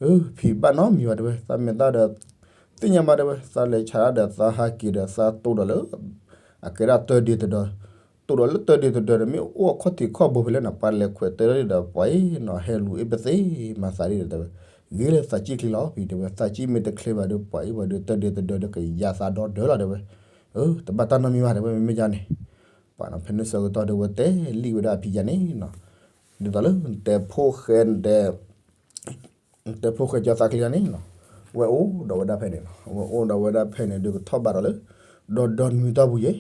အၢ ဖံဘၣ်နီတမံၤဘၣ်တဲဝဲ သးမဲာ်သၣ်ဒီး သ့ၣ်ညါဘၣ်တဲဝဲ သးလဲၤဆါဒီးသးဟးက့ၤဒီးသးတိၢ်ဒီးလၢ အကဲဒၣ်တၢ်ဒ့တဒၢ တိၢ်ဒီးလၢတၢ်ဒ့တဒၢဒီး မ့ၢ်အိၣ်အခီၣ်ထံးခီၣ်ဘိဖဲလဲၣ်နီၤ ပှၤလဲၤခွဲးတၢ်ဒီးပှၤအံၤနီၤ ဟဲလူၤအ့ၣ်ပသ့မၤသးဒ်ဒီးတဲဝဲ, ဂ့ၤလၢသးကံၣ်ချ့လီၤ ဖံတဲဝဲ သးကံၣ်မ့ၢ်တချ့ဘၣ်ဒီး ပှၤအံၤဘၣ်ဒီးတၢ်ဒ့တဒၢဒီးကယၤသးဒီဒၢလီၤတဲဝဲ, အၢ တဘၣ်တၢ်နီတမံၤဘၣ်တဲဝဲ မ့မ့ၢ်ယါန့ၣ်, ပှၤနီၤ ဖဲန့ၣ်ဆၢကတီၢ်ဒီး ဝဲတဲလံဝဲဒၣ်အဖံယါန့ၣ်နီၤ, ဒ်သိးလၢနတဲဖိၣ်ဃဲ နတဲ တဲဖိၣ်ဃဲကၠီသးချ့ယါန့ၣ်နီၤ, ဝဲအိၣ်ဒီးဝဲဒၣ်ဖဲန့ၣ်နီၤ, ဝဲအိၣ်ဒီးဝဲဒၣ်ဖဲန့ၣ်ဒုးကထီၣ်ဘးဒီးလၢ ဒီဒီနွံတီၢ်ပူၤယဲ,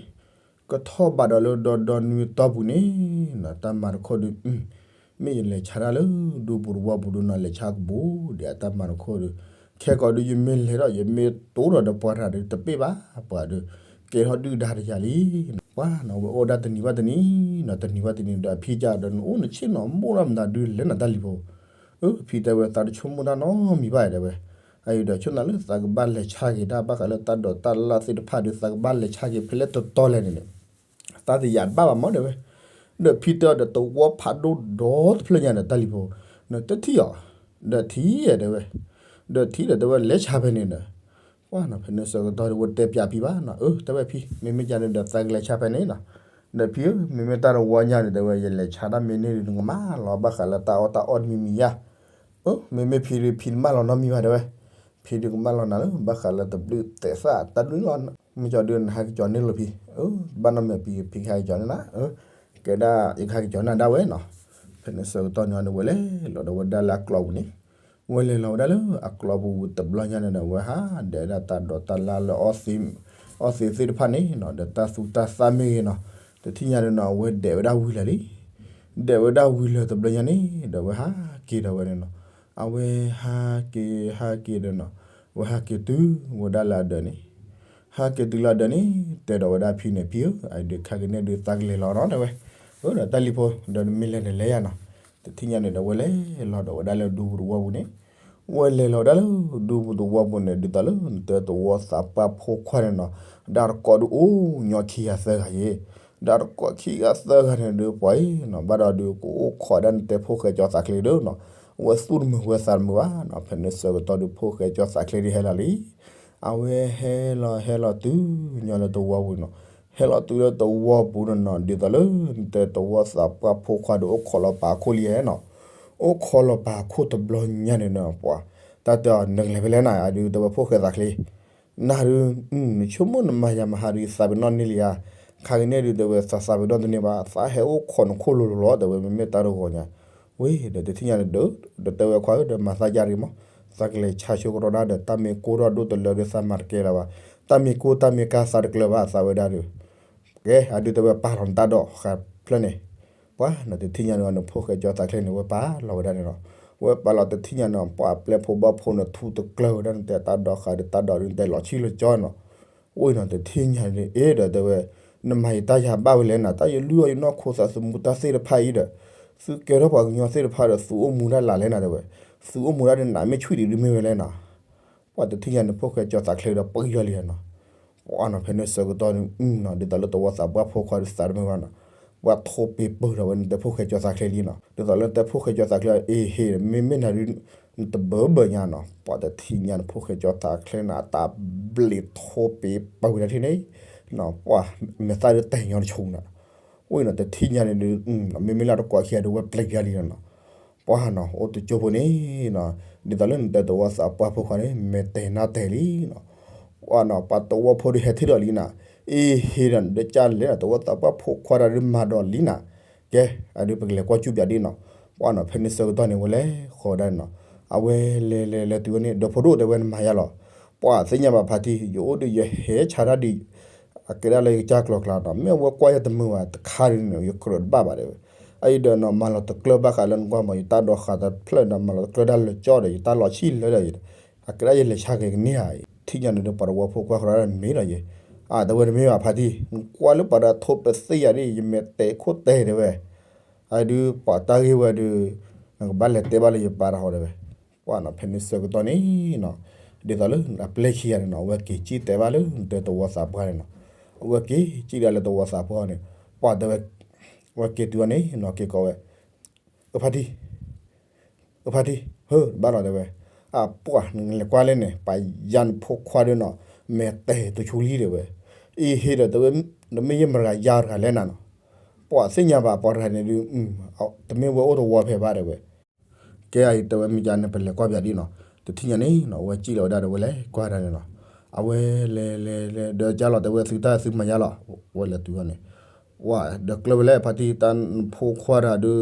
ကထီၣ်ဘးဒီးလၢဒီဒီနွံတီၢ်ပူၤန့ၣ်, တၢ်မၤတခီဒုး, မ့ၢ်ယလဲၤဆါတၢ်လၢဒူပူၤတဝီပူၤဒုးနီၤ လဲၤဆါကဘူးဒီးအတၢ်မၤတခီဒုး, ခဲကိာ်ဒုးယမ့ၢ်လဲၤဒီး ယမ့ၢ်တိၢ်ဒီးဒီးပှၤတဂၤဒီးတပ့ၢ်ဘၣ်, ပှၤဒုးကဲထီၣ်ဒုၣ်ဒါတယၤလံ. ပှၤနီၤ ဝဲအိၣ်ဒၣ်တနံၤဘၣ်တနံၤနီၤ, တနံၤဘၣ်တနံၤဒီးအဖံကဒီး နအိၣ်နဆ့ၣ်နီၤမိၢ်နီၤမတၤဒုးလဲၤနၤတၢ်လံၤဖိ, အဖံတဲဝဲ သးတဆိကမိၣ်တၢ်နီတမံၤဘၣ်တဲဝဲ, အအံၤဒီးဆိကမိၣ်လၢသးကဘၣ်လဲၤဆါက့ၤတၢ်ဘၣ်ဃးလၢတၢ်ဒိးတၢ်လၢ်သ့ၣ်တဖၣ်ဒီး သးကဘၣ်လဲၤဆါက့ၤဖဲလဲၣ်တီတီလဲၣ်န့ၣ်န့ၣ်, သးတယာ်တဘၣ်ဘၣ်မၢ်တဲဝဲ. ဒီးဖံတဲအီၤဒီး တဝီဖးဒိၣ်ဒီတဖျၢၣ်ညါဒီးတၢ်လံၤဖိ, နတထံၣ်အီၤ, ဒီးထံၣ်တဲဝဲ, ဒီးထံၣ်ဒီးတဲဝဲ လဲၤဆါဖဲန့ၣ်ဒီး ပှၤနီၤ ဖဲန့ၣ်ဆၢကတီၢ်ဒီး ဝဲတဲပၠးဖံဘၣ်နီၤ, အၢ တဲဝဲဖံ မ့မ့ၢ်ကန့ၣ်ဒီး သးကလဲၤဆါဖဲန့ၣ်နီၤ, ဒီးဖံဧၢ မ့မ့ၢ်တၢ်တဝီညါန့ၣ် တဲဝဲ ယလဲၤဆါတၢ်မ့ၢ်န့ၢ်ဒုး နကမၢလီၤဘၣ်ဃးလၢတၢ်အီၣ်တၢ်အီတမံၤမံၤဧါ, အၢ မ့မ့ၢ်ဖံဒုး ဖံတမၢလီၤနီတမံၤဘၣ်တဲဝဲ, ဖံဒုးကမၢလီၤနၤလၢဘၣ်ဃးလၢတဘျုးသဲးသၣ်တၢ်ဒုးလီၤ, မ့ၢ်ကီဒုးနဟးက့ၤကၠီၤန့ၢ်လီၤဖံ, အၢ ဘၣ်နီတမံၤ ဖံ ဖံကဟဲက့ၤကၠီၤန့ၢ်နၤ, အၢ ကဲဒၣ် ယကဟဲက့ၤကၠီၤန့ၢ်နၤဒၣ်ဝဲနီၤ, ဖဲန့ၣ်ဆၢကတီၢ်န့ၣ်န့ၣ် ဝဲလဲၤလီၤဒီးဝဲဒၣ်လၢအကျိးပူၤန့ၣ် ဝဲလဲၤလီၤဝဲဒၣ်လၢအကျိးပူၤတဘျီညါန့ၣ်ဒီး ဝဲဟးဒဲးဝဲဒၣ်တၢ်ဒိးတၢ်လၢ်လၢ အီသံးသ့ၣ်တဖၣ်န့ၣ်နီၤ, ဒီးတၢ်သူတၢ်သၣ်မ့ၢ်ဂ့ၤနီၤ, တထံၣ်ညါန့ၣ်နီၤ အဝဲဒဲးဝဲဒၣ်ဝံၤလၢာ်လံ, ဒဲးဝဲဒၣ်ဝံၤလၢာ်တဘျီညါန့ၣ်ဒီး ဝဲဟးက့ၤဒီးဝဲန့ၣ်နီၤ, အဝဲဟးက့ၤဟးက့ၤဒီးနီၤ, ဝဲဟးက့ၤတုၤဝဲဒၣ်လၢအဒၢးန့ၣ် ဟဲက့ၤတုၤလၢအဒၢးန့ၣ် တဲဒီးဝဲဒၣ်ဖံန့ၣ် ဖံဧၢ အဒုးခါက့ၤန့ၣ်ဒုးသးကလဲၤလီၤနီၤ တဲဝဲ, အၢ ဒီးတၢ်လံၤဖိ ဒီးနမ့ၢ်လဲၤန့ၣ်လဲၤယၤနီၤ, တထံၣ်ညါန့ၣ်ဒီး ဝဲလဲၤလီၤဒီးဝဲဒၣ်လၢဒူပူၤတဝီပူၤန့ၣ်, ဝဲလဲၤလီၤဝဲဒၣ်လၢဒူပူၤတဝီပူၤန့ၣ် ဒ်သိးလၢနတဲသဝီသးပှၢ်ဖိခွါန့ၣ်နီၤ, ဒၣ်တကိးဒုးအိၣ်ညီခံဂၤသၢဂၤယဲ, ဒၣ်တကိးခံဂၤသၢဂၤန့ၣ်ဒုး ပှၤအံၤနီၤ ဘၣ်ဒီးဒုး ကအိၣ်ခိးဒၣ်နတဲဖိၣ်ဃဲကၠီသးချ့ဒီးနီၤ, အဝဲသူၣ်တမုာ်ဝဲသးတမုာ်ဘၣ်နီၤ, ဖဲန့ၣ်ဆၢကတီၢ်ဒုး ဖိၣ်ဃဲကၠီသးချ့ဒုးဟဲလီၤလံ အဝဲဟဲလီၤဟဲလီၤတုၤညီလၢတဝီပူၤနီၤ, ဟဲလီၤတုၤလၢတဝီပူၤန့ၣ်နီၤ, ဒ်သိးလၢနတဲသဝီသးပှၢ်ဖိခွါဒီး အိၣ်ခိးလီၤပာ်ခိၣ်လံဧါနီၤ, အိၣ်ခိးလီၤပာ်ခိၣ်တဘျီညါန့ၣ်နီၤ ပှၤ တၢ်တဲအီၤ နကလဲၤဖဲလဲၣ်နၤ အဒုးတဲဝဲဖိၣ်ဃဲသးချ့ နၤဒုး နဆိကမိၣ်နမၤယၤမဟါဒုး သးပ့ၤနီၣ်န့ၢ်လံဧါ, ခါက့ၤန့ၣ်ဒုး တဲဝဲ သးသးပ့ၤနီၣ်တန့ၢ်ဘၣ် သးဟဲအိၣ်ခိးနခိၣ်လိၤလိၤလီၤ တဲဝဲ မ့မ့ၢ်တၢ်တဂီၤညါ, ဝံၤဒီးတထံၣ်ညါန့ၣ်ဒီး ဒီးတဲဝဲခွါဧၢ ဒီးမၤသးယါတဂ့ၤမး, သးကလဲၤဆါဆိကတီၢ်ဒၣ်ဒီး တၢ်မ့ၢ်ကိၢ်ထီၣ်ဒိၣ်တလၢဒီး သးမၤတကဲလၢၤဘၣ်, တၢ်မ့ၢ်ကိၢ်တၢ်မ့ၢ်ကါသးတကျၢၤဘၣ် သးဝဲဒၣ်ဒီး, ကဲ အဒုးတဲဝဲပာ်လီၤနတၢ်ဒိးဃာ်ဖျၢၣ်န့ၣ်, ပှၤနီၤ တထံၣ်ညါန့ၣ် နဖိၣ်ဃဲကၠီသးချ့န့ၣ် ဝဲပာ်လီၤဝဲဒၣ်န့ၣ်လီၤ, ဝဲပာ်လီၤတထံၣ်ညါန့ၣ် ပှၤပျဲၢ်ဖိဘီၣ်ဖိန့ၣ် ထူတကျၢၤဝဲဒၣ် နတဲတၢ်ဒိးဃာ်ဒီးတၢ်ဒိးဒုး နတဲလီၤဆံၣ်လီၤကၠီနီၤ, ဝံၤနီၤ တထံၣ်ညါန့ၣ် အ့ဒီးတဲဝဲ နမၤယတၢ်ယၤဘၣ်ဝဲလဲၣ်နၤ တၢ်ယလုၢ်အီၣ်ယနီၢ်ခိသးသမူတၢ်သ့ၣ်တဖၣ်အံၤဒီး သုကဲထီၣ်ပှၤကညီသ့ၣ်တဖၣ်ဒီး သုအိၣ်မူဒၣ်လၢ်လဲၣ်နၤတဲဝဲ, သုအိၣ်မူဒၣ်ဒီးနးမ့ၢ်ဆွံၣ်ဒံးဒုးမ့ၢ်ဝဲလဲၣ်နီၤ, ပှၤတထံၣ်ညါန့ၣ် ဖိၣ်ဃဲကၠီသးချ့ဒီးပှၤယီၤလံနီၤ, ပှၤနီၤ ဖဲန့ၣ်ဆၢကတီၢ်န့ၣ် ဒ်သိးလၢတဝီသးပှၢ်ဖိခွါဒီးသးတမုာ်ဘၣ်နီၤ, ပှၤထိးပ့ၤပၢၢ်ထီၣ်ဝဲန့ၣ် တဲဖိၣ်ဃဲကၠီသးချ့လံနီၤ, ဒ်သိးလၢတဲဖိၣ်ဃဲကၠီသးချ့ အ့ဟ့ၣ် မ့မ့ၢ်နၤဒုး နတဘၢဘၢညါနီၤ, ပှၤတထံၣ်ညါန့ၣ် ဖိၣ်ဃဲကၠီသးချ့န့ၣ် အတၢ်ဘျံးထိးပ့ၤပၢၢ်ဝဲဒၣ်ထံၣ်န့ၣ်, ပှၤမဲာ်သၣ်ဒုးတဲာ်ညီတဆိနီၤ, ဝံၤနီၤ တထံၣ်ညါန့ၣ်ဒုး မ့မ့ၢ်လၢတကွၢ်ခံဂၤဒုးဝဲပျဲၢ်ယါလံနီၤ, ပှၤနီၤ အိၣ်တကၠိဖိန့ၣ်နီၤ, ဒ်သိးလၢနတဲတဝီသးပှၢ်ဖိခွါန့ၣ် မဲာ်တဲာ်နါတဲာ်လံနီၤ, ပှၤနီၤ ပှၤတဝီဖိဒုးဟဲထံၣ်ဒီးလံနီၤ, အ့ဟ့ၣ်ဒီး နဒၢကၢ်လဲၣ်နီၤ တဝီသးပှၢ်ဖိခွါတၢ်ဒုးမၤဒီးလံနီၤ, ကဲ အဒုးပကလဲၤကွၢ်ကူၣ်ပၠးဒ်နီၤ, ပှၤနီၤ ဖဲန့ၣ်ဆၢကတီၢ်န့ၣ် ဝဲလဲၤဃီၤဝဲဒၣ်န့ၣ်နီၤ, အဝဲလဲၤလဲၤလဲၤတုၤဝဲန့ၣ် ဒီးဖိဒိၣ်တဲဝဲနမၤယါလီၤ, ပှၤသ့ၣ်ညါဘၣ်ဖါတံၢ် ယအိၣ်ဒီးယဟဲဆါတၢ်ဒံး အကဲဒၣ်လၢယကစၢ်ကျီၤကျါနီၤ, မ့ၢ်အဝဲကွၢ်ယတမုာ်ဘၣ်တခါဒုးန့ၣ် ယကြၢးတဘၣ်ဘၣ်တဲဝဲ, အအံၤဒီးနီၤ မၤလီၤတကျၢၢ်ဘၣ်ဃးလၢနကွၢ်မး ယတၢ်ဒိးဃာ်တဖျၢၣ်ဒီး မၤလီၤတကျၢၢ်ဒၣ်လၢကၠီဒီး ယတၢ်လီၤဆံၣ်လၢဒီး အကဲဒၣ်ယလဲၤဆါက့ၤကန့ၢ်ဧါ, ထံၣ်ညါန့ၣ်ဒီး ပှၤတဝီဖိကွၢ်ဃီဒၣ်မ့ၢ်ဒီးယဲ, အတဲဝဲတမ့ၢ်ဘၣ်ဖါတံၢ် နကွၢ်လၢပှၤဒီးထိးပသ့ၣ်ယၤဒ် ယမဲာ်တဲာ်ခိၣ်တဲာ်တဲဝဲ, အဒုးပှၤတၢ်ဂ့ၢ်ဝဲဒုး နကဘၣ်လဲၤတဲဘၣ်လၢယပၢ်တၢ်ဟီတဲဝဲ, ပှၤနီၤ ဖဲန့ၣ်ဆၢကတီၢ်န့ၣ်နီၤ, ဒ်သိးလၢအပျဲၢ်ခံဂၤန့ၣ်နီၤ အဝဲက့ၤစံၣ်တဲဘၣ်လၢနတဲတဝီသးပှၢ်န့ၣ်နီၤ, အဝဲက့ၤစံၣ်ဒၣ်လၢတဝီသးပှၢ်န့ၣ်, ပှၤတဲဝဲ, အဝဲက့ၤတုၤအီၤန့ၣ်နီၤ က့ၤကိးဝဲ, အဖါတံၢ် အဖါတံၢ် ဟၢ ဘၣ်လီၤတဲဝဲ, အပှၤနလဲၤကွၢ်လဲၣ်န့ၣ် ပယါနဖိခွါဒုးနီၤ မဲာ်တဲာ်တဆူလံတဲဝဲ, အ့ဟ့ၣ်ဒီးတဲဝဲ, တမ့ၢ်ယမတဂၤယါတဂၤလဲၣ်နၤနီၤ, ပှၤသ့ၣ်ညါဘၣ်ပှၤတဂၤန့ၣ်ဒုး, တမ့ၢ်ဝဲအိၣ်တဝီဖဲဘၣ်တဲဝဲ, ကဲအံၤတဲဝဲမ့ၢ်ကန့ၣ် ပလဲၤကွၢ်ပၠးဒ်နီၤ, တထံၣ်ညါန့ၣ်နီၤ အဝဲစံၣ်လီၤဝဲဒၣ်ဒီးဝဲလဲၤကွၢ်ဒၣ်န့ၣ်နီၤ, အဝဲလဲၤလဲၤလဲၤ ဒီးကၢ်လီၤတဲဝဲသုတၢ်သုမၤယါလီၤ, ဝဲလဲၤတုၤအီၤန့ၣ် ဝဲဒီးကျၢၢ်ဝဲလဲၣ် ဖါတံၢ် တၢ်နဖိခွါတၢ်ဒုး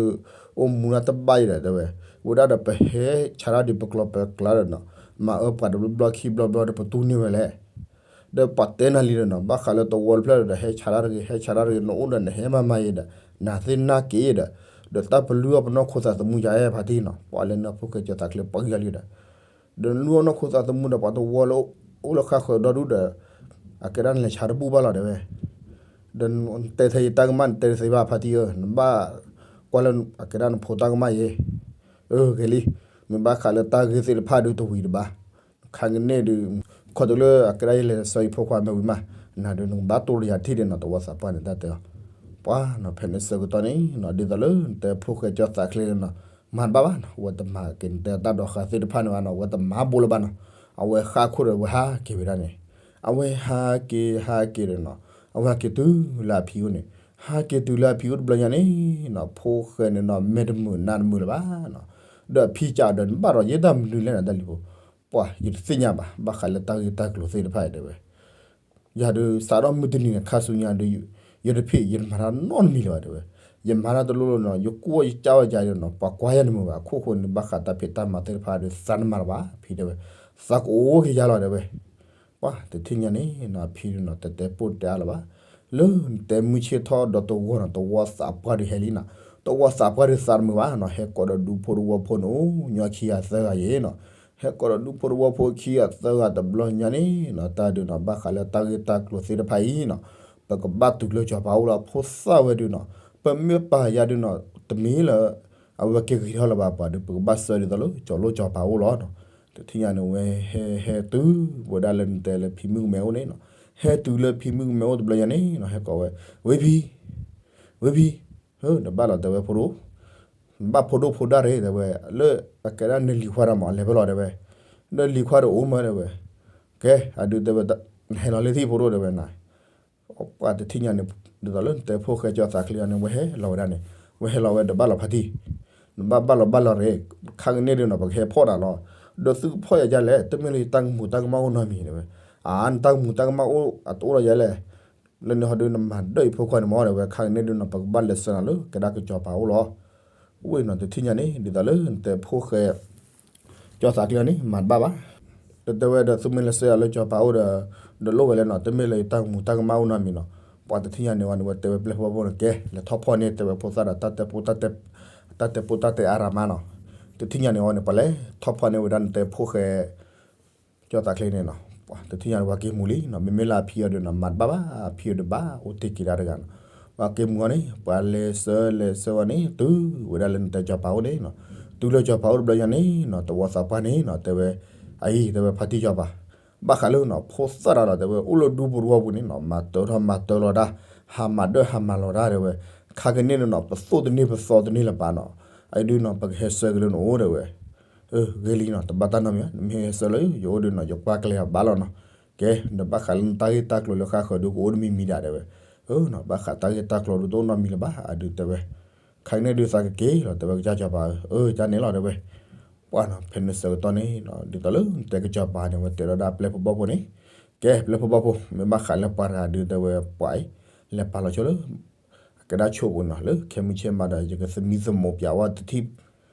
အိၣ်မူဒၣ်တဘၣ်အံၤဒီးတဲဝဲ, ဝဲဒၣ်ဒီးပဟဲဆါတၢ်ဒုးပကျီပကျါဒီးနီၤ, မၤအၢပှၤတဘျီဘျီခံဘျီဘျီဒီးပတူၢ်န့ၢ်ဝဲလဲၣ်, ဒီးပှၤတဲနၤလံဒီးနီၤ ဘၣ်ဃးလၢသဝီတဖျၢၣ်ဒီး ဟဲဆါတၢ်တဂ့ၤ ဟဲဆါတၢ်တဂ့ၤ နအိၣ်ဒီးနဟဲမၤမၤအံၤဒီး နသ့ၣ်နၢ်က့ၤဒီး ဒီးတၢ်ပလုၢ်အီၣ်ပနီၢ်ခိသးသမူယၤအဲၣ်ဖါတံၢ်နီၤ ပှၤလၢနဖိၣ်ဃဲကၠီသးချ့ပှၤကယၤလံဒီး ဒီးနလုၢ်အီၣ်နီၢ်ခိသးသမူဒီး ပှၤသဝီလၢအိၣ်လၢဃၣ်ဃၢၤဒီဒူၣ်ဒီး အကဲဒၣ်နလဲၤဆါတဘူၣ်ဘၣ်လီၤတဲဝဲ ဒီးနတဲထဲယတၢ်ကမၣ် နတဲတသ့ဘၣ်ဖါတံၢ်ဧၢ, နဘၣ်ကွၢ်လၢအကဲဒၣ်နဖိတၢ်ကမၣ်ယဲ, အဂ့ၤလံ, မ့ၢ်ဘၣ်ဃးလၢတၢ်ဂ့ၢ်သ့ၣ်တဖၣ်ဒုးတဝံၤတဘၣ်, ခါကန့ၣ်ဒုး ခီတုၤလၢအကဲဒၣ်ယလဲၤဆှၢယဖိခွါမ့ၢ်ဝံၤမး, နၤဒုးနကဘၣ်တိၢ်တယၤထံၣ်ဒံးနီၤ သဝီသးပှၢ်န့ၣ်တၢ်တဲအီၤ, ပှၤနီၤ ဖဲန့ၣ်ဆၢကတီၢ်န့ၣ်နီၤ ဒ်သိးလၢနတဲဖိၣ်ဃဲကၠီသးချ့နီၤ, မၤတဘၣ်ဘၣ်နီၤ အဝဲတမၤက့ၤနတဲတၢ်ဒိးဃာ်သ့ၣ်တဖၣ်န့ၣ်ဘၣ်နီၤ အဝဲတမၤဘိလၢၤဘၣ်နီၤ, အဝဲဃၣ်ခိၣ်ဒီးအဝဲဟးက့ၤဝဲဒၣ်န့ၣ် အဝဲဟးက့ၤဟးက့ၤဒီးနီၤ, အဝဲဟဲက့ၤတုၤလၢအဖံအိၣ်န့ၣ်, ဟးက့ၤတုၤလၢအဖံအိၣ်တဘျီညါန့ၣ်နီၤ ဖိၣ်ဃဲန့ၣ်နီၤ မဲာ်တမုာ်နါတမုာ်လၢၤဘၣ်နီၤ, ဒီးအဖံကးဒီး နဘၣ်ဒီးယဲတၢ်မနုၤလဲၣ်နီၤ တၢ်လံၤဖိ, ပှၤ ယတသ့ၣ်ညါဘၣ် ဘၣ်ဃးလၢတၢ်ဂ့ၢ်တၢ်ကျိၤသ့ၣ်တဖၣ်တဲဝဲ ယၤဒုး စးထီၣ်မုၢ်တနံၤန့ၣ် ခါဆူညါဒုး ယတဖံး ယတမၤတၢ်နီတမံၤလၢၤဘၣ်တဲဝဲ, ယမၤတၢ်တလိၣ်လၢၤနီၤ ယကူၣ်အီၣ်ယကၢ်အီၣ်ယၤဒီးနီၤ ပှၤကွၢ်ယၤတမုာ်ဘၣ် အခိၣ်ဃိန့ၣ် ဘၣ်ဃးတၢ်ဖံးတၢ်မၤသ့ၣ်တဖၣ်ဒီး သးနမၤလၢၤဘၣ် ဖံတဲဝဲ, သးကအိၣ်က့ၤယၤလီၤတဲဝဲ ပှၤတထံၣ်ညါန့ၣ်နီၤ အဖံဒုးနီၤ တတဲပိၢ်တဲအါလၢၤဘၣ်, လၢနတဲမုၢ်ဆ့ၣ်ထီၣ်ဒီးသဝီနီၤ သဝီသးပှၢ်ဒုးဟဲလံနီၤ, သဝီသးပှၢ်ဒုးသးတမုာ်ဘၣ်နီၤ ဟဲကိးဒီးဒူဖိတဝီဖိန့ၣ် အိၣ်ညီခံဂၤသၢဂၤယဲနီၤ, ဟဲကိးဒီးဒူဖိတဝီဖိခံဂၤသၢဂၤတဘျီညါန့ၣ်နီၤ တၢ်ဒုးနီၤ ဘၣ်ဃးလၢတၢ်ဂ့ၢ်တၢ်ကျိၤသ့ၣ်တဖၣ်အံၤနီၤ, ပကဘၣ်တုၤလၢကၠီၤပၤအိၣ်လီၤ ဖိသၣ်ဝဲဒုးနီၤ, ပမ့ၢ်ပာ်ယၤဒုးနီၤ တမ့ၢ်လၢ အဝဲက့ၤဂ့ၤထီၣ်လၢၤဘၣ်ပှၤဒုး ပကဘၣ်ဆှၢဒ်သိးလၢကၠီၤလိၣ်ကၠီၤပၤအိၣ်လီၤနီၤ, တထံၣ်ညါန့ၣ်ဝဲဟဲဟဲတုၤဝဲဒၣ်လၢနတဲလၢဖံမုၣ်ကမဲအိၣ်န့ၣ်နီၤ, ဟဲတုၤလၢဖံမုၣ်ကမဲအိၣ်တဘျီညါန့ၣ်နီၤ ဟဲကိးဝဲ, ဝ့ၢ်ဖံ, ဝ့ၢ်ဖံ, နဘၣ်လီၤတဲဝဲဖိဒိၣ် နဘၣ်ဖိဒိၣ်ဖိဒါရ့ၣ်တဲဝဲ, လၢအကဲဒၣ်နလံၤခွါဒီးမး လဲၤဖဲလီၤတဲဝဲ, နလံၤခွါဒီးအိၣ်မးတဲဝဲ, ကဲ အဒုးတဲဝဲ, နဟဲလီၤလၢထံၣ်ဖိဒိၣ်တဲဝဲနၤ, ပှၤတထံၣ်ညါန့ၣ် ဒ်သိးလၢနတဲဖိၣ်ဃဲကၠီသးချ့အီၤန့ၣ် ဝဲဟဲလီၤဝဲဒၣ်န့ၣ်, ဝဲဟဲလီၤဝဲဒီးဘၣ်လီၤဖါတံၢ်, နဘၣ်ဘၣ်လီၤဘၣ်လီၤရ့ၣ်, ခါကန့ၣ်ဒုးနီၤ ပကဟဲဖီၣ်နၤလီၤ, ဒီးသုကဖီၣ်ယၤဒ်လဲၣ်, တမ့ၢ်လၢယတၢ်ကမူၤတၢ်ကမၣ်အိၣ်နီတမံၤတဲဝဲ, အါ နတၢ်ကမူၤတၢ်ကမၣ်အိၣ်အတအိၣ်ဒီးယၤလဲၣ် လၢန့ၣ်ဟီဒုးနမၤဒၢၣ်အံၤဖိခွါန့ၣ်မ့ၢ်ဒီးဝဲ ခါကန့ၣ်ဒုးနီၤ ပကဘၣ်လဲၤဆှၢနၤလၢကဲဒၣ်ကစီၤပၤအိၣ်လီၤ. ဝ့ၢ်နီၤ တထံၣ်ညါန့ၣ် ဒ်သိးလၢနတဲဖိၣ်ဃဲ ကၠီသးကျ့အီၤန့ၣ် မၤတဘၣ်ဘၣ်. တတဲဝဲဒီးသုမ့ၢ်လဲၤဆှၢယၤလၢကစီၤပၤအိၣ်ဒီး ဒီးလိၣ်ဝဲလဲၣ်နီၤ တမ့ၢ်လၢယတၢ်ကမူၤတၢ်ကမၣ်အိၣ်နီတမံၤနီၤ. ပှၤတထံၣ်ညါန့ၣ်ဝဲန့ၣ် ဝဲတဲဝဲပျဲၢ်ဖိဘီဖိန့ၣ် ကဲ လဲၤထီၣ်ဖီၣ်န့ၢ်တဲဝဲဖိသၣ်ဒီး တၢ်တဲပိာ်တၢ်တဲအါရၤမးနီၤ. တထံၣ်ညါန့ၣ်ဝဲန့ၣ် ပှၤလဲၤထီၣ်ဖီၣ်န့ၢ်ဝဲဒၣ်နတဲဖိၣ်ဃဲ ကၠီသးချ့န့ၣ်နီၤ, တထံၣ်ညါန့ၣ် ပှၤက့ၤမူၤလံနီၤ, မ့မ့ၢ်လၢအဖံအီၤဒုးနီၤ မၤတဘၣ်ဘၣ်, အဖံအီၤဒုးဘၣ်အိၣ်တ့ၢ်က့ၤဒၣ်တဂၤနီၤ, ပှၤက့ၤမူၤအီၤန့ၣ် ပှၤလဲၤဆှၢလဲၤဆှၢဝဲန့ၣ် တုၤဝဲဒၣ်လၢနတဲကစီၤပၤအိၣ်န့ၣ်နီၤ, တုၤလၢကစီၤပၤအိၣ်တဘျီညါန့ၣ်နီၤ သဝီသးပှၢ်န့ၣ်နီၤ တဲဝဲ, အအံၤ တဲဝဲဖါတံၢ်ကစီၤပၤ, ဘၣ်ဃးလၢနီၤ ဖိသၣ်တၢ်ဒီး တဲဝဲ အိၣ်လၢဒူပူၤတဝီပူၤန့ၣ်နီၤ မၤတၢထီၣ်မၤတၢလီၤတၢ်, ဟးမၤဒၢၣ်ဟးမၤလီၤတၢ်တဲဝဲ, ခါကန့ၣ်န့ၣ်နီၤ ပသိၣ်တန့ၢ်ပသီတန့ၢ်လၢၤဘၣ်နီၤ, အအံၤဒုးနီၤ ပကဟဲဆှၢက့ၤလၢနအိၣ်တဲဝဲ ဂ့ၤလံနီၤ တဘၣ်တၢ်နီတမံၤဘၣ်, နမ့ၢ်ဟဲဆှၢလၢယအိၣ်ဒုးနီၤ ယကွၢ်ကျဲအီၤဘၣ်လီၤနီၤ. ကဲ ဒီးဘၣ်ဃးလၢနတၢ်ဂ့ၢ်တၢ်ကျိၤလၢဃၣ်ဃၢၤဒုးကအိၣ်တမံၤမံၤဒၣ်တဲဝဲ, ဘၣ်ဃးတၢ်ဂ့ၢ်တၢ်ကျိၤဒုးတအိၣ်နီတမံၤလၢၤဘၣ် အဒုးတဲဝဲ, ခါကန့ၣ်ဒုးသးကက့ၤလီၤ တဲဝဲကစၢ်ကစီၤပၤဧၢ, အၢ ကန့ၣ်လီၤတဲဝဲ, ပှၤနီၤ ဖဲန့ၣ်ဆၢကတီၢ်န့ၣ်နီၤ ဒ်သိးလၢနတဲကစီၤပၤန့ၣ် ဝဲတဲဒီးဒၣ်ပျဲၢ်ဖိဘီဖိန့ၣ်, ကဲ ပျဲၢ်ဖိဘီဖိ မ့ၢ်ဘၣ်ဃးလၢပှၤတဂၤဒုးတဲဝဲပှၤအံၤ, လဲၤပာ်လီၤဆိလၢ အကဒါဆိၣ်ပူၤနီၤ လၢခဲမုၢ်ဆ့ၣ်မးဒီး ယကသမံသမိးပၠးဝဲတထံၣ်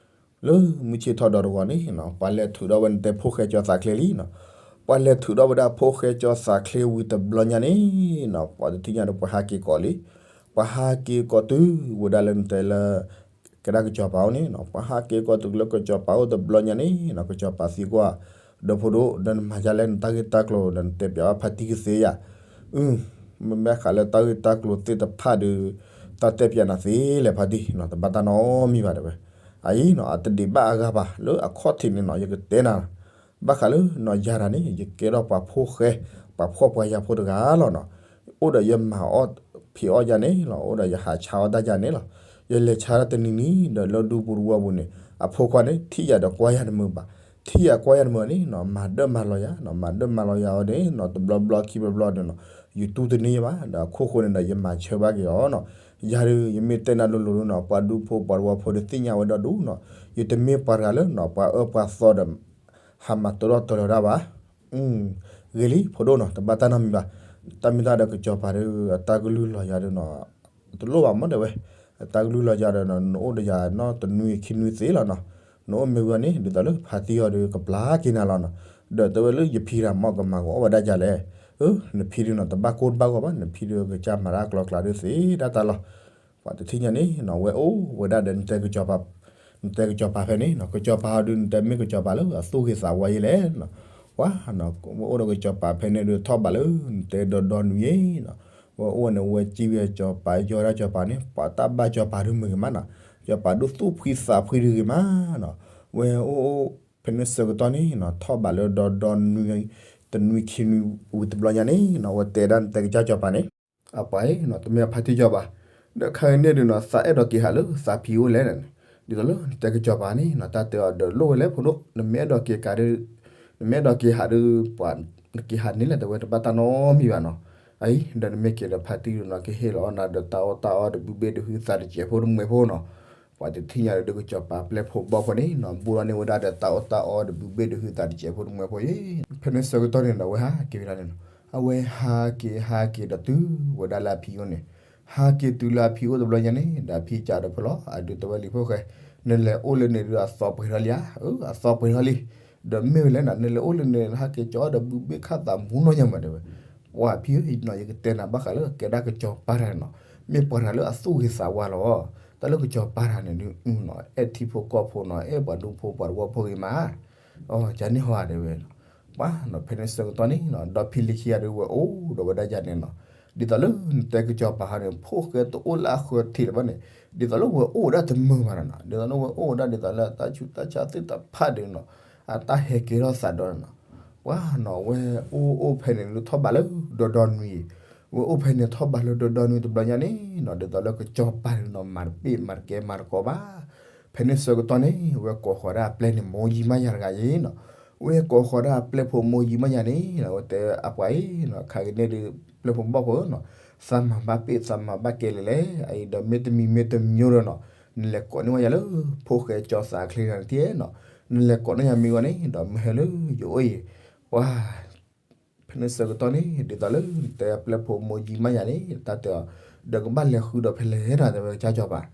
လၢမုၢ်ဆ့ၣ်ထီၣ်ဒီးတဂီၤန့ၣ်နီၤ ပှၤလဲၤထုးထီၣ်ဝဲနတဲဖိၣ်ဃဲကၠီသးချ့လံနီၤ, ပှၤလဲၤထုးထီၣ်ဝဲဒၣ်ဖိၣ်ဃဲကၠီသးချ့ဝံၤတဘျီညါန့ၣ်နီၤ ပှၤတထံၣ်ညါဒီးပှၤဟးက့ၤကိးလံ, ပှၤဟးက့ၤကိးတုၤဝဲဒၣ်လၢနတဲလၢ ကဲဒၣ်ကစီၤပၤအိၣ်န့ၣ်နီၤ ပှၤဟးက့ၤကိးတုၤလၢကစီၤပၤအိၣ်တဘျီညါန့ၣ်နီၤ ကစီၤပၤသံကွၢ်, ဒီးဖိဒိၣ် ဒီးနမၤဒ်လဲၣ်နတၢ်ဂ့ၢ်တၢ်ကျိၤဒီး နတဲပၠးဝဲဖါတံၢ်ကသ့ဧါ, အု မ့မ့ၢ်ဃးလၢတၢ်ဂ့ၢ်တၢ်ကျိၤသ့ၣ်တဖၣ်ဒီး တၢ်တဲပၠးနၤသ့လဲၣ်ဖါတံၢ်နီၤ တဘၣ်တၢ်နီတမံၤဘၣ်တဲဝဲ, အအံၤနီၤ အတဒံးဘၣ်အဂၤဘၣ် လၢအခီၣ်ထံးန့ၣ်နီၤ ယကတဲနၤ ဘၣ်ဃးလၢနီၤယၤတဂၤန့ၣ် ယကဲထီၣ်ပှၤဖိၣ်ဃဲ ပှၤဖှီၣ်ပှၤယာ်ဖိတဂၤလီၤနီၤ, အိၣ်ဒီးယမၤအီၣ်ဖံးအီၣ်ယၤန့ၣ်လီၤ အိၣ်ဒီးယဟးဆါအီၣ်တၢ်ယၤန့ၣ်လီၤ, ယလဲၤဆါတၢ်တနံၤနံၤဒီးလၢဒူပူၤတဝီပူၤန့ၣ် အဖိခွါန့ၣ် ထံၣ်ယၤဒီးကွၢ်ယၤတမုာ်ဘၣ်, ထံၣ်ယၤကွၢ်ယၤတမုာ်န့ၣ်နီၤ မၤဒၢၣ်မၤလီၤယၤနီၤ မၤဒၢၣ်မၤလီၤယၤအီၤန့ၣ်နီၤ တဘျီဘျီခံဘျီဘျီန့ၣ်နီၤ ယတူၢ်တန့ၢ်ယဘၣ် ဒီးအခိၣ်ဃိန့ၣ်ဒီးယမၤဆၢဘၣ်က့ၤအီၤနီၤ, ယၤဒီး ယမ့ၢ်တဲနၤလိၤလိၤဒုးနီၤ ပှၤဒူဖိပှၤတဝီဖိဒီးသ့ၣ်ညါဝဲဒီဒူၣ်နီၤ, ယတမ့ၢ်ပှၤတဂၤလၢနီၤ ပှၤအၢပှၤသီဒီး ဟးမၤတၢထီၣ်တၢလီၤတၢ်ဘၣ်, ဂ့ၤလံ ဖိဒိၣ်နီၤ တဘၣ်တၢ်နီတမံၤဘၣ်, တၢ်မ့ၢ်တၢ်ဒီးကစီၤပၤဒီး အတၢ်ကလုၢ်လီၤယၤဒီးနီၤ တလိၣ်ဘၣ်မ့ၢ်တဲဝဲ, အတၢ်ကလုၢ်လီၤယၤဒီးနီၤ နအိၣ်ဒီးယၤနီတနွံခံနွံသ့လီၤနီၤ, နအိၣ်မ့ၢ်ဝံၤန့ၣ် ဒ်သိးလၢဖါတံၢ်အီၤဒီးကပျၢ်က့ၤနၤလီၤနီၤ, ဒီးတဲဝဲလၢယဖံတဂၤမ့ၢ်ကမၤကအီၣ်ဝဲဒၣ်ဒ်လဲၣ်, နဖံဒုးနီၤ တဘၣ်ကိၢ်တဘၣ်ဂီၤဘၣ်, နဖံဒုးကစၢ်မၤတၢ်ကျီကျါဒုးသ့ဒၣ်တၢ်လီၤ. ပှၤတထံၣ်ညါန့ၣ်နီၤ ဝဲအိၣ်ဝဲဒၣ်ဒီး နတဲကစီၤပၤဖဲန့ၣ်နီၤ, ကစီၤပၤဟီဒုး နတဲမ့ၢ်ကစီၤပၤလၢအသူၣ်ဂ့ၤသးဝါယဲလဲၣ်နီၤ. ပှၤနီၤ ဝဲအိၣ်ဒီးကစီၤပၤဖဲန့ၣ်ဒုး ထီၣ်ဘးလၢနတဲဒီဒီနွံယဲနီၤ. ဝဲအိၣ်ဝဲန့ၣ် ဝဲစံးဝဲစီၤပၤယီၢ်ဒၣ်စီၤပၤန့ၣ် ပှၤတၢ်ဘၣ်စီၤပၤဒုးမုာ်ဂ့ၤမးနီၤ, စီၤပၤဒုးသူၣ်ဖှံသးဖှံဒုးဂ့ၤမးနီၤ. ဝဲအိၣ်ဖဲန့ၣ်ဆၢကတီၢ်န့ၣ်နီၤ ထီၣ်ဘးလၢဒီဒီနွံ တနွံခံနွံဝံၤတဘျီညါန့ၣ်နီၤ ဝဲတဲဒၣ်နတဲကစၢ်စီၤပၤန့ၣ် အပှၤအံၤနီၤ တမ့ၢ်အဖါတံၢ်စီၤပၤ, ဒီးခဲကနံၣ်အံၤဒုးနီၤ သးအဲၣ်ဒိးက့ၤဟးလၢသးဖံအိၣ်လဲၣ်န့ၣ်, ဒ်သိးလၢနတဲကစီၤပၤန့ၣ်နီၤ တၢ်တဲအီၤဒီးလိၣ်ဝဲလဲၣ်ဖိဒိၣ်, နမ့ၢ်အဲၣ်ဒိးက့ၤကးဒုး နမ့ၢ်အဲၣ်ဒိးက့ၤဟးဒုး ပှၤနက့ၤဟးန့ၣ်လဲၣ် တဲဝဲတဘၣ်တၢ်နီတမံၤဘၣ်နီၤ. အအံၤ ဒီးနမ့ၢ်က့ၤဒီးဖါတံၢ်ဒုးနီၤ ကဟ့ၣ်လီၤနၤဒီးတၢ်အီၣ်တၢ်အီဒီးဘုဘ့ၣ်ဒုးဟုသးတစဲးဖိတမှဲၤဖိနီၤ. ပှၤတထံၣ်ညါဒီး ကစီၤပၤပျဲၢ်ဖိဘီၣ်ဖိန့ၣ်နီၤ ဘူးလီၤန့ၢ်ဝဲဒၣ်ဒီးတၢ်အီၣ်တၢ်အီဒီးဘုဘ့ၣ်ဒုးဟုသးတစဲးဖိတမှဲၤဖိယဲ ဖဲန့ၣ်ဆၢကတီၢ်န့ၣ်ဒီး အဝဲဟးက့ၤဝဲဒၣ်န့ၣ်နီၤ, အဝဲဟးက့ၤဟးက့ၤဒီးတုၤဝဲဒၣ်လၢအဖံအိၣ်န့ၣ်, ဟးက့ၤတုၤလၢအဖံအိၣ်တဘျီညါန့ၣ် ဒီးအဖံစံးဒီးဖဲလီၤ အဒုးတဲဝဲလံာ်ဖိၣ်ဃဲ, နလဲၤအိၣ်လၢန့ၣ်ဒုးအသီပှဲၤထီၣ်လံဧါ, အသီပှဲၤထီၣ်လံ, ဒီးမ့ၢ်ဝဲလဲၣ်နီၤ နလဲၤအိၣ်လၢန့ၣ် ဟးက့ၤကၠီဒီးဘုဘ့ၣ်ခၣ်သးမူနီၢ်ညါမးတဲဝဲ, ပှၤဖံဧၢနီၤ ယကတဲနၤဘၣ်ဃးလၢကဲဒၣ်ကစီၤပၤတဂၤန့ၣ်နီၤ, မ့ၢ်ပှၤတဂၤလၢအသူၣ်ဂ့ၤသးဝါလီၤ, တၢ်လၢကစီၤပၤတဂၤန့ၣ်ဒုးနီၤ အဲၣ်ထံဖိကီၢ်ဖိနီၤ အဲၣ်ပှၤဒူဖိပှၤတဝီဖိဂ့ၤမး အကန့ၣ်ဟီတဲဝဲ, ပှၤနီၤ ဖဲန့ၣ်ဆၢကတီၢ်န့ၣ်နီၤ ဒီဖံလံၤခံဂၤဒုးဝဲအိၣ်ဒီးဝဲဒၣ်ယၤန့ၣ်နီၤ, ဒ်သိးလၢနတဲကစီၤပၤဟီန့ၣ် ဖိၣ်ဃဲတအိၣ်လၢအဃၢၤထံးလၢၤဘၣ်န့ၣ်, ဒ်သိးလၢဝဲအိၣ်ဝဲဒၣ်တမုာ်ဘၣ်နီၤ, ဒ်သိးလၢဝဲအိၣ်ဝဲဒၣ်ဒ်သိးလၢတၢ်ဆူးတၢ်ဆါသ့ၣ်တဖၣ်ဒုးနီၤ, အတၢ်ဟဲကဲထီၣ်သးဒီးနီၤ, ပှၤနီၤ ဝဲအိၣ်အိၣ်ဖဲန့ၣ်ဒုးထီၣ်ဘးလၢဒီဒီနွံ, ဝဲအိၣ်ဖဲန့ၣ်ထီၣ်ဘးလၢဒီဒီနွံတဘျီညါန့ၣ်နီၤ ဒ်သိးလၢကစီၤပၤဒုးနီၤ မၤတပ့ၢ်မၤတကဲမၤတကိးဘၣ် ဖဲန့ၣ်ဆၢကတီၢ်န့ၣ် ဝဲကိးဃီၤဒၣ်အပျဲၢ်န့ၣ် မိၢ်ယံမါယၤတဂၤအံၤနီၤ, ဝဲကိးဃီၤဒၣ်အပျဲၢ်ဖိမိၢ်ယံမါယၤန့ၣ် ဝဲတဲအပှၤအံၤနီၤ ခဲကနံၣ်ဒုး ပျဲၢ်ဖိဘီၣ်ဖိနီၤ, သးမၤဘၣ်ပ့ၢ်သးမၤဘၣ်ကဲလဲၣ်လဲၣ် အအံၤဒီးမ့ၢ်တမံၤမ့ၢ်တမံၤဒီးနီၤ, နလဲၤကိးန့ၢ်ဝဲယၤလၢ ဖိၣ်ဃဲကၠီသးချ့တဂၤန့ၣ်တက့ၢ်နီၤ, နလဲၤကိးန့ၢ်ယၤမ့ၢ်ဝဲန့ၣ် ဒီးမ့ၢ်ဟဲလၢယအိၣ်အံၤ, ပှၤ ဖဲန့ၣ်ဆၢကတီၢ်န့ၣ် ဒ်သိးလၢနတဲအပျဲၢ်ဖိမိၢ်ယံမါယၤန့ၣ် တၢ်တဲအီၤ, ဒီးကဘၣ်လဲၤဃုဒီးဖဲလဲၣ်နီၤ တဲဝဲကစၢ်စီၤပၤ,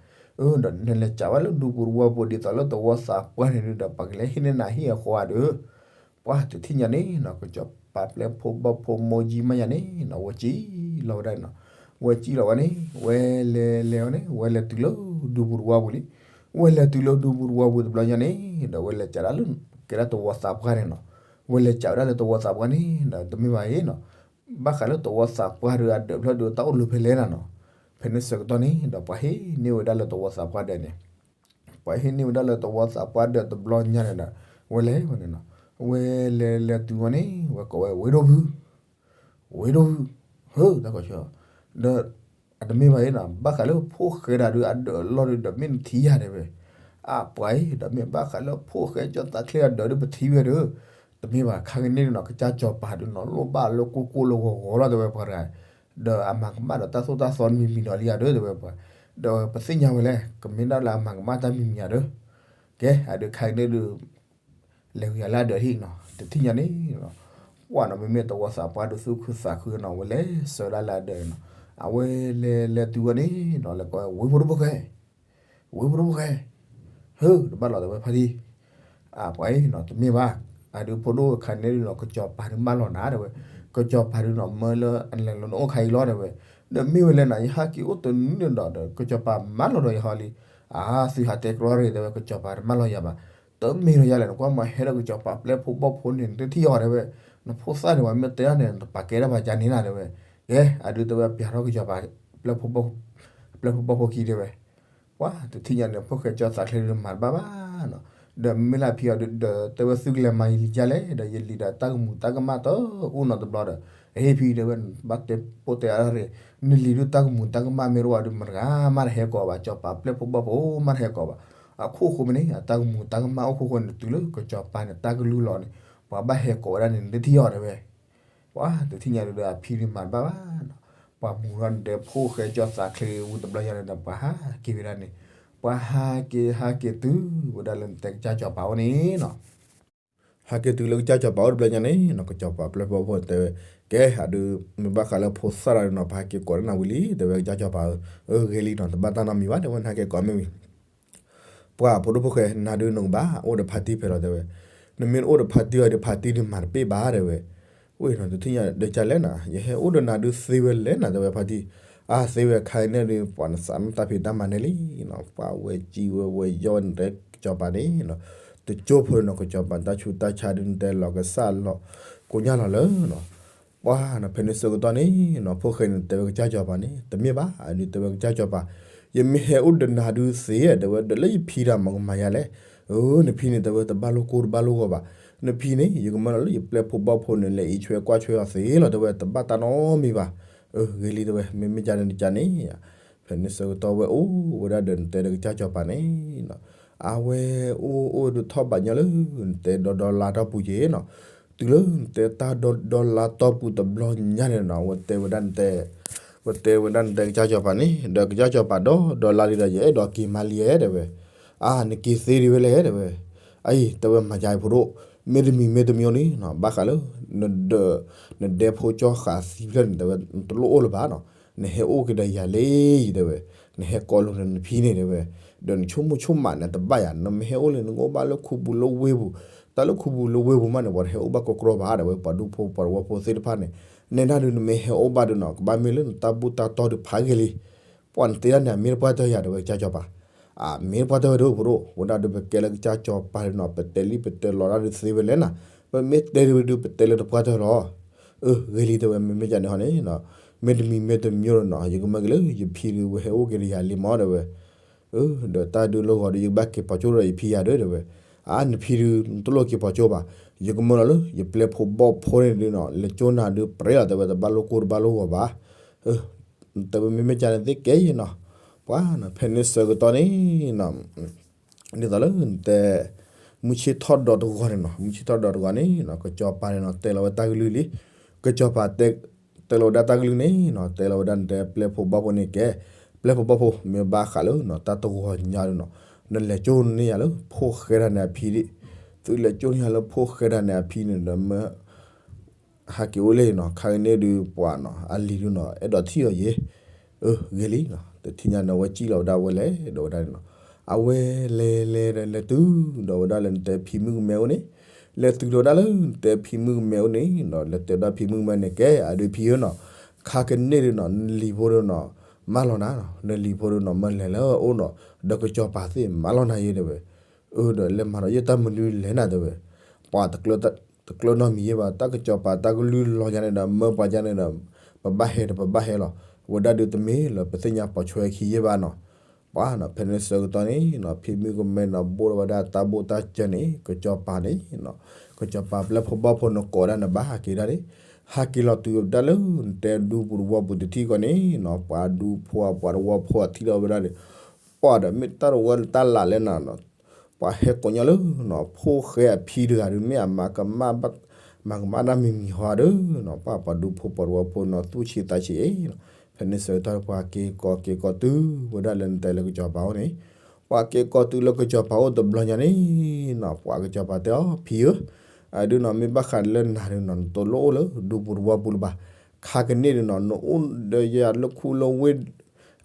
ဒီးနလဲၤစးဝဲလၢဒူပူၤတဝီပူၤ ဒ်သိးလၢတဝီသးပှၢ်န့ၣ်ဒုးဒီး ပှၤကလဲၤဟံးန့ၢ်နၤဟံၣ်အဃီဧါဒီး, ပှၤတထံၣ်ညါန့ၣ်နီၤ ကစီၤပၤပျဲၢ်ဖိဘီၣ်ဖိမိၢ်ယံမါယၤန့ၣ်နီၤ ဝဲစံၣ်လီၤဝဲဒၣ်နီၤ, ဝဲစံၣ်လီၤဝဲန့ၣ် ဝဲလဲၤလဲၤဝဲန့ၣ် ဝဲလဲၤတုၤလၢဒူပူၤတဝီပူၤလံ, ဝဲလဲၤတုၤလၢဒူပူၤတဝီပူၤတဘျီညါန့ၣ် ဒီးဝဲလဲၤစးဒၣ်လၢ ကဲဒၣ်တဝီသးပှၢ်န့ၣ်နီၤ, ဝဲလဲၤစးဝဲဒၣ်လၢတဝီသးပှၢ်န့ၣ်ဒီး တမ့ၢ်ဘၣ်အံၤနီၤ, ဘၣ်ဃးလၢတဝီသးပှၢ်ဒီးအဒၢးဖျၢၣ်ဒီးတၢ်အိၣ်လၢဖဲလဲၣ်နၤနီၤ, ဖဲန့ၣ်ဆၢကတီၢ်န့ၣ် ဒီးပှၤဟ့ၣ်န့ၢ်ဝဲဒၣ်လၢတဝီသးပှၢ်ဒၢးန့ၣ်, ပှၤဟ့ၣ်န့ၢ်ဝဲဒၣ်လၢတဝီသးပှၢ်ဒၢးတဘျီညါန့ၣ်ဒီး ဝဲလဲၤဝဲန့ၣ်နီၤ, ဝဲလဲၤလဲၤတုၤဝဲန့ၣ် ဝဲကိးဝဲဝ့ၢ်ဒိၣ်ဘု ဝ့ၢ်ဒိၣ်ဘု ဟၢတၢ်ကီဆၢ, ဒီး အတမ့ၢ်ဘၣ်အံၤနီၤ ဘၣ်ဃးလၢဖိၣ်ဃဲဒၣ်ဒုးအဒၢးအလီၢ်ဒုးဒီးမ့ၢ်နထံၣ်ယၤတဲဝဲ, အပှၤအံၤ ဒီးမ့ၢ်ဘၣ်ဃးလၢဖိၣ်ဃဲကၠီသးချ့အဒၢးဒုးပထံၣ်ဝဲဒီး, တမ့ၢ်ဘၣ်ခဲကနံၣ်န့ၣ်နီၤ ကစၢ်စီၤပၤဒုးနီၤ လိၣ်ဘၣ်လၢကိၢ်ကိၢ်လၢဂီၤဂီၤလီၤတဲဝဲပှၤတဂၤ, ဒီးအမၤကမၣ်ဒီးတၢ်သိၣ်တၢ်သီမံၤမံၤဒီးလံဧါဒီးတဲဝဲပှၤ, ဒီးပသ့ၣ်ညါဝဲလဲၣ် ကမ့ၢ်ဒၣ်လၢအမၤကမၣ်တၢ်မံၤမံၤဧါဒီး, ကဲ အဒုးခဲကနံၣ်ဒုး လဲၤဝံၤယၤလၢအဒၢးဟံၣ်နီၤ တထံၣ်ညါန့ၣ်, ပှၤနီၤ မ့မ့ၢ်တဝီသးပှၢ်ဒုးသူၣ်ခုသးခုနီၤ ဝဲလဲၤဆှၢဒၣ်လၢအဒၢးနီၤ, အဝဲလဲၤလဲၤတုၤဝဲန့ၣ်နီၤ လဲၤကိးဝဲ ဝ့ၢ်ဖိဒိၣ်ဖိၣ်ဃဲ, ဝ့ၢ်ဖိဒိၣ်ဖိၣ်ဃဲ, ဟၢ တဘၣ်လီၤတဲဝဲဖါတံၢ်, အပှၤအံၤနီၤ တမ့ၢ်ဘၣ်, အဒုးဖိဒိၣ်ခဲကနံၣ်ဒုးနီၤ ကစီၤပၤဒုးမၢလီၤနၤတဲဝဲ, ကစီၤပၤဒုးနီၤ မၢလၢအလဲၤလီၤနအိၣ်ခါအံၤလီၤတဲဝဲ, ဒီးမ့ၢ်ဝဲလဲၣ်နီၤ ယဟဲက့ၤအိၣ်တနံၤဒီး ကစီၤပၤမၢလီၤဒီးယၤဟီလံ, အါ သုဟးတဲကြီတဂ့ၤတဲဝဲ ကစီၤပၤတမၢလီၤယၤဘၣ်, တမ့ၢ်လီၤယၤလဲၣ် နကွၢ်မးဟဲဒီးကစီၤပၤပျဲၢ်ဖိဘီၣ်ဖိန့ၣ် နတထံၣ်အီၤတဲဝဲ, နဖိသၣ်န့ၣ် ပှၤမ့ၢ်တဲအီၤန့ၣ် နတပာ်ကဲဒၣ်ဘၣ်ကန့ၣ်နၤတဲဝဲ, ကဲ အဒုးတဲဝဲပျဲထီၣ်ကစီၤပၤ ပျဲၢ်ဖိဘီၣ်ဖိခံတဲဝဲ, ပှၤတထံၣ်ညါန့ၣ် ဖိၣ်ဃဲကၠီသးချ့ဒုးမၤတဘၣ်ဘၣ်နီၤ, ဒီးမ့ၢ်လၢဖံအီၤဒုး ဒီးတဲဝဲသုကလဲၤမၤယလံၤဒ်လဲၣ် ဒီးယလံၤဒီးတၢ်ကမူၤတၢ်ကမၣ်တအိၣ်နီတဘျီဒီး, အဟ့ၣ်ဖံတဲဝဲ ဘၣ်တဲပိၢ်တဲအါရ့ၣ်, နလံၤဒုးတၢ်ကမူၤတၢ်ကမၣ်မ့ၢ်တအိၣ်ဘၣ်ဒုး မတဂၤမးတဟဲကိးဘၣ် ကစီၤပၤပျဲၢ်ဖိဘီၣ်ဖိမးတဟဲကိးဘၣ်, အခိၣ်ဃိမ့ၢ်န့ၣ် အတၢ်ကမူၤတၢ်ကမၣ်အိၣ်ခိၣ်ဃိန့ၣ် တုၤလၢကစီၤပၤန့ၣ် တၢ်ကလုၢ်လီၤန့ၣ် ပှၤဘၣ်ဟဲကိးဝဲဒၣ်န့ၣ် နတထံၣ်အီၤတဲဝဲ ပှၤတထံၣ်ညါဒုးဒီးအဖံဒုးမၤတဘၣ်ဘၣ်နီၤ, ပှၤမူၤထီၣ်န့ၣ်ဒီးဖိၣ်ဃဲကၠီသးချ့ဝံၤတဘျီညါန့ၣ်ဒီး ပှၤဟးက့ၤဝဲဒၣ်န့ၣ်, ပှၤဟးက့ၤဟးက့ၤတုၤဝဲဒၣ်လၢနတဲကစၢ်စီၤပၤအိၣ်န့ၣ်နီၤ, ဟဲက့ၤတုၤလၢကစၢ်စီၤပၤအိၣ်တဘျီညါန့ၣ်နီၤ ကစီၤပၤပျဲၢ်ဖိဘီၣ်ဖိတဲဝဲ, ကဲ အဒုး မ့ၢ်ဘၣ်ဃးလၢဖိသၣ်တဂၤန့ၣ်နီၤ ပဟဲက့ၤကိးန့ၢ်နၤဝံၤလံ တဲဝဲကစၢ်စီၤပၤဧၢ, အၢ ဂ့ၤလံနီၤ တဘၣ်တၢ်နီတမံၤဘၣ် တဲဝဲ နဟဲက့ၤကိးမ့ၢ်ဝံၤ ပှၤဖိဒိၣ်ဖိၣ်ဃဲ နၤဒုးနကဘၣ်အိၣ်ဒီးဖါတံၢ်ဖဲလီၤတဲဝဲ, နမ့ၢ်အိၣ်ဒီးဖါတံၢ်အီၤဒီး ဖါတံၢ်ဒုးမၤတပ့ၢ်ဘၣ်တဲဝဲ, ဝ့ၢ်နီၤ တထံၣ်ညါဒီးကလဲၣ်နၤ ယဟဲအိၣ်ဒီးနၤဒုးသ့ဝဲလဲၣ်နၤ တဲဝဲဖါတံၢ်, အါ သ့ဝဲခါအံၤန့ၣ်ဒုး ပှၤနသးနတၢ်ဖံးတၢ်မၤန့ၣ်လံနီၤ ပှၤဝဲကံဝဲဝဲယီၢ်ဝဲ နတဲကစီၤပၤန့ၣ်နီၤ, တကၠိဖိနီၤ ကစီၤပၤတၢ်ဆူးတၢ်ဆါဒုး နတဲလီၤကစၢ်လီၤ ကိညၢ်လီၤလၢနီၤ, ပှၤနီၤ ဖဲန့ၣ်ဆၢကတီၢ်န့ၣ်နီၤ ဖိၣ်ဃဲန့ၣ်တဲဝဲကစၢ်စီၤပၤန့ၣ် တမ့ၢ်ဘၣ် အဒုးတဲဝဲကစၢ်စီၤပၤ, ယမ့ၢ်ဟဲအိၣ်ဒီးနၤဒုးသ့ တဲဝဲ ဒီးလၢယဖံဒီးမၤကမၤယၤလဲၣ်, အၢ နဖံန့ၣ်တဲဝဲတဘၣ်လိာ်ကိၢ်တဘၣ်လိာ်ဂီၤဘၣ်, နဖံန့ၣ် ယကမၢလီၤလၢယပျဲၢ်ဖိဘီၣ်ဖိန့ၣ် လဲၤအံးဆွဲကွၢ်ဆွဲအီၤသ့လီၤ တဲဝဲ တဘၣ်တၢ်နီတမံၤဘၣ်, အၢ ဂ့ၤလံတဲဝဲ မ့မ့ၢ်ကန့ၣ်တကန့ၣ် ဖဲန့ၣ်ဆၢကတီၢ်ဝဲအိၣ်ဝဲဒၣ်ဒီးနတဲဒီးကစၢ်စီၤပၤန့ၣ်နီၤ, အဝဲအိၣ်အိၣ်ဒုးထီၣ်ဘးညီလၢ နတဲဒီဒီလါတီၢ်ပူၤက့ၤနီၤ, တုၤလၢနတဲတၢ်ဒီဒီလါတီၢ်ပူၤတဘျီညါန့ၣ်နီၤ ဝဲတဲဝဲဒၣ်နတဲ ဝဲတဲဝဲဒၣ်နတဲကစၢ်စီၤပၤန့ၣ် ဒီးကစၢ်စီၤပၤဒီဒီလါဒုးဒီး ယအဲၣ်ဒိးက့ၤမါလံဧါ တဲဝဲ, အါ နက့ၤသ့ဒံးဝဲလဲၣ် တဲဝဲ, အအံၤ တဲဝဲမၤယၤအံၤဖိဒိၣ်, မ့တမံၤမ့တမံၤန့ၣ်နီၤ ဘၣ်ဃးလၢ နဒဲဖိကၠီဃာ်သံဖျၢၣ်န့ၣ် တဲဝဲ နတလိၣ်အိၣ်လၢၤဘၣ်နီၤ, နဟဲအိၣ်က့ၤဒီးယၤလံ တဲဝဲ, နဟဲကိးလိာ်နဖံန့ၣ် တဲဝဲ, ဒီးနဆိကမိၣ်ဆိကမးန့ၣ် တဘၣ်ယၤ နမ့ၢ်ဟဲအိၣ်လၢနကအိၣ်ဘၣ်လၢခူပူၤလၢဝ့ၢ်ပူၤ, တၢ်လၢခူပူၤလၢဝ့ၢ်ပူၤမးန့ၣ် ပှၤတဟဲအိၣ်ဘၣ်ကီကီဘၣ် တဲဝဲ, ပှၤဒူဖိပှၤတဝီဖိသ့ၣ်တဖၣ်န့ၣ်, နဲဒၣ်ဒုးနမ့ၢ်ဟဲအိၣ်ဘၣ်ဒုးနီၤ ကဘၣ်မ့ၢ်လၢနတၢ်ဘူၣ်တၢ်တီဒုးဖးဂ့ၤလံ, ပှၤနတဲဒၣ်န့ၣ် အမ့ၢ်တပှၢ်တၢၢ်ယၤ တဲဝဲကစၢ်စီၤပၤ, အမ့ၢ်တပှၢ်တၢၢ်ဝဲဒၣ်ဖိဒိၣ် ဝဲဒၣ်ဒုးပကဲလၢကစၢ်စီၤပၤဒုးနီၤ ပတဲလံပတဲလီၤဒၣ်ဒုးသ့ဝဲလဲၣ်နၤ, ပမ့ၢ်တဲဒုးဝဲဒုး ပတဲလၢတပှၢ်တၢၢ်လီၤ, အၢ ဂ့ၤလံတဲဝဲ မ့မ့ၢ်ကန့ၣ်ဟီန့ၣ်နီၤ, မ့တမံၤမ့တမံၤနီၤ ယကမၢက့ၤလၢယဖံဒုး ဝဲဟဲအိၣ်က့ၤဒီးယၤလံမး တဲဝဲ အၢ ဒီးတၢ်ဒုးလၢဂီၤဒီး ယကဘၣ်က့ၤပိာ်ကၠိဒီးယဖံယၤဒီး တဲဝဲ, အါ နဖံဒုး နတလိၣ်က့ၤပိာ်ကၠိဘၣ်, ယကမၢလီၤလၢ ယပျဲၢ်ဖိဘီၣ်ဖိန့ၣ်ဒုးနီၤ လဲၤကၠိနၤဒုးပြဲလီၤ တဲဝဲ တဘၣ်လိာ်ကိၢ်တဘၣ်လိာ်ဂီၤဘၣ်, အၢ တဲဝဲမ့မ့ၢ်ကန့ၣ်သ့ကဲယဲနီၤ, ပှၤနီၤ ဖဲန့ၣ်ဆၢကတီၢ်န့ၣ်နီၤ ဒ်သိးလၢနတဲ မုၢ်ဆ့ၣ်ထီၣ်ဒီးတဂီၤန့ၣ်နီၤ မုၢ်ဆ့ၣ်ထီၣ်ဒီးတဂီၤန့ၣ်နီၤ ကစီၤပၤန့ၣ်နီၤ တဲလီၤဝဲတၢ်ကလုၢ်လံ, ကစီၤပၤ တဲလီၤဝဲဒၣ်တၢ်ကလုၢ်န့ၣ်နီၤ တဲလီၤဝဲဒၣ်နတဲပျဲၢ်ဖိဘီၣ်ဖိန့ၣ်ကဲ, ပျဲၢ်ဖိဘီၣ်ဖိ မ့ၢ်ဘၣ်ဃးလၢနီၤ တၢ်တဂီၤညါဒုးနီၤ နလဲၤကၠိန့ၢ်ယၤလၢဖိၣ်ဃဲတၢ်န့ၣ်အဖံဒံး, သုလဲၤကၠိန့ၢ်ယၤလၢဖိၣ်ဃဲတၢ်န့ၣ်အဖံန့ၣ်ဒီးမၢ ဟးက့ၤအိၣ်လၢနီၤ ခါကန့ၣ်ဒုးပှၤနီၤ အလံၤဒုးနီၤ အဲၣ်ဒိးထံၣ်အီၤယဲ, အၢ ဂ့ၤလံနီၤ တထံၣ်ညါန့ၣ် အဝဲစံၣ်လီၤဝဲဒၣ်ဝဲလဲၣ်ဒီးဝဲဒၣ်န့ၣ်နီၤ, အဝဲလဲၤလဲၤဒီးလဲၤတုၤဒီးဝဲဒၣ်လၢနတဲဖံမုၣ်ကမဲအိၣ်န့ၣ်, လဲၤတုၤဒီးဝဲဒၣ်လၢနတဲဖံမုၣ်ကမဲအိၣ်န့ၣ်နီၤ လဲၤတဲဒီးဖံမုၣ်ကမဲန့ၣ်ကဲ အဒုးဖံဧၢနီၤ, ခါကန့ၣ်ဒုးနီၤ နလံၤဖိဒုးနီၤ မၢလီၤနၤနီၤ နလံၤဖိဒုးနီၤ မၢလဲၤလၢအအိၣ်နီၤ, ဒီးကစီၤပၤသ့ၣ်မၢလီၤနၤယဲတဲဝဲ, အၢ ဒီးလဲၤမၤဒီးယဲၢ်တၢ်မနုၤလဲၣ်နၤတဲဝဲ, ပှၤ တကျၢၤနီတမံၤယဲဘၣ် တၢ်ကစီၤပၤတၢ်ကလုၢ်လီၤယါန့ၣ်ဒီး မၢပှၤယါန့ၣ်ဒီး ပဘၣ်ဟဲဒီးပဘၣ်ဟဲလီၤ, ဝဲဒၣ်ဒုးတမ့ၢ်လၢပသ့ၣ်ညါပိာ်ဆွဲခံယဲဘၣ်နီၤ, ပှၤနီၤ ဖဲန့ၣ်ဆၢကတီၢ်န့ၣ်နီၤ ဖံမုၣ်ကမဲနီၤ ဘိၣ်ထီၣ်ဝဲဒၣ်တၢ်ဘိၣ်တၢ်စၢၤန့ၣ် ကစီၤပၤန့ၣ်နီၤ, ကစီၤပၤပျဲၢ်ဖိဘီၣ်ဖိန့ၣ်ကိးဒၣ်န့ၣ် ဘၣ်ဟးက့ၤဒၣ်န့ၣ်, ဟးက့ၤလီၤတုၤဝဲဒၣ်လၢနတဲဒူပူၤတဝီပူၤတထံၣ်ဃီန့ၣ်နီၤ ပှၤဒူဖိအပှၤတဝီဖိအထံၣ်လီၤဝဲဒၣ်န့ၣ်, ပှၤဒီးမ့ၢ်တၢ်တဝီလၢတၢ်လးလဲၣ်နၤနီၤ ပှၤဟဲကိးညီလၢနီၤ ဖိၣ်ဃဲအဖံတဂၤဒုး မ့ၢ်အမၤကမၣ်ဘၣ် မၤကမၣ်တၢ်မံၤမံၤဟီဒုးနီၤ ပှၤပှၤဒူဖိပှၤတဝီဖိနီၤ သူၣ်ဆံးသးဆံးအံၤနီၤ, ဖဲန့ၣ်ဆၢကတီၢ်ပှၤက့ၤကိးက့ၤကိးတုၤဝဲဒၣ်လၢနတဲလၢကစီၤပၤအိၣ်န့ၣ်, ပှၤက့ၤကိးတုၤလၢကစီၤပၤအိၣ်တဘျီညါန့ၣ်နီၤ ပှၤကစီၤပၤတဲအီၤ ဖံဧၢ, အဒုးနီၤ မ့ၢ်ဘၣ်ဃးလၢနၤဒုးနီၤ နတလိၣ်အိၣ်လၢဒူပူၤတဝီပူၤလၢၤဘၣ်, ခါကန့ၣ်ဒုးနီၤ နအိၣ်ဒီးယၤလၢခူလၢဝ့ၢ်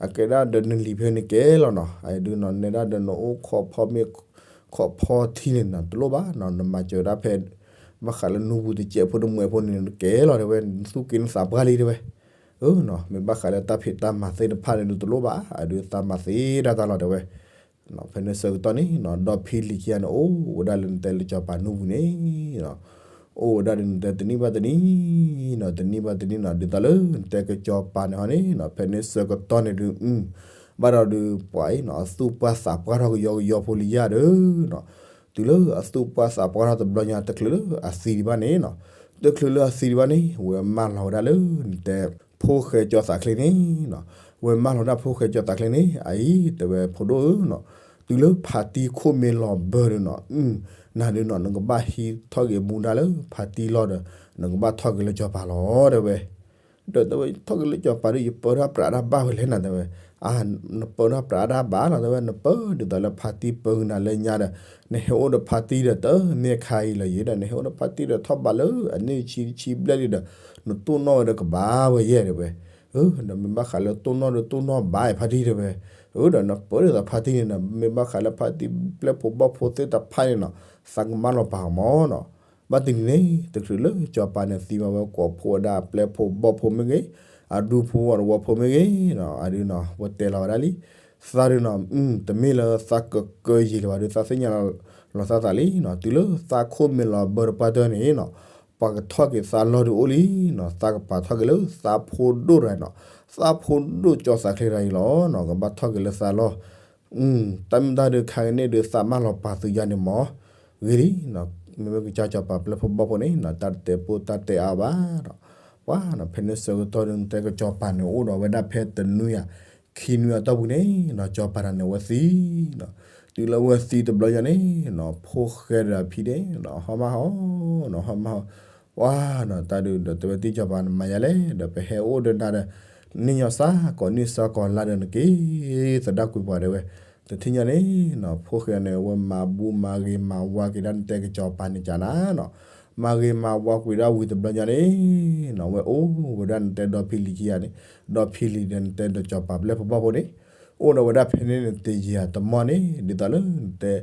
အကဲဒၣ်ဒီးနလံၤဖဲန့ၣ်ကဲလီၤနီၤ, အဒုးနီၤ နဲဒၣ်ဒီးနအိၣ်ခိးဖီမ့ၢ် ခိးဖီထံန့ၣ်နီၤ တလိၣ်ဘၣ်နီၤ နမၤစၢၤဒၣ်ဖဲ ဘၣ်ဃးလၢနူပူၤတစဲးဖိတမှဲးဖိန့ၣ် နကဲလီၤတဲဝဲ နသူၣ်က့နသးပှၢ်လံတဲဝဲ, အၢနီၤ မ့ၢ်ဘၣ်ဃးလၢတၢ်ဖံးတၢ်မၤသ့ၣ်တဖၣ်န့ၣ်ဒုးတလိၣ်ဘၣ် အဒုးသးမၤသ့ဒၣ်တၢ်လီၤတဲဝဲ ဖဲန့ၣ်ဆၢကတီၢ်န့ၣ်နီၤ ဒီဖံလံၤခံဂၤန့ၣ် အိၣ်ဝဲဒၣ်လၢနတဲလၢစီၤပၤနူပူၤန့ၣ်နီၤ, အိၣ်ဝဲဒၣ်ဒုးနတဲတနံၣ်ဘၣ်တနံၣ်နီၤ တနံၣ်ဘၣ်တနံၣ်နီၤ ဒ်သိးလၢနတဲကစီၤပၤန့ၣ်ဟီန့ၣ်နီၤ ဖဲန့ၣ်ဆၢကတီၢ်န့ၣ်ဒုး ဘၣ်ဒီးဒုးပှၤအံၤနီၤ အသူၣ်ပှၢ်သးပှၢ်ထီၣ်ကယီကယီဖိလံယၤဒီးနီၤ, တုၤလၢအသူၣ်ပှၢ်သးပှၢ်ထီၣ်တဘျီညါတချုးလၢအသံဒံးဘၣ်န့ၣ်နီၤ, တချုးလၢအသံဒံးဘၣ်န့ၣ် ဝဲမၢလီၤဝဲဒၣ်လၢနတဲ ဖိၣ်ဃဲကၠီသးချ့န့ၣ်နီၤ, ဝဲမၢလီၤဝဲဒၣ်ဖိၣ်ဃဲကၠီသးချ့န့ၣ် အအံၤတဲဝဲဖိဒိၣ်ဧၢနီၤ, တုၤလၢဖါတံၢ်ခိၣ်မ့ၢ်လီၤဘၢဒုးနီၤ နၤဒုးနီၤ နကဘၣ်ဟံးထီၣ်က့ၤမူဒါလၢဖါတံၢ်လီၢ်ဒီး နကဘၣ်ထီၣ်က့ၤလၢစီၤပၤလီၤတဲဝဲ ဒီးတဲဝဲ ထီၣ်က့ၤလၢစီၤပၤဒီး ယပၢတၢ်ပြးတၢ်ဘၣ်ဝဲလဲၣ်နၤတဲဝဲ, အါ နပၢတၢ်ပြးတၢ်ဘၣ်လီၤတဲဝဲ နပၢဒ်သိးလၢဖါတံၢ်ပၢကနၤလၢညါဒီး နဟဲအိၣ်ဒီးဖါတံၢ်ဒီးတမ့ၢ်ခါအံၤလီၤယဲဒီး နဟဲအိၣ်ဒီးဖါတံၢ်ဒီးထီၣ်ဘးလၢအန့ၣ်ဆံဆံဘျဲၣ်လံဒီး နတိၢ်နီၣ်ဝဲဒီးကဘၣ်ဝဲယဲတဲဝဲ, ဒီးမ့ၢ်ဘၣ်ဃးလၢတိၢ်နီၣ်ဒီးတိၢ်နီၣ်ဘၣ်ဖါတံၢ်တဲဝဲ, ဒီးနပၢဒ်သိးဖါတံၢ်န့ၣ်ဒီး မ့ၢ်ဘၣ်ဃးလၢဖါတံၢ်ပျဲၢ်ဖိဘီၣ်ဖိသ့ၣ်တဖၣ်န့ၣ်နီၤ သးကမၣ်လီၤပာ်အီၤမးနီၤ, ဘၣ်တနံၤန့ၣ် တချုးလၢစီၤပၤန့ၣ်သံဘၣ်ဝဲ ကိးဖှိၣ်ဝဲဒၣ်ပျဲၢ်ဖိဘီၣ်ဖိမ့ၢ်ဂ့ၤ, အဒူဖိအသဝီဖိမ့ၢ်ဂ့ၤ, အဒုနီၤ ဝဲတဲလီၤဝဲဒၣ်လံ, သးဒုနီၤ တမ့ၢ်လၢသးကကၢယံာ်လၢၤဘၣ်ဒီး သးသ့ၣ်ညါလီၤသးသးလံနီၤ, တုၤလၢသးခိၣ်မ့ၢ်လီၤဘၢတပှၢ်တၢၢ်န့ၣ်နီၤ, ပှၤကထီၣ်က့ၤသးလီၢ်ဒုးအိၣ်လံနီၤ, သးကပာ်ထီၣ်က့ၤလၢသးဖိဒိၣ်တဂၤနီၤ, သးဖိဒိၣ်ကၠီသးချ့တဂၤအံၤလီၤနီၤ, ကဘၣ်ထီၣ်က့ၤလၢသးလီၢ် တၢ်မ့ၢ်တၢ်ဒုးခါကန့ၣ်ဒုးသးမၢလီၤပာ်သုယါန့ၣ်မ့ၢ်ဂ့ၤလံ, မ့မ့ၢ်ကစၢ်စီၤပၤပျဲၢ်ဖိဘီၣ်ဖိန့ၣ်နီၤ တၢ်တတဲာ်ပူတၢ်တဲအါဘၣ်နီၤ, ပှၤနီၤ ဖဲန့ၣ်ဆၢကတီၢ်ဒုးနတဲကစီၤပၤန့ၣ်အိၣ်ဒီးဝဲဒၣ်ဖဲတနွံယၤ ခံနွံအတီၢ်ပူၤန့ၣ်နီၤ စီၤပၤတဂၤန့ၣ်ဝဲသံနီၤ, တုၤလၢဝဲသံတဘျီညါန့ၣ်နီၤ ဖိၣ်ဃဲဒီးအဖံန့ၣ်နီၤ ဟီၣ်မၢ်ဟီၣ်နီၤ ဟီၣ်မၢ်ဟီၣ်, ပှၤနီၤ တၢ်ဒုးဒီးတဲဝဲတံၢ်စီၤပၤန့ၣ်မၤယါလဲၣ် ဒီးပဟဲအိၣ်ဒီးနၤဒီး နံၣ်ညီစးကီးနံၣ်စးကီးလါဒီးနက့ၤသဒၣ်ကွံာ်ပှၤတဲဝဲ, တထံၣ်ညါန့ၣ်နီၤ ဖိၣ်ဃဲန့ၣ် ဝဲမၤဘူၣ်မၤဂ့ၤမၤဝါက့ၤဒၣ်နတဲကစီၤပၤန့ၣ်ကနၤနီၤ, မၤဂ့ၤမၤဝါကွံာ်ဒၣ်ဝံၤတဘျီညါန့ၣ်နီၤ ဝဲအိၣ်ဝဲဒၣ်နတဲဒီဖံလံၤခံဂၤန့ၣ်, ဒီဖံလံၤဒီးနတဲဒီးစီၤပၤပျဲၢ်ဖိဘီၣ်ဖိန့ၣ် အိၣ်ဒီးဝဲဒၣ်ဖဲန့ၣ်န့ၣ်တယံာ်အတမီၢ်န့ၣ် ဒ်သိးလၢနတဲ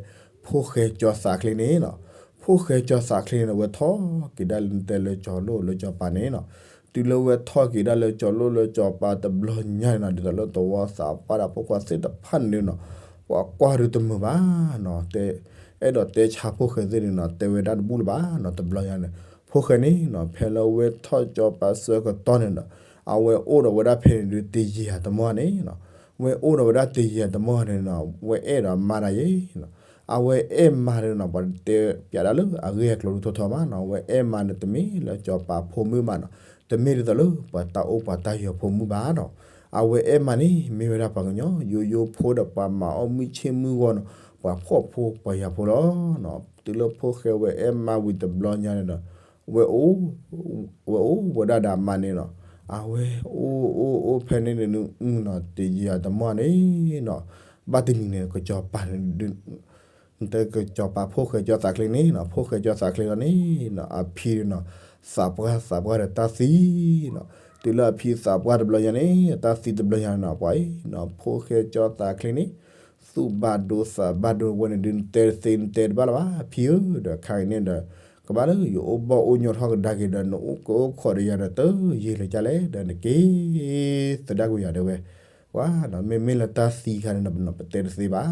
ဖိၣ်ဃဲကၠီသးချ့န့ၣ်နီၤ, ဖိၣ်ဃဲကၠီသးချ့န့ၣ် ဝဲထီၣ်က့ၤဒၣ်လၢနတဲလၢစီၤလိၣ်လၢစီၤပၤန့ၣ်နီၤ, တုၤလၢဝဲထီၣ်က့ၤဒၣ်လၢစီၤလိၣ်လၢစီၤပၤတဘျီညါန့ၣ်နီၤ ဒ်သိးလၢသဝီသးပှၢ်ဒီးဖိခွါသ့ၣ်တဖၣ်န့ၣ်နီၤ, ပှၤကွၢ်ဒုးတမုာ်ဘၣ်နီၤ, တဲ အဲၣ်ဒိးတဲဆါဖိၣ်ဃဲသ့ၣ်န့ၣ်နီၤ တဲဝဲဒၣ်တဘူၣ်လၢၤဘၣ်နီၤ တဘျီညါန့ၣ်, ဖိၣ်ဃဲန့ၣ်နီၤ ဖဲလၢဝဲထီၣ်ကၠီပၤဆၢကတီၢ်န့ၣ်ဒီး အဝဲအိၣ်ဒီးဝဲဒၣ်ဖဲန့ၣ်ဒုးတယံာ်အတမီၢ်န့ၣ်နီၤ, ဝဲအိၣ်ဒီးဝဲဒၣ်တယံာ်အတမီၢ်န့ၣ်နီၤ ဝဲအဲၣ်ဒီးမါတဂၤအံၤနီၤ, အဝဲအဲၣ်မါန့ၣ်နီၤ ပှၤတဲပၠးဒၣ်လၢအဂ့ၢ်အကျိၤဒုးထီထီမးနီၤ, ဝဲအဲၣ်မါန့ၣ်တမ့ၢ်လၢစီၤပၤဖိမုၣ်ဘၣ်နီၤ, တမ့ၢ်ဒ်သိးလၢပှၤတၢ်အိၣ်ပှၤတၢ်ယၢၤဖိမုၣ်ဘၣ်နီၤ, အဝဲအဲၣ်မါန့ၣ် မ့ၢ်ဝဲဒၣ်ပှၤကညီယိယိဖိဒီးပှၤမၤအီၣ်မုၢ်ဆ့ၣ်မုၢ်ဂီၤနီၤ, ပှၤဖှီၣ်ဖိပှၤယာ်ဖိလီၤနီၤ, တုၤလၢဖိၣ်ဃဲဝဲအဲၣ်မါဝံၤတဘျီညါန့ၣ်ဒီး ဝဲအိၣ် ဝဲအိၣ်ဝဲဒၣ်ဒီးအမါန့ၣ်နီၤ, အဝဲအိၣ်အိၣ်အိၣ်ဖဲန့ၣ်န့ၣ်နီၤ တယံာ်အတမီၢ်န့ၣ်နီၤ, ဘၣ်တနံၤန့ၣ် ကစီၤပၤန့ၣ် နတဲကစီၤပၤဖိၣ်ဃဲကၠီသးချ့န့ၣ်နီၤ, ဖိၣ်ဃဲကၠီသးချ့လီၤန့ၣ်နီၤ အဖံန့ၣ်နီၤ သးပှၢ်သးပှၢ်ဒီးတၢ်သံနီၤ, တုၤလၢအဖံသးပှၢ်တဘျီညါန့ၣ် တၢ်သံတဘျီညါန့ၣ်နီၤ ပှၤအံၤနီၤ ဖိၣ်ဃဲကၠီသးချ့န့ၣ် သူၣ်ဘၣ်ဒိသးဘၣ်ဒိဝဲန့ၣ်ဒုး နတဲတသ့နတဲတဘၣ်လၢၤဘၣ် ဖံဧၢ, ဒီးခါအံၤန့ၣ်ဒီး ကဘၣ်လၢယအိၣ်ဘီၣ်အိၣ်ညီထီၣ်ကဒါက့ၤဒီး နအိၣ်ကအိၣ်ခိးဒီးယၤဒီး တယံာ်လၢၤကလဲၣ် ဒီးနက့ၤသဒၣ်ကွံာ်ယၤတဲဝဲ, ပှၤနီၤ မ့မ့ၢ်လၢတၢ်သံခါန့ၣ်နီၤ ပတဲတသ့ဘၣ်နီၤ,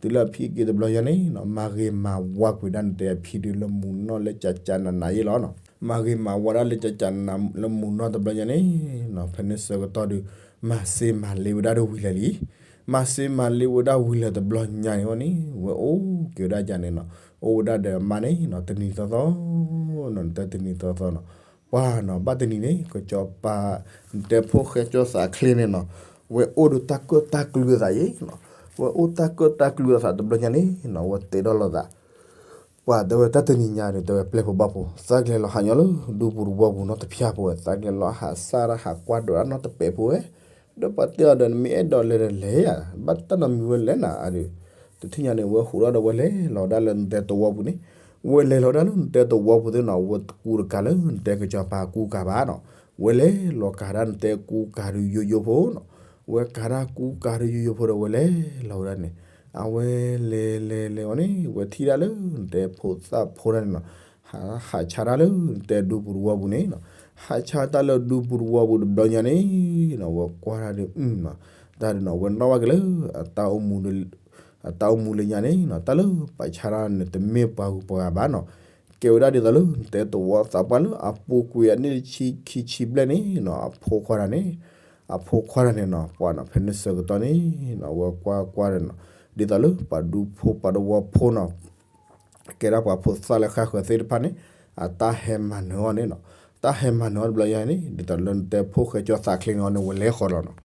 တုၤလၢအဖံက့ၤတဘျီညါန့ၣ်နီၤ မၤဂ့ၤမၤဝါကွံာ်ဒၣ်နတဲအဖံဒုးလၢမူနီၢ်လၢကကနးနးယ့ၣ်လီၤနီၤ, မၤဂ့ၤမၤဝါဒၣ်လၢကကနးနးလၢမူနီၢ်တဘျီညါန့ၣ် ဖဲန့ၣ်ဆၢကတီၢ်ဒုး မၤစ့မၤလ့ဝဲဒၣ်ဒီးဝံၤလၢာ်လံ မၤစ့မၤလ့ဝဲဒၣ်ဝံၤလၢာ်တဘျီညါန့ၣ်ဝဲန့ၣ် ဝဲအိၣ်က့ၤဝဲဒၣ်ယၤန့ၣ်နီၤ, အိၣ်ဝဲဒၣ်ဒီးအမါန့ၣ်နီၤ တနံၤသီသီနီၤ နတဲတနံၤသီသီနီၤ, ပှၤနီၤ ဘၣ်တနံၤန့ၣ် ကစီၤပၤ နတဲဖိၣ်ဃဲကၠီသးချ့န့ၣ်နီၤ, ဝဲအိၣ်ဒီးတၢ်ကၢၣ်တၢ်ကျူအသးယ့ၣ်နီၤ, ဝဲအိၣ်တၢ်ကၢၣ်တၢ်ကျူအသးတဘျီညါန့ၣ်နီၤ ဝဲတဲဒီးလိာ်သး ပှၤတဲဝဲတၢ်တနံၤညါဒီး တဲဝဲပျဲၢ်ဖိဘီၣ်ဖိ သးကလဲၤလီၤဟးညီလၢဒူပူၤတဝီပူၤနီတဖၠၣ်ဖိဝဲ သးကလဲၤလီၤဟးစၢ်တၢ်ဟးကွၢ်ဒိးတၢ်နီတပဲာ်ဖိဝဲ, ဒီးပှၤတဲအီၤဒီး နမ့ၢ်အဲၣ်ဒိးလဲၤဒီးလဲၤယၤ ဘၣ်တၢ်နီတမံၤဝဲလဲၤနၤအဒုး, တထံၣ်ညါန့ၣ် ဝဲဟူးထီၣ်ဒီးဝဲလဲၤလီၤဒၣ်လၢနတဲတဝီပူၤန့ၣ်, ဝဲလဲၤလီၤဒၣ်လၢနတဲတဝီပူၤသ့ၣ်နီၤ ဝဲတကူတကၤလၢနတဲကစီၤပၤကူကၤဘၣ်နီၤ, ဝဲလဲၤလီၤကၤဒၣ်နတဲကူကၤဒုးယိယိဖိနီၤ, ဝဲကၤဒၣ်ကူကၤဒုးယိယိဖိဒီးဝဲလဲၤလီၤဝဲဒၣ်န့ၣ် အဝဲလဲၤလဲၤလဲၤဝဲန့ၣ် ဝဲထံၣ်ဒၣ်လၢနတဲဖိသၣ်ဖိဒၣ်န့ၣ်နီၤ, ဟးဆါတၢ်လၢနတဲဒူပူၤတဝီပူၤန့ၣ်နီၤ, ဟးဆါတၢ်လၢဒူပူၤတဝီပူၤတဘျီညါန့ၣ်နီၤ ဝဲကွၢ်တၢ်ဒီး အတၢ်ဒုးနီၤ ဝဲနီၣ်ဘၣ်က့ၤလၢ အတၢ်အိၣ်မူလၢညါန့ၣ်နီၤ တၢ်လၢပာ်ဆါတၢ်န့ၣ် တမ့ၢ်ပှၤဂုၤပှၤဂၤဘၣ်နီၤ, ကဲဝဲဒၣ်ဒ်သိးလၢနတဲတဝီသးပှၢ်လၢအပူၤကွံာ်အနံၣ်တဆံခံဆံဘျဲၣ်န့ၣ်နီၤ အဖိခွါတဂၤန့ၣ် အဖိခွါတဂၤန့ၣ်နီၤ ပှၤနီၤ ဖဲန့ၣ်ဆၢကတီၢ်န့ၣ်နီၤ ဝဲကွၢ်ကွၢ်ဒီးနီၤ ဒ်သိးလၢပှၤဒူဖိပှၤတဝီဖိနီၤ ကဲဒၣ်ပှၤဖိသၣ်လၢဃၣ်ဃၢၤသ့ၣ်တဖၣ်န့ၣ် အတၢ်ဟဲမၤနၢၤအီၤန့ၣ်နီၤ, တၢ်ဟဲမၤနၢၤအီၤတဘျီညါန့ၣ် ဒ်သိးလၢနတဲဖိၣ်ဃဲကၠီသးချ့န့ၣ်အီၤန့ၣ် ဝဲလဲၤဃီၤလီၤနီၤ,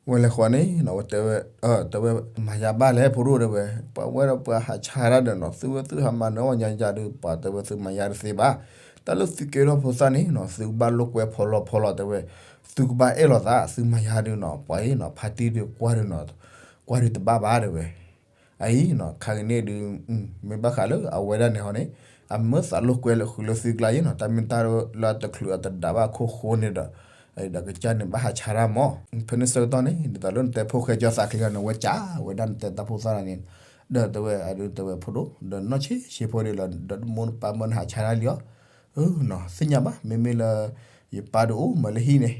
ဝဲလဲၤဃီၤန့ၣ်နီၤ ဝဲတဲဝဲ တဲဝဲ မၤယါဘၣ်လဲၣ်ဖိဒိၣ်တဲဝဲ, ပှၤဝဲဒီးပှၤဟးဆါတၢ်ဒီးနီၤ သုဝဲသုဟးမၤနၢၤအီၤညါယၤဒီး ပှၤတဲဝဲသု မၤယါတသ့ဘၣ်, တၢ်လၢသုကဲထီၣ်ဖိသၣ်န့ၣ်နီၤ သုကဘၣ်လိာ်ကွဲဖီလီၤဖီလီၤတဲဝဲ, သုကဘၣ်အဲၣ်လိာ်သး သုမၤယါဒုးနီၤ ပှၤအံၤနီၤ ဖါတံၢ်ဒုးကွၢ်ဒုးနီၤ ကွၢ်ဒုးတဘၣ်ဘၣ်တဲဝဲ အအံၤနီၤ ခါကန့ၣ်ဒုး မ့ၢ်ဘၣ်ဃးလၢအဝဲဒၣ်န့ၣ်ဟီန့ၣ် အမၢသးလိာ်ကွဲလၢဃုာ်လၢသုကျါယ့ၣ်နီၤ တၢ်မ့ၢ်တၢ်လၢအတချုးအတဒးဘၣ်ခိၣ်ဃိန့ၣ်ဒီး ဒီးကစၢ်န့ၣ်ဘၣ်ဟးဆါတၢ်မး ဖဲန့ၣ်ဆၢကတီၢ်န့ၣ် ဒ်သိးလၢနတဲဖိၣ်ဃဲကၠီသးချ့န့ၣ် ဝဲကးဝဲဒၣ်နတဲတၢ်ဖိသၣ်တဂၤန့ၣ် ဒီးတဲဝဲအဒုးတဲဝဲဖိဒိၣ် ဒီးနီၢ်ဆံးဆံးဖိဒ်လီၤ ဒီးမိၢ်နပၢ်မၢနဟးဆါတၢ်လံအီၤ, သ့ၣ်ညါဘၣ် မ့မ့ၢ်လၢ ယပၢ်ဒုးအိၣ်မးလၢဟံၣ်န့ၣ်,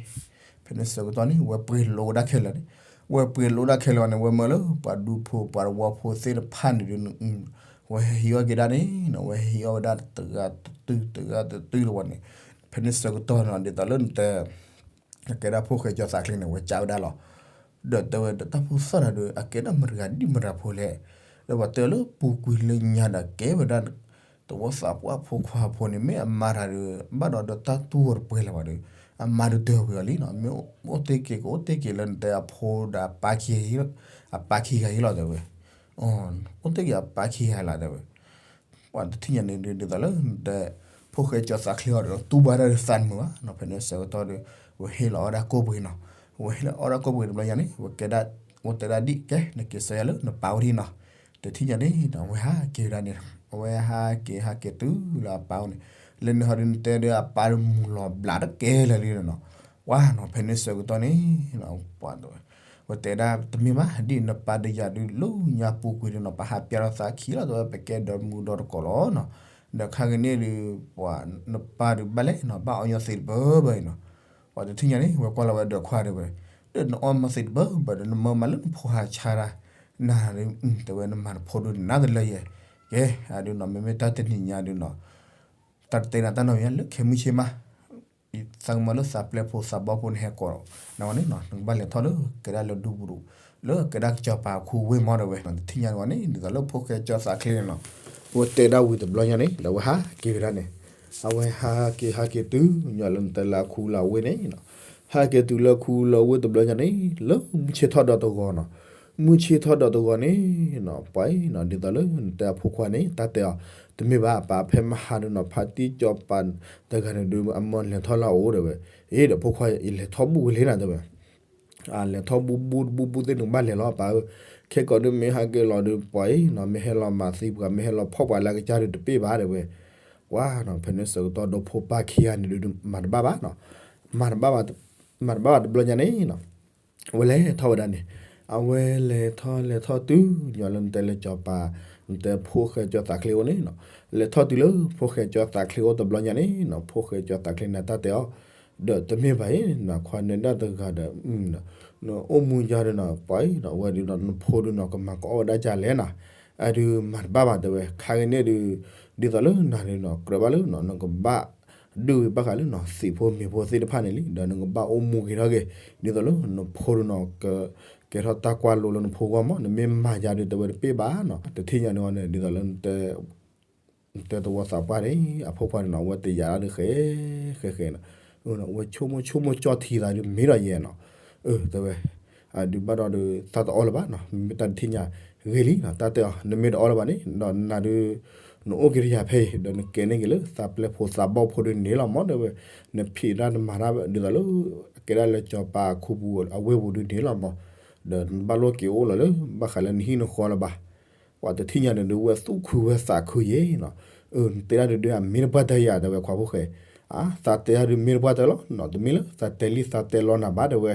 ဖဲန့ၣ်ဆၢကတီၢ်န့ၣ် ဝဲပှ့ၤလိဒၣ်ခဲလၢာ်န့ၣ်, ဝဲပှ့ၤလိဒၣ်ခဲလၢာ်န့ၣ် ဝဲမၢလၢပှၤဒူဖိပှၤသဝီဖိသ့ၣ်တဖၣ်န့ၣ်ဒုး ဝဲဟဲဟံးအီၣ်က့ၤဒၣ်န့ၣ်နီၤ ဝဲဟဲဟံးအီၣ်ဝဲဒၣ်တဂၤတတုၢ်တဂၤတတုၢ်တဝီန့ၣ်, ဖဲန့ၣ်ဆၢကတီၢ်နီၤ ဒ်သိးလၢနတဲ အကဲဒၣ်ဖိၣ်ဃဲကၠီသးချ့န့ၣ် ဝဲကးဝဲဒၣ်လီၤ. ဒီးတဲဝဲဒီးတၢ်ဖိသၣ်တၢ်ဒုး အကဲဒၣ်မတၤတဂၤဒ်မတၤဖိလဲၣ်, ဒီးပှၤတဲအီၤလၢပူၤကွံာ်လၢညါဒီးကဲဝဲဒၣ် သဝီသးပှၢ်ဖိခွါဖိန့ၣ် မ့ၢ်အမၤတၢ်ဒီး ဘၣ်ဒီးဒီးတၢ်တူၢ်အီၤတပှဲၤလၢၤဘၣ်ဒီး အမၤဒုးတၢ်ဝံၤအီၤလံနီၤ မ့ၢ်အိၣ်တ့ၢ်က့ၤကအိၣ်တ့ၢ်က့ၤလၢနတဲအဖိဒီးအပၢ်ခံဂၤ, အပၢ်ခံဂၤအံၤလီၤတဲဝဲ, အိၣ်တ့ၢ်က့ၤအပၢ်ခံဂၤလီၤတဲဝဲ ပှၤတထံၣ်ညါန့ၣ်ဒုး ဒ်သိးလၢနတဲ ဖိၣ်ဃဲကၠီသးချ့အီၤဒီး တူၢ်ဘၣ်တၢ်ဒီးသးတမုာ်ဘၣ်နီၤ ဖဲန့ၣ်ဆၢကတီၢ်ဒီး ဝဲဟ့ၣ်လီၤအီၣ်ဒၣ်ကိၢ်ပှ့ၤနီၤ, ဝဲဟ့ၣ်လီၤအီၣ်ဒၣ်ကိၢ်ပှ့ၤတဘျီညါန့ၣ် ဝဲကဲဒၣ် ဝဲတဲဒၣ်ဒ်ကဲ နက့ၤစၢၤယၤလၢနပၢ်ဝဲဒၣ်နီၤ, တထံၣ်ညါန့ၣ်ဒီး အဝဲဟးက့ၤဝဲဒၣ်န့ၣ်, အဝဲဟးက့ၤဟးက့ၤတုၤလၢအပၢ်အိၣ်န့ၣ်, လဲၤနုာ်ဟီဒုးနတဲဒီးအပၢ်ဒီးမူၤလီၤဘျးတကဲလၢာ်လံနီၤ, ပှၤနီၤဖဲန့ၣ်ဆၢကတီၢ်န့ၣ် ပှၤ ဝဲတဲဒၣ်တမ့ၢ်ဘၣ် ဒ်နပၢ်ဒီးယၤဒုး လၢညါပူၤကွံာ်ဒုးနီၤ ပဟးပျၢ်ထီၣ်သးခံလီၤတဲဝဲ ပကဲဒီမုၢ်ဒီတကိးလီၤနီၤ, ဒီးခါက့ၤန့ၣ်ဒုး ပှၤနပၢ်ဒုးဘၣ်လဲၣ်နီၤ ဘၣ်အီၣ်ညီသ့တဘၢဘၢအံၤနီၤ, ပှၤတထံၣ်ညါန့ၣ် ဝဲကွၢ်လီၤဝဲဒီးခွါတဲဝဲ, ဒီးနအီၣ်မၤသ့တဘၢဘၢဒီး နမၢမၤလၢနဖိဟးဆါတၢ် နၤဒုး တဲဝဲနမၤနဖိဒုးနၤတလၢယဲၢ်, ကဲ အဒုးနီၤ မ့မ့ၢ်တၢ်တနံၤညါဒုးနီၤ တၢ်တတဲနၤတၢ်နီတမံၤညါ လၢခဲမုၢ်ဆ့ၣ်မး သးကမၤလၢသးပျဲၢ်ဖိသးဘီၣ်ဖိန့ၣ်ဟဲကိး နဝဲန့ၣ်နီၤ နကဘၣ်လဲၤထီၣ်လၢကဲဒၣ်လၢဒူပူၤဒူၣ် လၢကဲဒၣ်ကစီၤပၤအခူဝ့ၢ်မးတဲဝဲ တထံၣ်ညါန့ၣ်ဝဲန့ၣ် ဒ်သိးလၢဖိၣ်ဃဲကၠီသးချ့န့ၣ်နီၤ ဝဲတဲဒၣ်ဝံၤတဘျီညါန့ၣ် ဒီးဝဲဟးက့ၤဝဲဒၣ်န့ၣ် အဝဲဟးက့ၤဟးက့ၤတုၤညီလၢနတဲလၢအခူလၢအဝ့ၢ်န့ၣ်နီၤ ဟးက့ၤတုၤလၢခူလၢအဝ့ၢ်တဘျီညါန့ၣ် လၢမုၢ်ဆ့ၣ်ထီၣ်ဒီးတဂီၤနီၤ မုၢ်ဆ့ၣ်ထီၣ်ဒီးတဂီၤန့ၣ်နီၤ ပှၤအံၤနီၤ ဒ်သိးလၢနတဲအဖိခွါန့ၣ် တၢ်တဲအီၤ တမ့ၢ်ဘၣ် ပာ်ဖဲမဟါဒုးနီၤ ဖါတံၢ်ကၠီၤပၤတဂၤန့ၣ်ဒုး အမၢလဲၤထီၣ်လၢအအိၣ်တဲဝဲ, အ့ ဒီးဖိခွါအံၤလဲၤထီၣ်ဘူၣ်ဝဲလံနၤတဲဝဲ, အလဲၤထီၣ်ဘူၣ်ဘူၣ်တဘူၣ်ဘူၣ်သ့ၣ်နကဘၣ်လဲၤလီၤပၢ်ဧၢ, ခဲကိးဒုးမ့ၢ်ဟဲက့ၤလီၤဒုး ပှၤအံၤနီၤ မ့ၢ်ဟဲလီၤမၤသံပှၤ မ့ၢ်ဟဲလီၤဖီၣ်ပှၤလၢအကစၢ်ဒုးတပ့ၢ်ဘၣ်တဲဝဲ, ပှၤနီၤ ဖဲန့ၣ်ဆၢကတီၢ်ဒီးဖိပၢ်ခံဂၤန့ၣ်ဒုး မၤတဘၣ်ဘၣ်နီၤ, မၤတဘၣ်ဘၣ် မၤတဘၣ်ဘၣ်တဘျီညါန့ၣ်နီၤ အဝဲလဲၤထီၣ်ဝဲဒၣ်န့ၣ်, အဝဲလဲၤထီၣ်လဲၤထီၣ်တုၤညီလၢနတဲလၢကၠီၤပၤ နတဲဖိၣ်ဃဲကၠီသးချ့အိၣ်န့ၣ်နီၤ, လဲၤထီၣ်တုၤလၢဖိၣ်ဃဲကၠီသးချ့အိၣ်တဘျီညါန့ၣ်နီၤ ဖိၣ်ဃဲကၠီသးချ့န့ၣ် တၢ်တဲအီၤ, ဒီးတမ့ၢ်ဘၣ်အံၤ နခွါန့ၣ်ဒၣ်တဂၤဒီး နအိၣ်မူယါဒုးနီၤ ပှၤအံၤနီၤ အဝဲဒုးနီၤ နဖိဒုးနီၤ ကမၤကအီၣ်ဝဲဒၣ်ကလဲၣ်နီၤ, အဒုးမၤတဘၣ်ဘၣ်တဲဝဲ ခါက့ၤန့ၣ်ဒုး ဒ်သိးလၢနၤဒုးနီၤ ကြၢးဘၣ်လၢနီၤ နကဘၣ် ဒုးဝံၤဘၣ်ဃးလၢနီၤ သံးဖိမ့ၤဖိသ့ၣ်တဖၣ်န့ၣ်လံ ဒီးနကဘၣ်အိၣ်မူက့ၤထီၣ်က့ၤ ဒ်သိးလၢနဖိဒုးနီၤ က ကဲထီၣ်တၢ်ကွၢ်လိလၢနဖိဂီၢ်မး နမ့ၢ်မၤယါဒုးတဲဝဲတပ့ၢ်ဘၣ်နီၤ တထံၣ်ညါန့ၣ်ဝဲန့ၣ် ဒ်သိးလၢ နတဲသဝီသးပှၢ်န့ၣ် အဖိခွါန့ၣ်နီၤ အဝဲတယာ်ဒၣ်ဒုးဃဲ ဃဲဃဲနီၤ, အဝဲဆိကမိၣ်ဆိကမိၣ်ကၠီၣ်ထံသးဒုးမ့ၢ်ဒီးယဲနီၤ, အၢ တဲဝဲ အဒုးဘၣ်ဒီးဒုး သးတအီၣ်လၢၤဘၣ်နီၤ မ့မ့ၢ်တၢ်တထံၣ်ညါ ဂ့ၤလံနီၤ တၢ်တဲအီၤ နမ့ၢ်တအီၣ်လၢၤဘၣ်န့ၣ် ဒီးနၤဒုး နအိၣ်က့ၤတယၤဖဲအံၤ ဒီးနကဲန့ၢ်က့ၤလၢသးပျဲၢ်ဖိသးဘီၣ်ဖိဒုးန့ၣ်လီၤမး တဲဝဲ, နဖံးတၢ်နမၤတၢ်ဒ်သိးလၢ ကဲဒၣ်လၢကၠီၤပၤခူပူၤအဝ့ၢ်ပူၤဒုးန့ၣ်လီၤမး, ဒီးနဘၣ်လိၣ်က့ၤအိၣ်လီၤလၢ ဘၣ်ဃးလၢနဟံၣ်နဃီလၢၤဘၣ် ပှၤတထံၣ်ညါန့ၣ်ဒုး ဝဲသူၣ်ခုဝဲသးခုယဲနီၤ, အၢ နတဲဒၣ်ဒုးဒုး အမ့ၢ်တပှၢ်တၢၢ်ယၤ တဲဝဲခွါဖိၣ်ဃဲ, အါ သးတဲဒၣ်ဒုးမ့ၢ်တပှၢ်တၢၢ်လီၤနီၤ, တမ့ၢ်လၢသးတဲလံသးတဲလီၤနၤဘၣ် တဲဝဲ,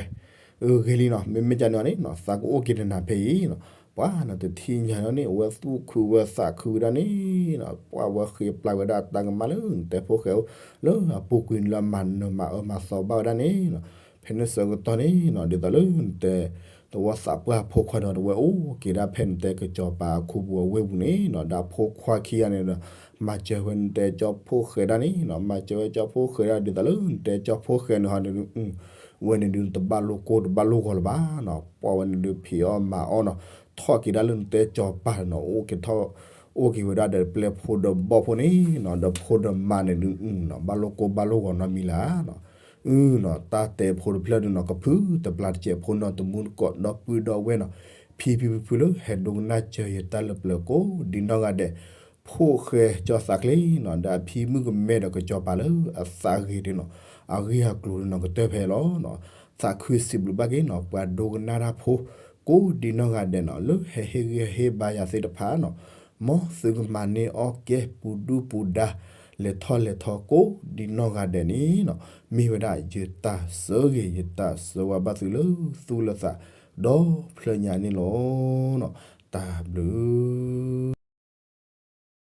အၢ ဂ့ၤလံနီၤ, မ့မ့ၢ်ကန့ၣ်အီၤန့ၣ်နီၤ သးကအိၣ်က့ၤနၤဖဲအံၤနီၤ, ပှၤနီၤ တထံၣ်ညါန့ၣ် အဝဲသူၣ်ခုဝဲသးခုဝဲဒၣ်န့ၣ်နီၤ, ပှၤဝဲဃ့ပျၢ်ဝဲဒၣ်တၢ်ကမၣ်လၢ နတဲဖိၣ်ဃဲအိၣ်လၢအပူၤကွံာ်န့ၣ်လၢအမၤနၢၤမၤအၢမၤသီဘၣ်ဝဲဒၣ်န့ၣ်နီၤ, ဖဲန့ၣ်ဆၢကတီၢ်န့ၣ်နီၤ ဒ်သိးလၢနတဲ သဝီသးပှၢ်ဖိခွါဒီး တဝဲအိၣ်က့ၤဒၣ်ဖဲနတဲကစီၤပၤအခိပူၤအဝ့ၢ်ပူၤန့ၣ်နီၤ, ဒီးအဖိခွါခံဂၤန့ၣ်ဒီး မၤစၢၤဝဲနတဲကၠီဖိၣ်ဃဲဒၣ်န့ၣ်နီၤ, မၤစၢၤဝဲကၠီဖိၣ်ဃဲဒၣ် ဒ်သိးလၢနတဲကၠီဖိၣ်ဃဲန့ၣ်ဟီဒီး ဝဲန့ၣ်ဒုး တဘၣ်လိၣ်ကိၢ်တဘၣ်လိၣ်ဂီၤလၢၤဘၣ်နီၤ, ပှၤဝဲန့ၣ်ဒုး ဖံးအီၣ်မၤအီၣ်နီၤ, ထီၣ်က့ၤဒၣ်လၢနတဲကစီၤပၤနီၤ, အိၣ်က့ၤထီၣ် အိၣ်က့ၤဝဲဒၣ်ဒီးပျဲၢ်ဖိဒီးဘီၣ်ဖိန့ၣ်နီၤ, ဒီးဖိဒီးမါန့ၣ်ဒုးနီၤ, ဘၣ်လိၣ်ကိၢ်ဘၣ်လိၣ်ဂီၤနီတမံၤလၢၤနီၤ, အုနီၤ, တၢ်တဲဖိတဖျၢၣ်ဒုးနီၤ, ကဖုတပျၢ်တစဲးဖိနီၤ, တမူတကိးဒီပုၢ်ဒီဝဲၢ်နီၤ, ဖံဖံဖုဖုလၢဟဲဒိကနၣ်စၢၤယတၢ်လၢပျၢၤကိးဒ်နီၢ်ဂၤဒဲး, ဖိၣ်ဃဲကၠီသးချ့နီၤ, ဒီးအဖံမုၣ်ကမဲဒီးကစီၤပၤလၢအသးဂ့ၤဒုးနီၤ, အဂ့ၢ်အကျိၤဒုးနီၤ ကတၢၢ်ဖဲလီၤနီၤ, သးခုစံးဘျုးဘၣ်က့ၤနီၤ, ပှၤဒိကနၣ်တၢ်ဖိ ကိးဒ်နီၢ်ဂၤဒဲးနီၤ, လၢဟဲဟ့ၣ်ဂံၢ်ဟ့ၣ်ဘါယၤသ့ၣ်တဖၣ်နီၤ, မ်သုကမၤန့ၢ်အီၣ်ကဲပူၤဒုၣ်ပူၤဒါ လဲၤထီၣ်လဲၤထီကိးဒ်နီၢ်ဂၤဒဲးန့ၣ်နီၤ, မ့ၢ်ဝဲဒၣ်ယတၢ်ဆၢဂ့ၤ ယတၢ်ဆၢဝါဘၣ်သုလၢသူၣ်လၢသး ဒီဖျၢၣ်ညါန့ၣ်လီၤနီၤ. တၢ်ဘျုး